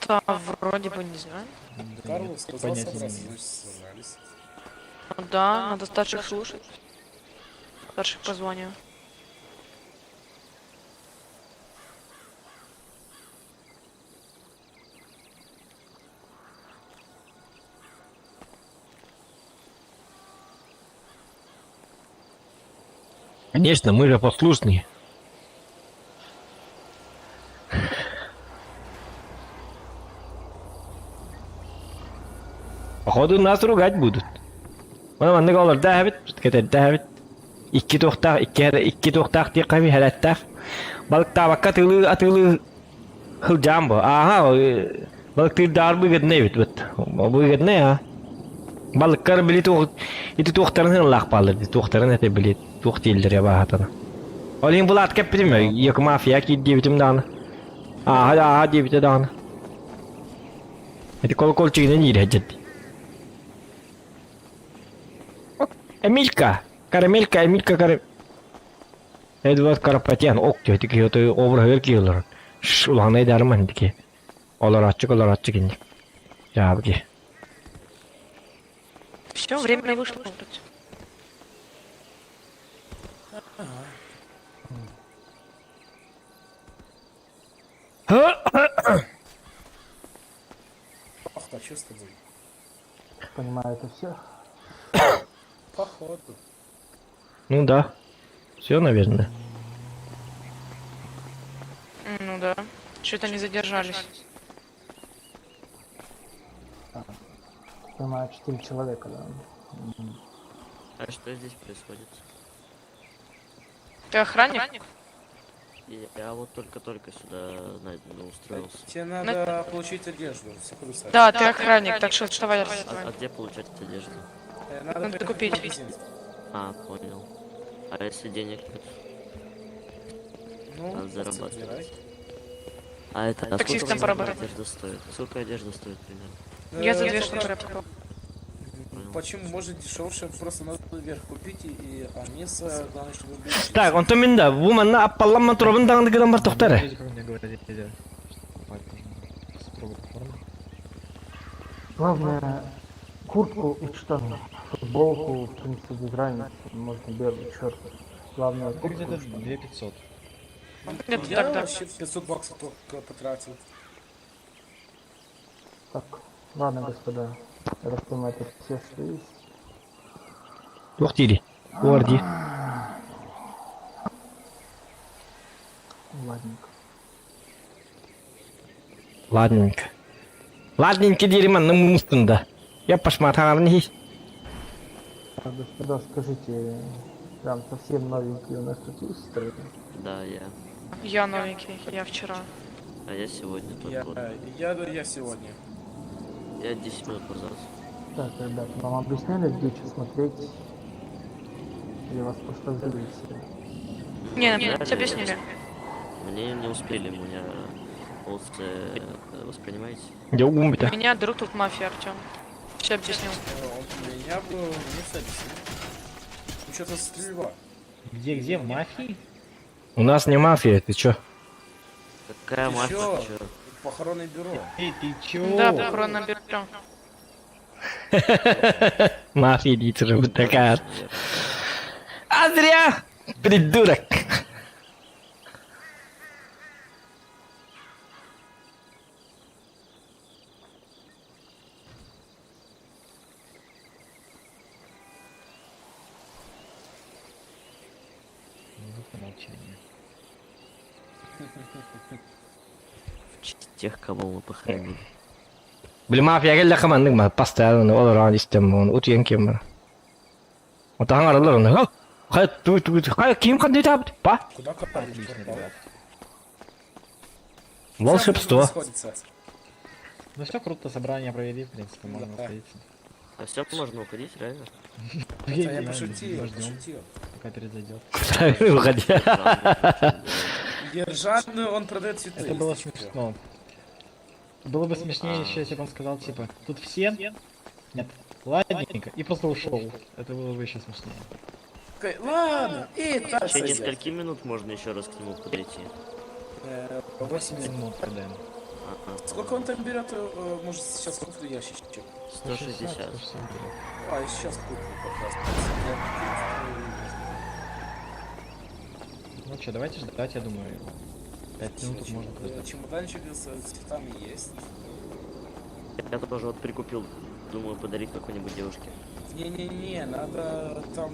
Да, вроде бы не знаю. Карл сказал собраться, значит собрались. Ну да, надо старших слушать. Старших по званию. Конечно, мы же послушные. Походу нас ругать будут. Мана маннык олордо эбит, кэтэрдэ эбит. Икки туохтаах, икки икки туохтаах диэххэ хэрээттээх. Балыктаабакка атыылыы атыылыы сылдьаан бу. Ааһа, балыктыырдааҕар выгодно эбит быт. Выгодно а. Балыккар били туох ити туохтарын сыналаах бааллар дии, туохтарын этэ били туох дииллэр бааһатана. Ол иһин былаат кэппитим екі мафия киир диэбитим даҕаны. Ааһа ааһа диэбитэ даҕаны. Ити колокольчигынан иирэ дии. Эмилька! Карамелька, Эмилька, Карам... Эдвард Карапатян, ок диэти киһи отой обраһыгар киһи олорон. Шш, улаханай дарыман дики. Олорооччук, олорооччук инник. Дьаабы Все, время вышло вроде. Ох, а что с тобой? Понимаю, это все. Походу. Ну да. Все, наверное. Ну да. Что-то не задержались. Понимаю, четыре человека, да. А что здесь происходит? Ты охранник? Я вот только-только сюда, знаете, устроился. Тебе надо получить одежду, секунду, Саша. Да, ты охранник, так что вставай. А, а где получать одежду? Надо, Надо купить. в магазин. А, понял. А если денег нет? Ну, Надо зарабатывать. забирай. А это, а сколько Таксистам примерно поработать. одежда стоит? Сколько одежда стоит примерно? Я за Э, две только- штуки покупала. Понял. Почему? Может дешевше, просто надо вверх купить, и, а низ, главное, чтобы был чистый. Так, онтон мин да, бу манна аппалламман турабын даҕаны гынан бар тохтор эрэ. Люди, как мне говорили, что покупать нужно строго форму. Главное, куртку и штаны. Футболку, в принципе, без разницы. Можно белый, черный. Главное, Это куртку где-то и штаны. 2500. Где-то Я так, да. вообще 500 баксов только потратил. Так, ладно, господа. Я так понимаю, это все, что есть. Туох диирий? Буор дии. Ладненько. Ладненько. Ладненько диири манна муустун да. Я пошматаҕарын иһий. Так, господа, скажите, прям совсем новенькие у нас тут есть в стране? Да, я. Я новенький, я вчера. А я сегодня Я, только. я, я сегодня. Я 10 минут назад. Так, ребят, вам объясняли, где что смотреть? Или вас просто сдали все? Не, Ну, нам все объяснили. Мне не успели, у меня голос воспринимаете? Дьэ уум бүтэ. Меня друг тут мафия, Артем. Все объяснил. Он меня бы не все объяснил. Что-то стрельба. Где, где, в мафии? У нас не мафия, ты чё? Какая Ты мафия? чё? ты чё? Похоронное бюро. Эй, ты чё? Да, похоронное бюро. Мафия диир такая. А зря! Придурок! Минута молчания. В честь тех, кого мы похоронили. Били мафия кэллэ хаманнык ма постоянно олорон истем он утуйан кем бар. Отахан аралар оны. Хай ту ту хай ким ханды табыт? Па? Куда корабль Отлично, пропал? ребят. Волшебство. Сходится. Ну все круто, собрание провели, в принципе, можно Да. расходиться. А все, можно уходить, реально? Это я пошутил, Ждем, пошутил. пока перезайдет. Выходи. Ержан, ну, он продает цветы. Это было если чё. смешно. Было бы смешнее еще, если бы он сказал, типа, тут все? Нет, ладненько, и просто ушел. Это было бы еще смешнее. Окей, Ладно, и так В течение сойдет. скольки минут можно еще раз к нему подойти? 8 минут продаем. Ага. Сколько он там берет? Может, сейчас куплю ящичек. 160. 160 берет. А, я сейчас куплю как раз. Я Ну что, давайте ждать, я думаю, его. 5 минут тут можно куплю, подождать. Чемоданчик с цветами есть. Я тоже вот прикупил, думаю, подарить какой-нибудь девушке. Не-не-не, надо там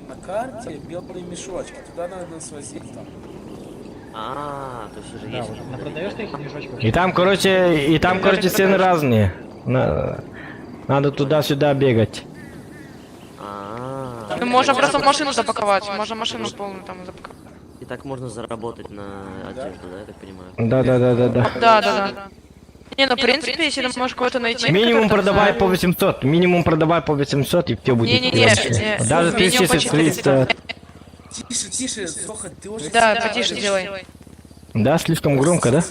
на карте белые мешочки. Туда надо свозить там. А, то есть уже Да, есть. уже кому напродаешь подарить, таких мешочков? И там, короче, и там, короче, цены разные. Надо туда-сюда бегать. да? А, Ну, можно просто машину запаковать, можно машину полную там запаковать. И так можно заработать на одежду, да, я так понимаю? Да, да, да, да, да. Да, да, да. Не, ну, в принципе, если ты можешь кого-то найти... Минимум который там продавай за- по 800, минимум продавай по 800 и все будет. Не-не-не, вообще. не, Даже минимум по 1300. Тише, тише, Соха, ты очень Да, сильно потише говоришь. делай. Да, слишком громко, да?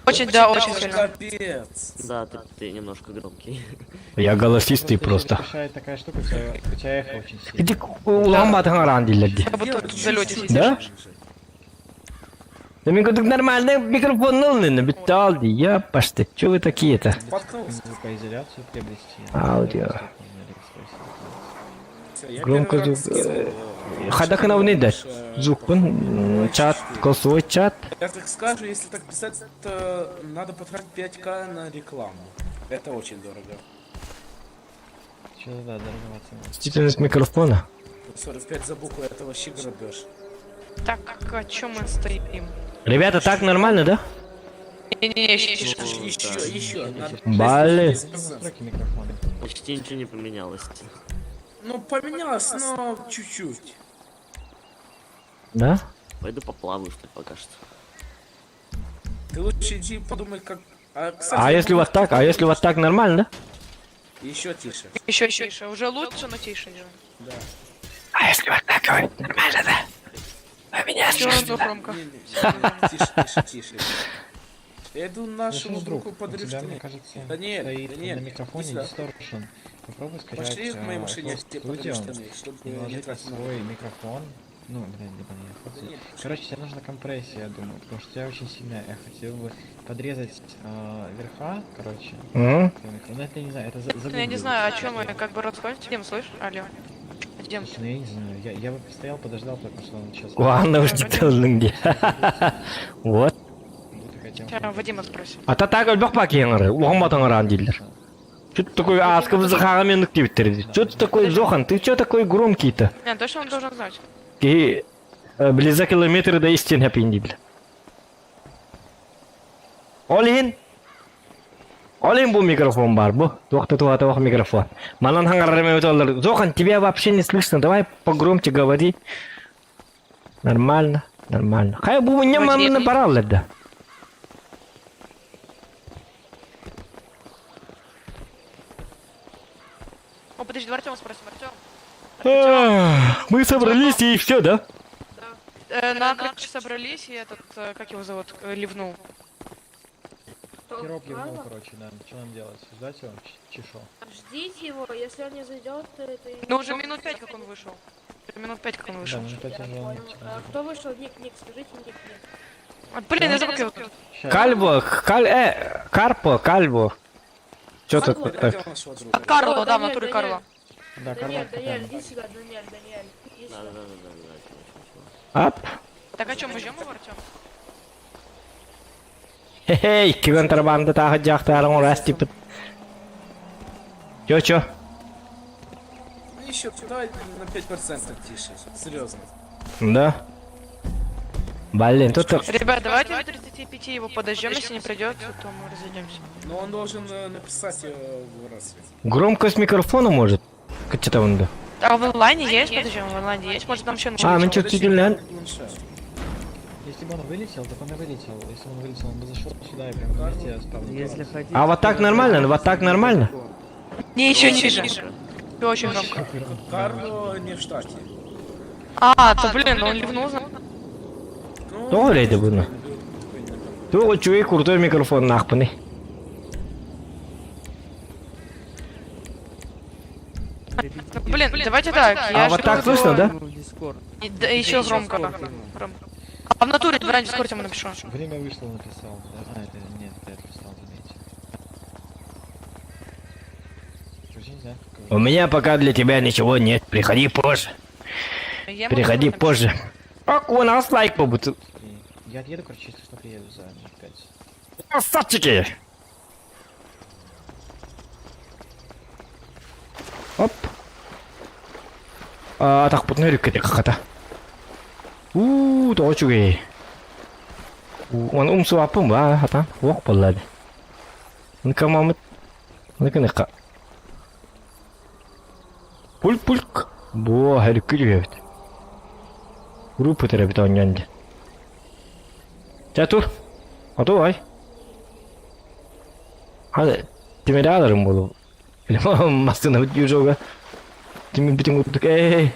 Очень, да, очень сильно. Капец. Да, ты немножко громкий. Я голосистый Просто просто. ещё Мешает такая штука, у тебя эхо очень сильно. Иди улан батаңар дииллэр Как будто в залете сидишь. Да? Да мен кудук нормальный микрофон ылнын, бүттэ алды. Я пашты. Чё вы такие-то? Споткнулся. Звукоизоляцию приобрести. Аудио. Можно на Алиэкспрессе заказать. Всё, я Громко первый раз звук. скинул, Хадакына да. больше, Звукпун, чат, голосовой чат. Я так скажу, если так писать, то надо потратить 5к на рекламу. Это очень дорого. Чё, да, дороговато. Чувствительность микрофона. 45 за букву, это вообще грабеж. Так, о чем мы стоим? Ребята, так нормально, да? Не-не-не, еще тише. Ну, Еще, да. еще. Надо Блин. Настройки микрофона. Почти ничего не поменялось. Ну, поменялось, но чуть-чуть. Да? Пойду поплаваю, что ли, пока что. Ты лучше иди подумай, как... А, кстати, А если вот так, а если вот так нормально, да? Еще тише. Еще тише. Уже лучше, но тише делай. Да. А если вот так говорить, нормально, да? Вы меня Чё слышите? он громко? Не, не, не, тише, тише, тише. Я иду нашему Слышишь, друг, другу у подарю тебя, мне штаны. кажется, Даниэль, стоит Даниэль, на иди микрофоне сюда. дисторшн. Попробуй скачать Пошли к моей машине, я FL тебе подарю Studio штаны, чтобы и не наложить на тратить на свой микрофон. Ну, блин, либо не FL Studio. Даниэль, пошли. Короче, тебе нужна компрессия, я думаю, потому что у тебя очень сильное эхо. Тебе бы подрезать верха, короче. Мгм. твоего микро- Ну, это я не знаю, это Ну, я не загугли знаю, о лучше. чем мы, как бы расходимся. Дим, слышь? Алло. Дим. Слушай, ну я не знаю, я бы постоял, подождал, потому что он сейчас... Ладно уж не Вот. Сейчас Вадима спросим. А та так өлбөх бак еңір, оған батаңыр дейлер. Что ты такой, а, скабызы нүктебіттер. Что ты такой, Зохан, ты что такой громкий-то? Не, точно он должен знать. Ки, близа километры до истин хапин дейлер. Олин. Олин бу микрофон бар, бу. Туақта туақта уақ микрофон. Манан хаңарарымен өте Зохан, тебя вообще не слышно, давай погромче говори. Нормально, нормально. Хай бу не мамны баралар да. О, подожди, давай Артема спросим. Артем. Ах, Мы собрались и все, да? На крыше собрались, и этот, как его зовут, ливнул. Хероп ливнул, короче, да. Что нам делать? Ждать его? Чешо. Ждите его, если он не зайдет, то это... Ну, уже минут пять, как он вышел. Уже Минут пять, как он Да, вышел. минут пять уже он, типа, А, кто вышел? Ник, Ник, скажите Ник, Ник. А, Блин, я забыл, как его зовут. Кальво, каль, Карпо, Кальво. Что Где тут так? нашего друга? А, Карло, О, да, в Даниэль, натуре Даниэль. Карло. Да, Карло Даниэль, Даниэль, капитан. иди сюда, Даниэль, Даниэль. Иди сюда. Ап. Так а что, мы ждем его, Артем? Хей, контрабанда тағы жақтарың орас типа. Чё, чё? Ну еще, давай на 5% тише. Серьезно. Да. Блин, тут так. Ребят, давайте до 35 его подождем, если не придет, то мы разойдемся. Но он должен написать в раз. Громкость микрофона может? Что-то он да. А в онлайне есть? Подожди, в онлайне есть? Может нам еще А, ну чё, чуть-чуть, Если бы он вылетел, так он и вылетел. Если он вылетел, он бы зашел сюда и прям вместе спавнил. Если хотите... А вот так нормально? Вот так нормально? Не, еще ниже. Еще очень громко. Карло не в штате. А, то блин, он ливнул. Ну, Тоҕо элейді бұны? Тоҕо чуй крутой микрофон нахпыны. Блин, давайте так. А вот так слышно, да? Да, еще громко. Громко. А в натуре, давай в Дискорде ему напишу. Время вышло, написал. Да? А, это нет, это я отписал, заметь. Короче, не знаю, как У меня пока для тебя ничего нет. Приходи позже. Я ему Приходи напишу. позже. Ок, у нас лайк побудет. Я отъеду, короче, если что, приеду за минут пять. Красавчики! Оп. А, так, путнерик хата. У, то чугей. Он ум суапым ба, хата. Ох, боллады. Ну-ка, мамы. Ну-ка, ну-ка. Пуль-пульк. Бо, хэркүл Группа терапевт оньянды. Чатур. А то ай. Hadi timiri alırım bunu. Masına южога. Тимир битин курдук. Эй.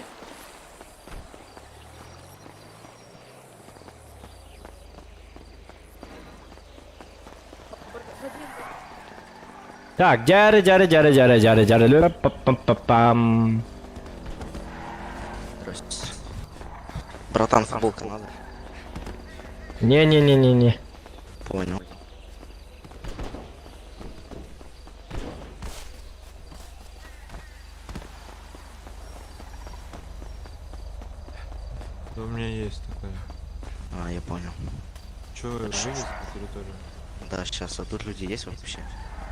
Так, жаре, жаре, жаре, жаре, жаре, жаре, па пам па пам. Братан, футболка надо? Не-не-не-не-не. Понял. Да у меня есть такая. А, я понял. Че, вылез на территорию? Да, сейчас, а тут люди есть вообще?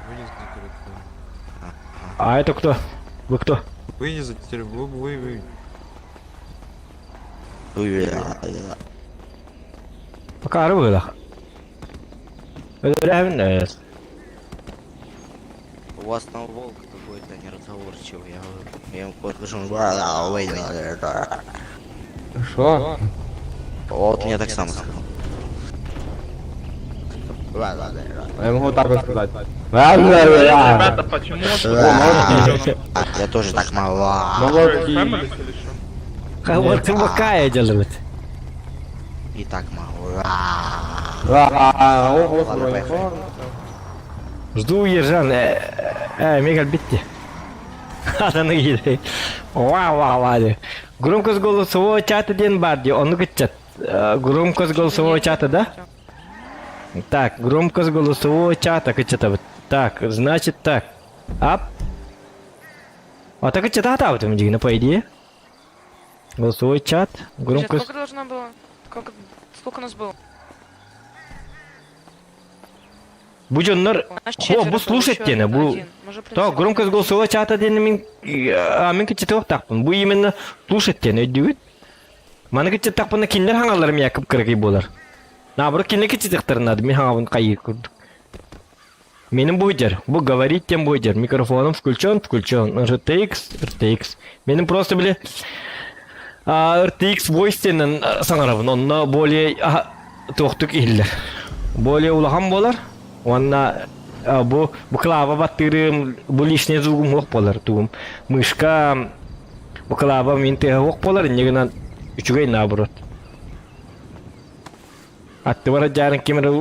Вылез на территорию. А это кто? Вы кто? Выйди за территорию, вы, вы, вы. Пока арбыла. Өлөрәбин У вас там волк какой-то неразговорчивый. Я ему подхожу, он... Шо? Вот мне так сам сказал. Я могу так вот сказать. Ребята, почему? Я тоже так могу. Молодцы. Вот ты какая делает. И так могу. Ладно, поехали. Жду Ержан, э, кэлбитти. Атаны киирэй. Ва ва ва ди. Громкость голосового чата диэн бар ди, ону кыччат. Громкость голосового чата, да? Так, громкость голосового чата кыччатабыт. Так, значит так. Ап. А так кыччата дигини, по идее. Голосовой чат, громкость... Сколько должно было? Сколько, сколько у нас было? Бу дьоннор Хо, бу слушать диэни, бу То, громкость голосового чата диэни мин мин кыччатыахтаахпын. Бу именно слушать диэни өйдүүгүт. Маны кыччаттахпына кинилэр хаҥалларым якып кыракый буолар. Наоборот, кинилэр кыччатыахтарын наада, мин хаҥабын хайыы курдук. Менин буйдер, бу говорить тем буйдер. Микрофоном включен, включен. RTX, RTX. Менин просто били RTX Voice диэнэн саҥарабын. Онно более туохтук иһиллэр. Более улахан буолар. Уонна бу бу клава баттыырым, бу лишний звугум суох буолар. Тугум мышка бу клава мин тыаһа суох буолар, инньэ гынан үчүгэй наоборот. Аттыбар дьаарын ким эрэ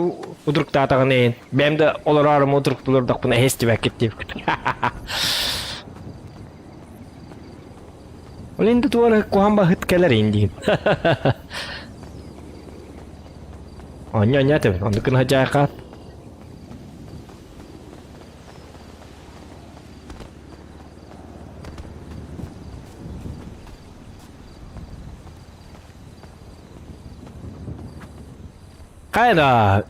удруктаатаҕын иһин, бэйэм да олороорум удруктулурдахпына эһэстибэккит диэбиккит. Ол инде туора куһан баһыт кэлэр ин диин. Онньо онньо этим, оннук гына дьаайхаат. Хайда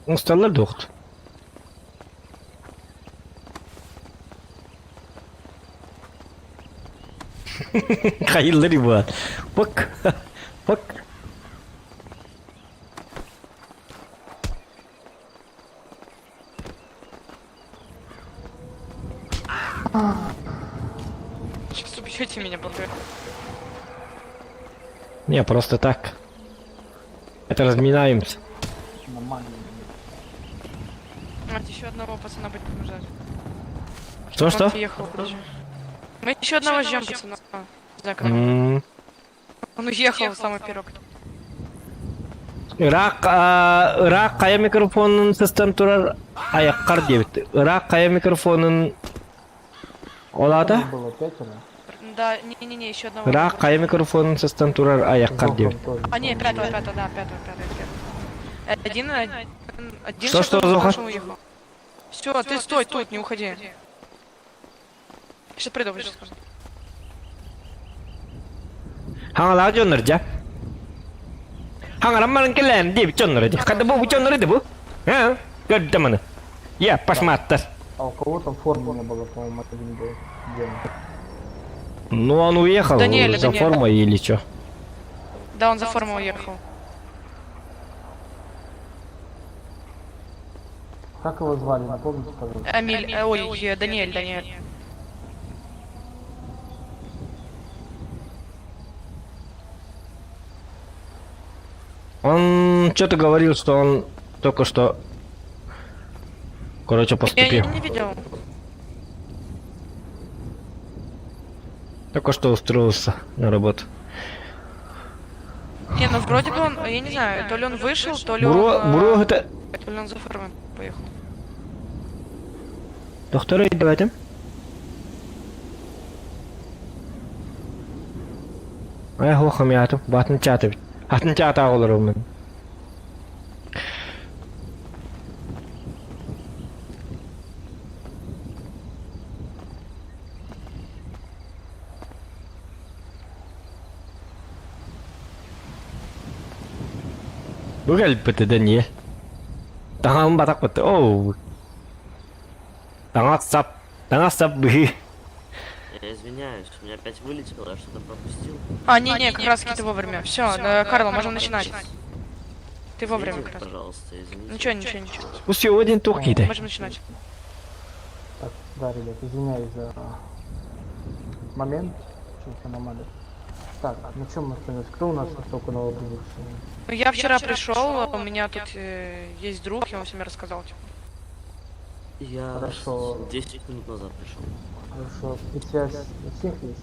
усталлар дуохт. Хайыллар ибат. Пык. Пык. Сейчас убьете меня, болты. Не, просто так. Это разминаемся. Нормально. Мать, еще одного пацана будем ждать. Что-что? Он уехал, подожди. Мы еще одного ждем пацана. За окном. Он уехал, самый первый. Ыраах ыраах хайа микрофонун сыстан турар айаккар диэбит. Ыраах хайа микрофонун ол аата? Было пятеро. Да, не-не-не, еще одного. Ыраах хайа микрофонун сыстан турар айаккар диэбит. А, не, пятого, пятого, да, пятого, пятого, пятого. Один, один, один Что, что, сейчас Зоха? уехал. Все, ты стой тут, не уходи. Сейчас приду, сейчас скажу. Хаҥалаах дьоннор дьэ. Хаҥаран баран кэлээн диэбит дьонноро дии. Хата бу дьонноро да бу. А, көрдө маны. Я пашматтар. А у кого там формы не было, по-моему, один был. Где он? Ну он уехал Даниэля, за Даниэля. формой или что? Да, он за форму уехал. Как его звали, напомните, пожалуйста. Амиль, ой, Даниэль, Даниэль. Он что-то говорил, что он только что, короче, Я поступил. не видел. Только что устроился на работу. Не, ну вроде бы он, я не знаю, то ли он вышел, то ли Буро, он... буро это... То ли он за формой поехал. Доктор давайте. Ай, хохам ятым, батын чаты. Атын чаты олар мен. Бу кэлбит Даниэль. Таҥаһым батахпыт. Оу. Таҥас сап. Таҥас сап быһыы. Я извиняюсь, у меня опять вылетело, я что-то пропустил. А, не-не, как раз таки ты вовремя. Все, Карло, можем начинать. Ты вовремя Извините, как раз. пожалуйста, извините. Ничего, ничего, ничего. Усё один туох киирдэ. Можем начинать. Так, да, ребят, извиняюсь за момент, что сломали. Так, на чем мы остановились? Кто у нас только новоприбывший? Ну, я вчера пришел, у меня тут есть друг, я ему всем рассказал. Типа. Я Хорошо. 10 минут назад пришел. Хорошо. И связь у всех есть?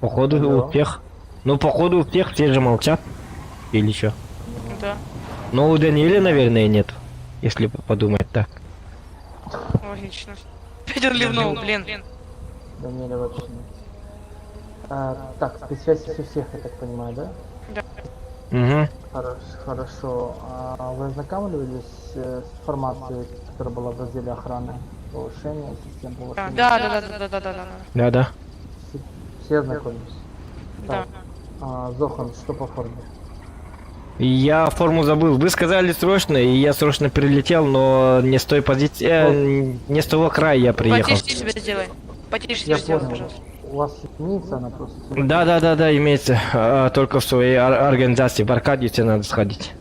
Походу Алло. успех. Ну, походу, у всех все же молчат. Или что? Да, Но у Даниэля, наверное, нет. Если подумать так. логично. Опять он ливнул, блин. Даниэля вообще нет. А, так, спецсвязь есть у всех, я так понимаю, да? Да. Угу. Хорошо, хорошо. А вы ознакомливались с информацией, которая была в разделе охраны? Повышение, систем повышения? Да. Да-да. Все, все ознакомились? Да. Так, а, Зохан, что по форме? Я форму забыл. Вы сказали срочно, и я срочно прилетел, но не с той позиции, не с того края я приехал. Потише себя сделай. Потише Я себя сделай, понял. пожалуйста. У вас имеется она просто? Да, имеется. А, только в своей организации. В Аркадию тебе надо сходить.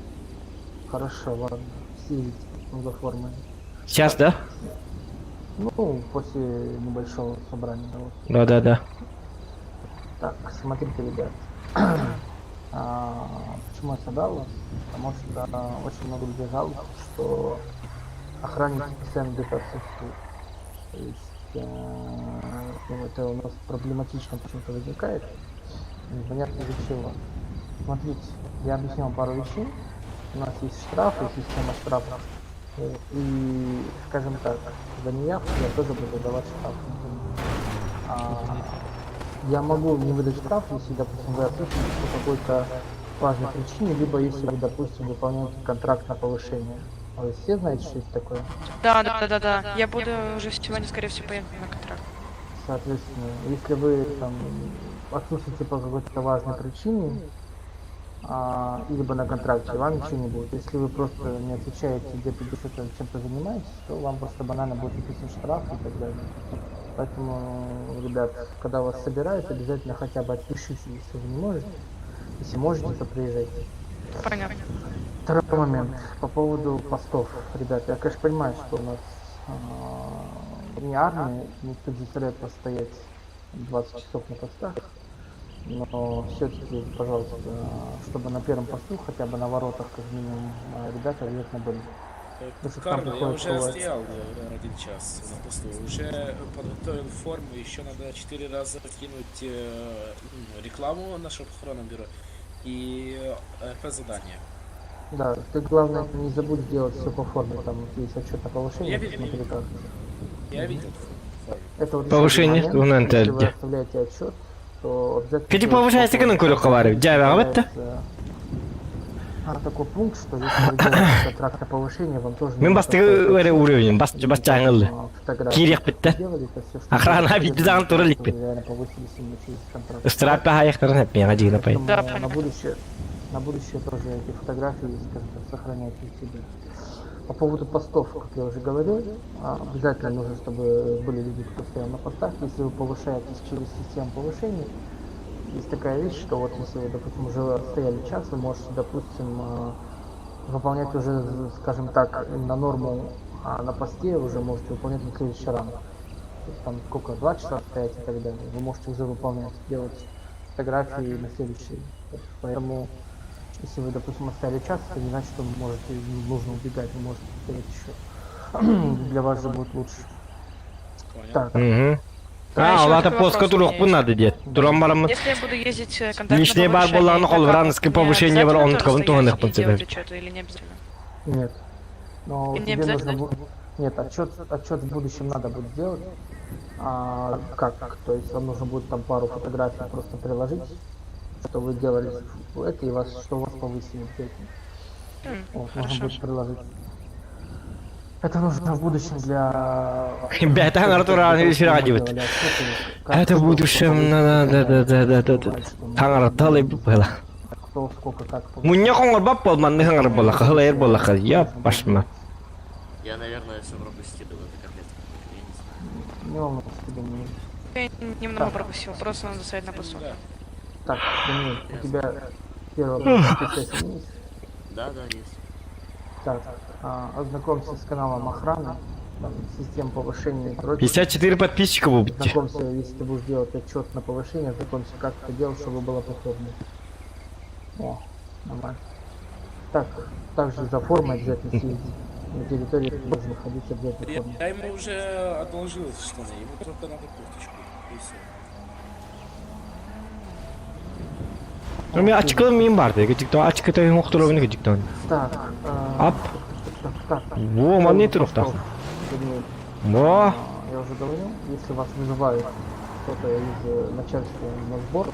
Хорошо, ладно. Съездите за формой. Сейчас, да? Ну, после небольшого собрания. Вот. Да. Так, смотрите, ребят. Почему я собрал вас? Потому что очень много людей жалуются, что охранники постоянно где-то отсутствуют. То есть, ну, это у нас проблематично почему-то возникает. Непонятно из-за чего. Смотрите, я объясню вам пару вещей. У нас есть штрафы, система штрафов. И, скажем так, за неявку я тоже буду давать штраф. Я могу не выдать штраф, если, допустим, вы отсутствуете по какой-то важной причине, либо если вы, допустим, выполняете контракт на повышение. Вы все знаете, что это такое? Да. Я буду уже сегодня, скорее всего, поеду на контракт. Соответственно, если вы там отсутствуете по какой-то важной причине, либо на контракте, вам ничего не будет. Если вы просто не отвечаете, где-то что-то чем-то занимаетесь, то вам просто банально будет выписан штраф и так далее. Поэтому, ребят, когда вас собирают, обязательно хотя бы отпишите, если вы не можете. Если можете, то приезжайте. Понятно. Второй момент. По поводу постов. Ребят, я, конечно, понимаю, что у нас не армия, никто не заставляет вас стоять 20 часов на постах. Но все-таки, пожалуйста, чтобы на первом посту, хотя бы на воротах, как минимум, ребята обязательно были. Потому что там Карло, я приходят уже бывает. стоял один час на посту, уже подготовил форму, еще надо 4 раза кинуть рекламу нашего охранного бюро и РП задание. Да, ты главное не забудь сделать все по форме, там вот есть отчет на повышение, Я видел. посмотри как. Я видел форму. Это вот еще один Повышение, момент, ну, если это вы где? оставляете отчет, то обязательно Кити делайте по повышается форме. гынан көрө кабары. Жабага бетте. Появляется, такой пункт, что если вы делаете контракт на повышение, вам тоже Мен нужно бастыгы поставить өре уровень, бас бас жаңылды. фотографии. Кирек битте. Делали это всё, что Охрана вы битти дагы тура чтобы ликпит. реально повысились именно через контракт. Ыстырап аяктарын эп мага жигине пай. Поэтому Да, на понятно. будущее, на будущее тоже эти фотографии, скажем так, сохраняйте у себя. По поводу постов, как я уже говорил, обязательно нужно, чтобы были люди, кто стоял на постах. Если вы повышаетесь через систему повышений, есть такая вещь, что вот если вы, допустим, уже отстояли час, вы можете, допустим, выполнять уже, скажем так, на норму, а на посте уже можете выполнять на следующий ранг. То есть там сколько, 2 часа стоять и так далее, вы можете уже выполнять, делать фотографии на следующий. Поэтому, если вы, допустим, оставили час, это не значит, что вы можете, нужно убегать, вы можете стоять еще. Для вас же будет лучше. Понял. Так, Мгм. А, А, еще улата такой постка вопрос у меня турук есть. надо дет. Туран барамын. Если я буду ездить контракт на Лишний бар повышение, болланы это как? холвранский Мне повышение бар, обязательно он тоже ткавын стоять туһаных и делать пунцебе. отчет или не обязательно? Нет. Но И не тебе обязательно? нужно будет... Нет, отчет в будущем надо будет сделать. А, как? То есть вам нужно будет там пару фотографий просто приложить, что вы делали это и вас, что вас повысили обязательно. Вот, нужно Хорошо. будет приложить. Это нужно в будущем для... Бята чтобы Артура для того, чтобы мы Андреевич делали отчеты, как Это в кто будущем повысили, на да да да да да да. бывает, что мы Таңар было. Кто сколько как повысили. Мунья коңор бап бол манны хаңар бола хылайыр бола я башма. Я, наверное, все пропустил, это капец. Я не знаю. Не волнуйся, тебе не Я немного пропустил, просто надо стоять на посту. Да. Так, Даниил, у тебя первый вопрос спецсвязь имеется? Да, есть. Так, ознакомься с каналом охраны, там, систем повышения и прочее. 54 подписчика будете. Знакомься, если ты будешь делать отчет на повышение, знакомься, как это делать, чтобы было по форме. О, нормально. Так, также за формой обязательно съездить. На территории должен находиться обязательно Я, форма. я ему уже одолжил штаны, ему только надо курточку, и все. Мен ачыкылым мин бар деги жиктон ачыкы тойун охторобун жиктон. Так. Ап. Так, так. Во, манны туруктах. Во. Я уже говорил, если вас вызывают кто-то из э, начальства на сбор,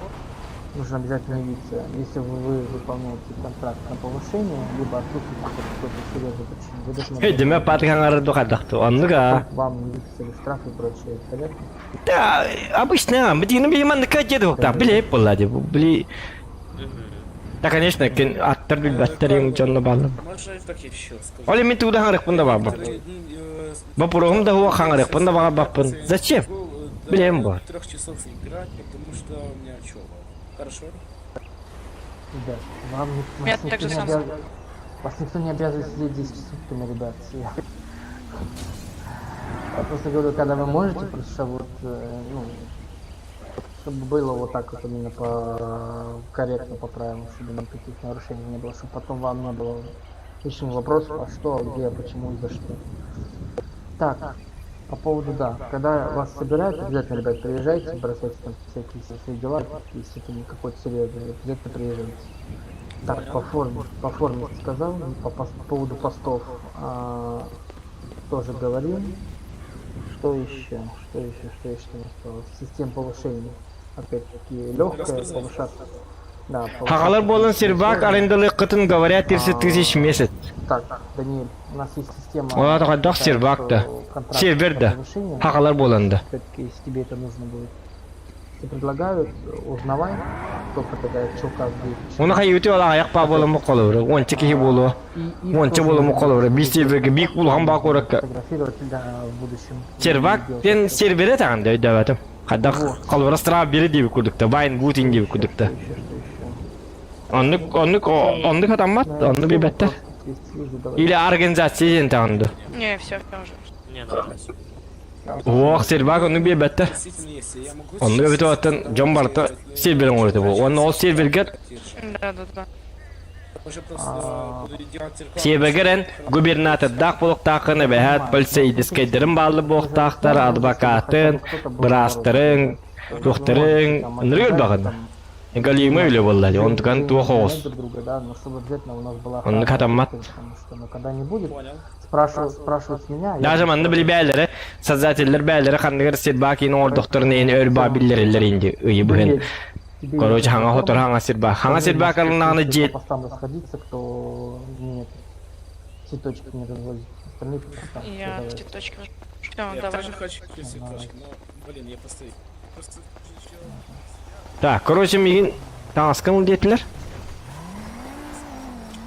нужно обязательно явиться. Если вы выполняете контракт на повышение, либо отсутствуете по какой-то серьезной причине, вы должны... Hey, деме патыгаңары духадахту. Оннуга. Вам не выписали штраф и прочее, понятно? Да, обычно, бдины би манныка деді да, билеп болла деп. Били Да, конечно, кен аттар билбаттар ең жонно баллым. Можно так еще скажу. Оле мен туда хаңарықпын да бабы. Бапурогум да хуа хаңарықпын да бага баппын. Зачем? Билем бар. Трех часов играть, потому что у меня учеба. Хорошо? Ребят, вам не, Меня вас, так никто же не самое. обяз- вас никто не обязывает сидеть здесь сутками, ребят. Я... Я просто говорю, когда вы можете, просто вот, э, ну, чтобы было вот так вот именно по корректно, по правилам, чтобы никаких нарушений не было, чтобы потом вам не было лишних вопросов, а что, где, почему и за что. Так, по поводу, да, когда вас собирают, обязательно, ребят, приезжайте, бросайте там всякие свои дела, если это не какой-то серьезный, обязательно приезжайте. Так, по форме, по форме сказал, по, пос- по поводу постов а, тоже говорил. Что еще? Что еще? Что еще там осталось? Система повышений. Опять-таки легкая, повышаться. Да, Хагалар болын сербак арендалык кытын говорят 30 тысяч в месяц. Так, Даниэль, у нас есть система. Олар кайдак такая, сербак да. что контракт Сервер на да. повышение. Хагалар болында. Опять-таки, если тебе это нужно будет. Если предлагают, узнавай, кто предлагает, что, как, где. Оны хайыты ола аяк ба болы муколор. Онча кихи болу. Онча болу муколор. Би серверге бик улган ба коракка. Фотографировать да, в будущем. Сервак тен сервере тагын да өйдөбөтүм. Кайдак колбара стра бири дип курдукта. Байн бутин дип курдукта. Оннук оннук оннук атаммат, онну бибеттер. Или организация ден тагынды. Не, все, все уже. Не, нормально. Ох, сервак онну бибеттер. Онну өтө аттан жон барта серверин орды бу. Онну ол серверге Да, да, да. Уже просто буду делать рекламу. Себегерен губернатордах болуктаакын эбэһэт полицейдискейдерин баалды буохтаахтар адвокатын, быраастарын, туохтарын, ынырыгыр багын. Галима үле боллали, он туган туох оҕус. Друг друга, да, но чтобы обязательно у нас была Оннук охрана, хатаммат. потому что, ну, когда не будет, спрашивают, спрашивают с меня, я Даже манны били бээлere, создательлер бээлere ханныгар сербакин ордохторун эни өр ба биллереллер инди ыйы быһын. Короче, хаңа хотор хаңа сербак. Хаңа сербак алынаганы по жет. постам расходиться, кто мне цветочки не развозит. Остальные по постам. Я Давайте. цветочки. Все, Я давай. тоже хочу цветочки, но, блин, я просто... Просто... Так, короче, мигин таҥаскын диэтилэр.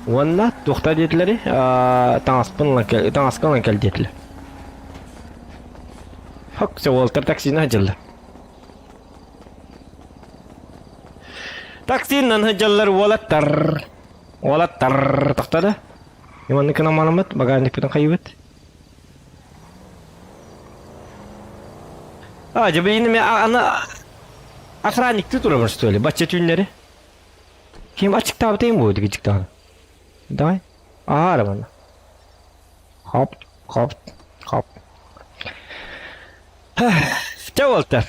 Уонна туохта диэтилэри, таҥаспын ылан кэл, таҥаскын ылан кэл диэтилэр. Хок, все, уолтар таксины сылдьаллар. Таксинан сылдьаллар уолаттар. Уолаттар тохтоду. Иванныкын аманыммыт, багажникпытын хайыбыт. А, дьэ билигин эмэ аны охранникты турабын что ли, бачча түүннэри. Ким ачыктаабытайым буо дигичиктаҕына. Давай. Аара манна. Хоп, хоп, хоп. Чэ уолтар.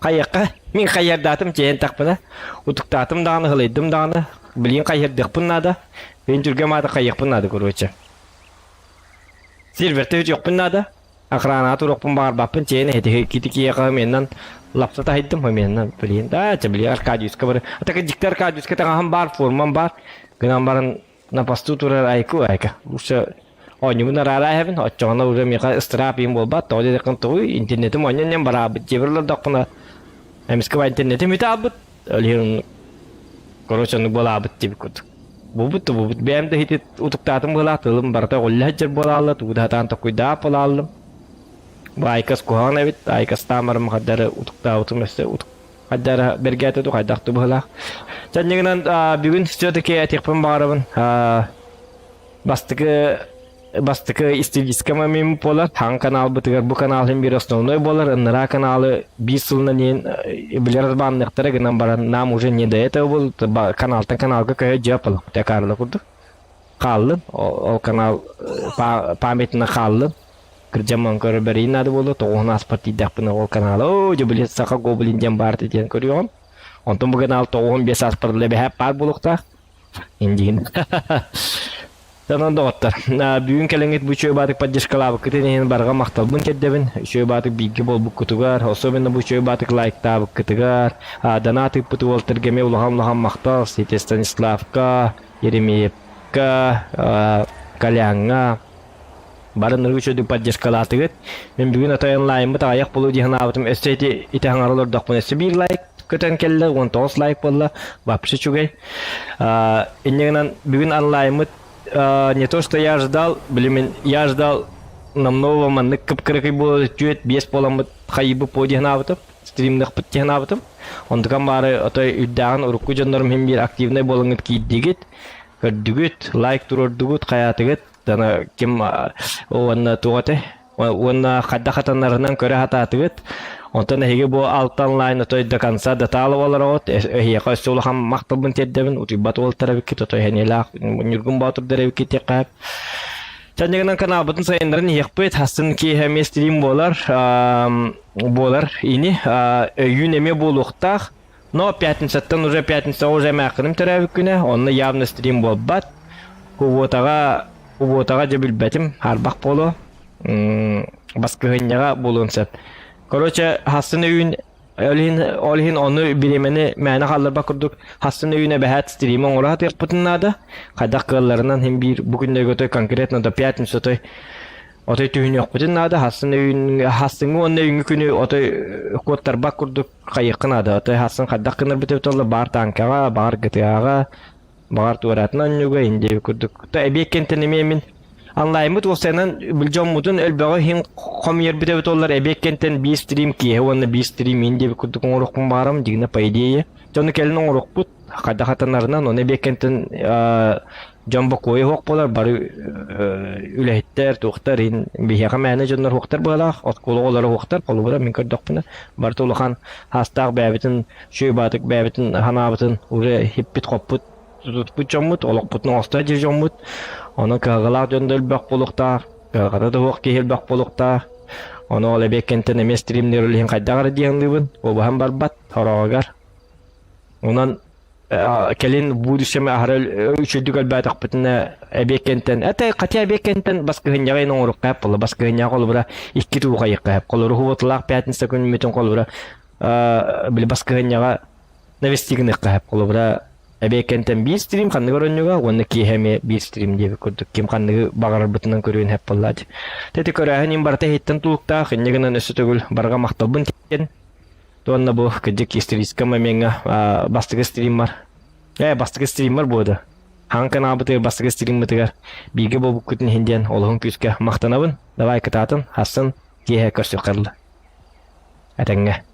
Хайыахха, мин хайыардаатым чэйэн тахпына. Утуктаатым даҕаны, һылайдым даҕаны. Билигин хайыардыахпын наада. Билигин түргэм аата хайыахпын наада, короче. Серверте үтүөхпүн наада. Охранаҕа туруохпун баҕарбаппын, чэйэн эһэтиһи кити киһиэхэ меннан лапса таһыйдым, меннан билигин да, чэ билигин Аркадиуска бар. Атака дьикти Аркадиуска таҥаһым баар, формам баар. Гынан баран на посту турар айку айка. Лучше оонньуубун араара эһэбин, оччоҕуна уже миэхэ ыстыраап иин буолбат, тоҕо диэтэххин тугуй, интернетим оонньоон бараабыт дьиэбэр олордохпуна эмискэ баа интернетим бүтэ аалбыт, ол иһин короче оннук буолаабыт диэбит курдук. Буолбут да буолбут, бэйэм да ити утуктаатым быһыылаах, тылым барыта оҕулла сылдьар буолаалла, тугу да сатаан толкуйдаах буолааллым. Бу айкас куһаҕан эбит, айкастаан баран хардары утуктаабытым өссө утук хардары бэргээтэ ду хайдах ду быһыылаах. Чанньыгынан бүгүн все-таки этиэхпин баҕарабын. Бастакы бастакы историческай момент буолар. Хаҥ каналбытыгар бу канал иһин биир основной буолар. Ыныраа каналы биир сылынан иһин билэр баанныахтара гынан баран нам уже не до этого был. Каналтан каналга көһө дьиэ аппалах. Текаарла курдук. Хааллын. Ол канал памятына хааллын. Кырдьамман көрө бэрийин наада буолуо. Тоҕуһун ааспар тиийдэхпинэ ол каналы оо дьэ били саха гоблин диэн баар диэн көрүөҕүм. Онтон бу канал 95 ааспар лэбэһэ паар буолуохтаах. Индиин. Онон доҕоттор, бүгүн кэлэҥҥит бу үчүгэй баатык поддержкалаабыккытын иһин барҕа махталбын тиэрдэбин. Үчүгэй баатык бииргэ буолбуккутугар, особенно бу үчүгэй баатык лайктаабыккытыгар, донат ыыппыт уолтарга эмиэ улахан-улахан махтал Сити Станиславка, Еремеевка, Коляҥҥа, бары ныргы үчүгэйдик поддержкалаатыгыт. Мин бүгүн отой онлайнмыт аҕыйах буолуо дии санаабытым. Өссө ити ити хаҥара олордохпун өссө биир лайк көтөн кэллэ, 19 лайк буолла. Вообще үчүгэй. Инньэ гынан бүгүн онлайнмыт не то что я ожидал, блин, я ждал намного маннык кып-кыракый буолар түөрт биэс буоламмыт хайыыбыт по дии санаабытым, стримныхпыт дии санаабытым. Онтукам баары отой үрдээҕин урукку дьоннорум иһин биир активнай буолаҥҥыт киирдигит, көрдүгүт, лайк туруордугут, хайаатыгыт, Тана ким уонна туох этэй? Уонна хайдах хатанарынан көрө сатаатыгыт. Онтон эһиги бу алта онлайн отой до конца датаалы олороҕут. Эһиэхэ өссө улахан махталбын тиэрдэбин. Утуйбат уолтар эбиккит, отой сэниэлээх Ньургун Боотурдар эбиккит диэххэ. Чанньыгынан каналбытын сайыннаран иһиэхпит. Хастын киэһэ эмиэ стрим буолар. Буолар ини. Өйүүн эмиэ буолуохтаах. Но пятницаттан уже пятницаҕа уже эмээххиним төрөөбүт күнэ, онно явно стрим буолбат. Кубуотаҕа кубуотаҕа дьэ билбэтим, хаарбах буолуо. Баскыһынньаҕа буолуон сөп. Короче, хассын өйүүн ол иһин ол иһин ону бириэмэни мээнэ хаалларбат курдук хассын өйүүн эбэһээт стримы оҥоро сатыахпытын наада. Хайдах кыалларынан иһин биир бу күннэргэ той конкретно до пятница той отой түһүнүөхпүтүн наада. Хассын өйүүн хассыҥҥы уонна өйүүҥҥү күнү отой куоттарбат курдук хайыахха наада. Отой хассын хайдах гынарбыт эбитэ буолла баар тааҥкаҕа, баҕар ГТА-ҕа, баҕар туоратын онньуга индиэби курдук. То эбиэт кэнтэн эмиэ мин онлайммыт уопсайынан дьоммутун өлбөҕү иһин хомуйарбыт эбит буоллар эбиэт кэнтэн биир стрим киэһэ уонна биир стрим индиэби курдук оҥоруохпун баҕарам дьиҥнэ по идее. Дьону кэлин оҥоруохпут хайдах атанарынан ону эбиэт кэнтэн дьон бокуойа суох буолар, бары үлэһиттэр, туохтар, иһин биһиэхэ мээнэ дьоннор суохтар быһалаах, оскуола оҕолоро суохтар, холобура мин көрдөхпүнэ, барыта улахан хаастаах бэйэбитин, үчүгэй баатык бэйэбитин санаабытын уже хиппит-хоппут тутуспут дьоммут, олохпутун оҥосто дьиэ дьоммут, онон кыһалҕалаах дьон да элбэх буолуохтаах, кыһалҕата да суох киһи элбэх буолуохтаах, ону ол эбиэккэнтэн эмиэ стримнэр үлэһин хайдах эрэ диэн уобаһан барбат сороҕугар. Онон кэлин будущем аһара үчүгдүк өлбөөтөхпүтүнэ эбиэккэнтэн это хотя эбиэккэнтэн баскыһынньаҕа ин оҥоруохха сөп буолла баскыһынньаҕа холобура икки туу хайыахха сөп холобура субуоталаах пятница күнмүтүн холобура били баскыһынньаҕа навести гыныахха сөп холобура эбиэккэнтэн биир стрим ханнык оронньуга уонна киэһэ эмиэ биир стрим диэбит курдук ким ханныгы баҕарарбытынан көрүөн сөп буолла Тэти көрөөһүн им барыта иһиттэн тулуктаах инньэ гынан өссө төгүл барҕа махталбын тиэрдэн Уонна бу кырдьык историческай момеҥҥа бастакы стриммар ээ бастакы стриммар буода. Хаҥ каналбытыгар бастакы стриммытыгар бииргэ буолбуккутун иһин диэн олоһун күүскэ махтанабын. Давай кытаатын, хассын, киэһэ көрсүөххэ дылы. Этэҥҥэ.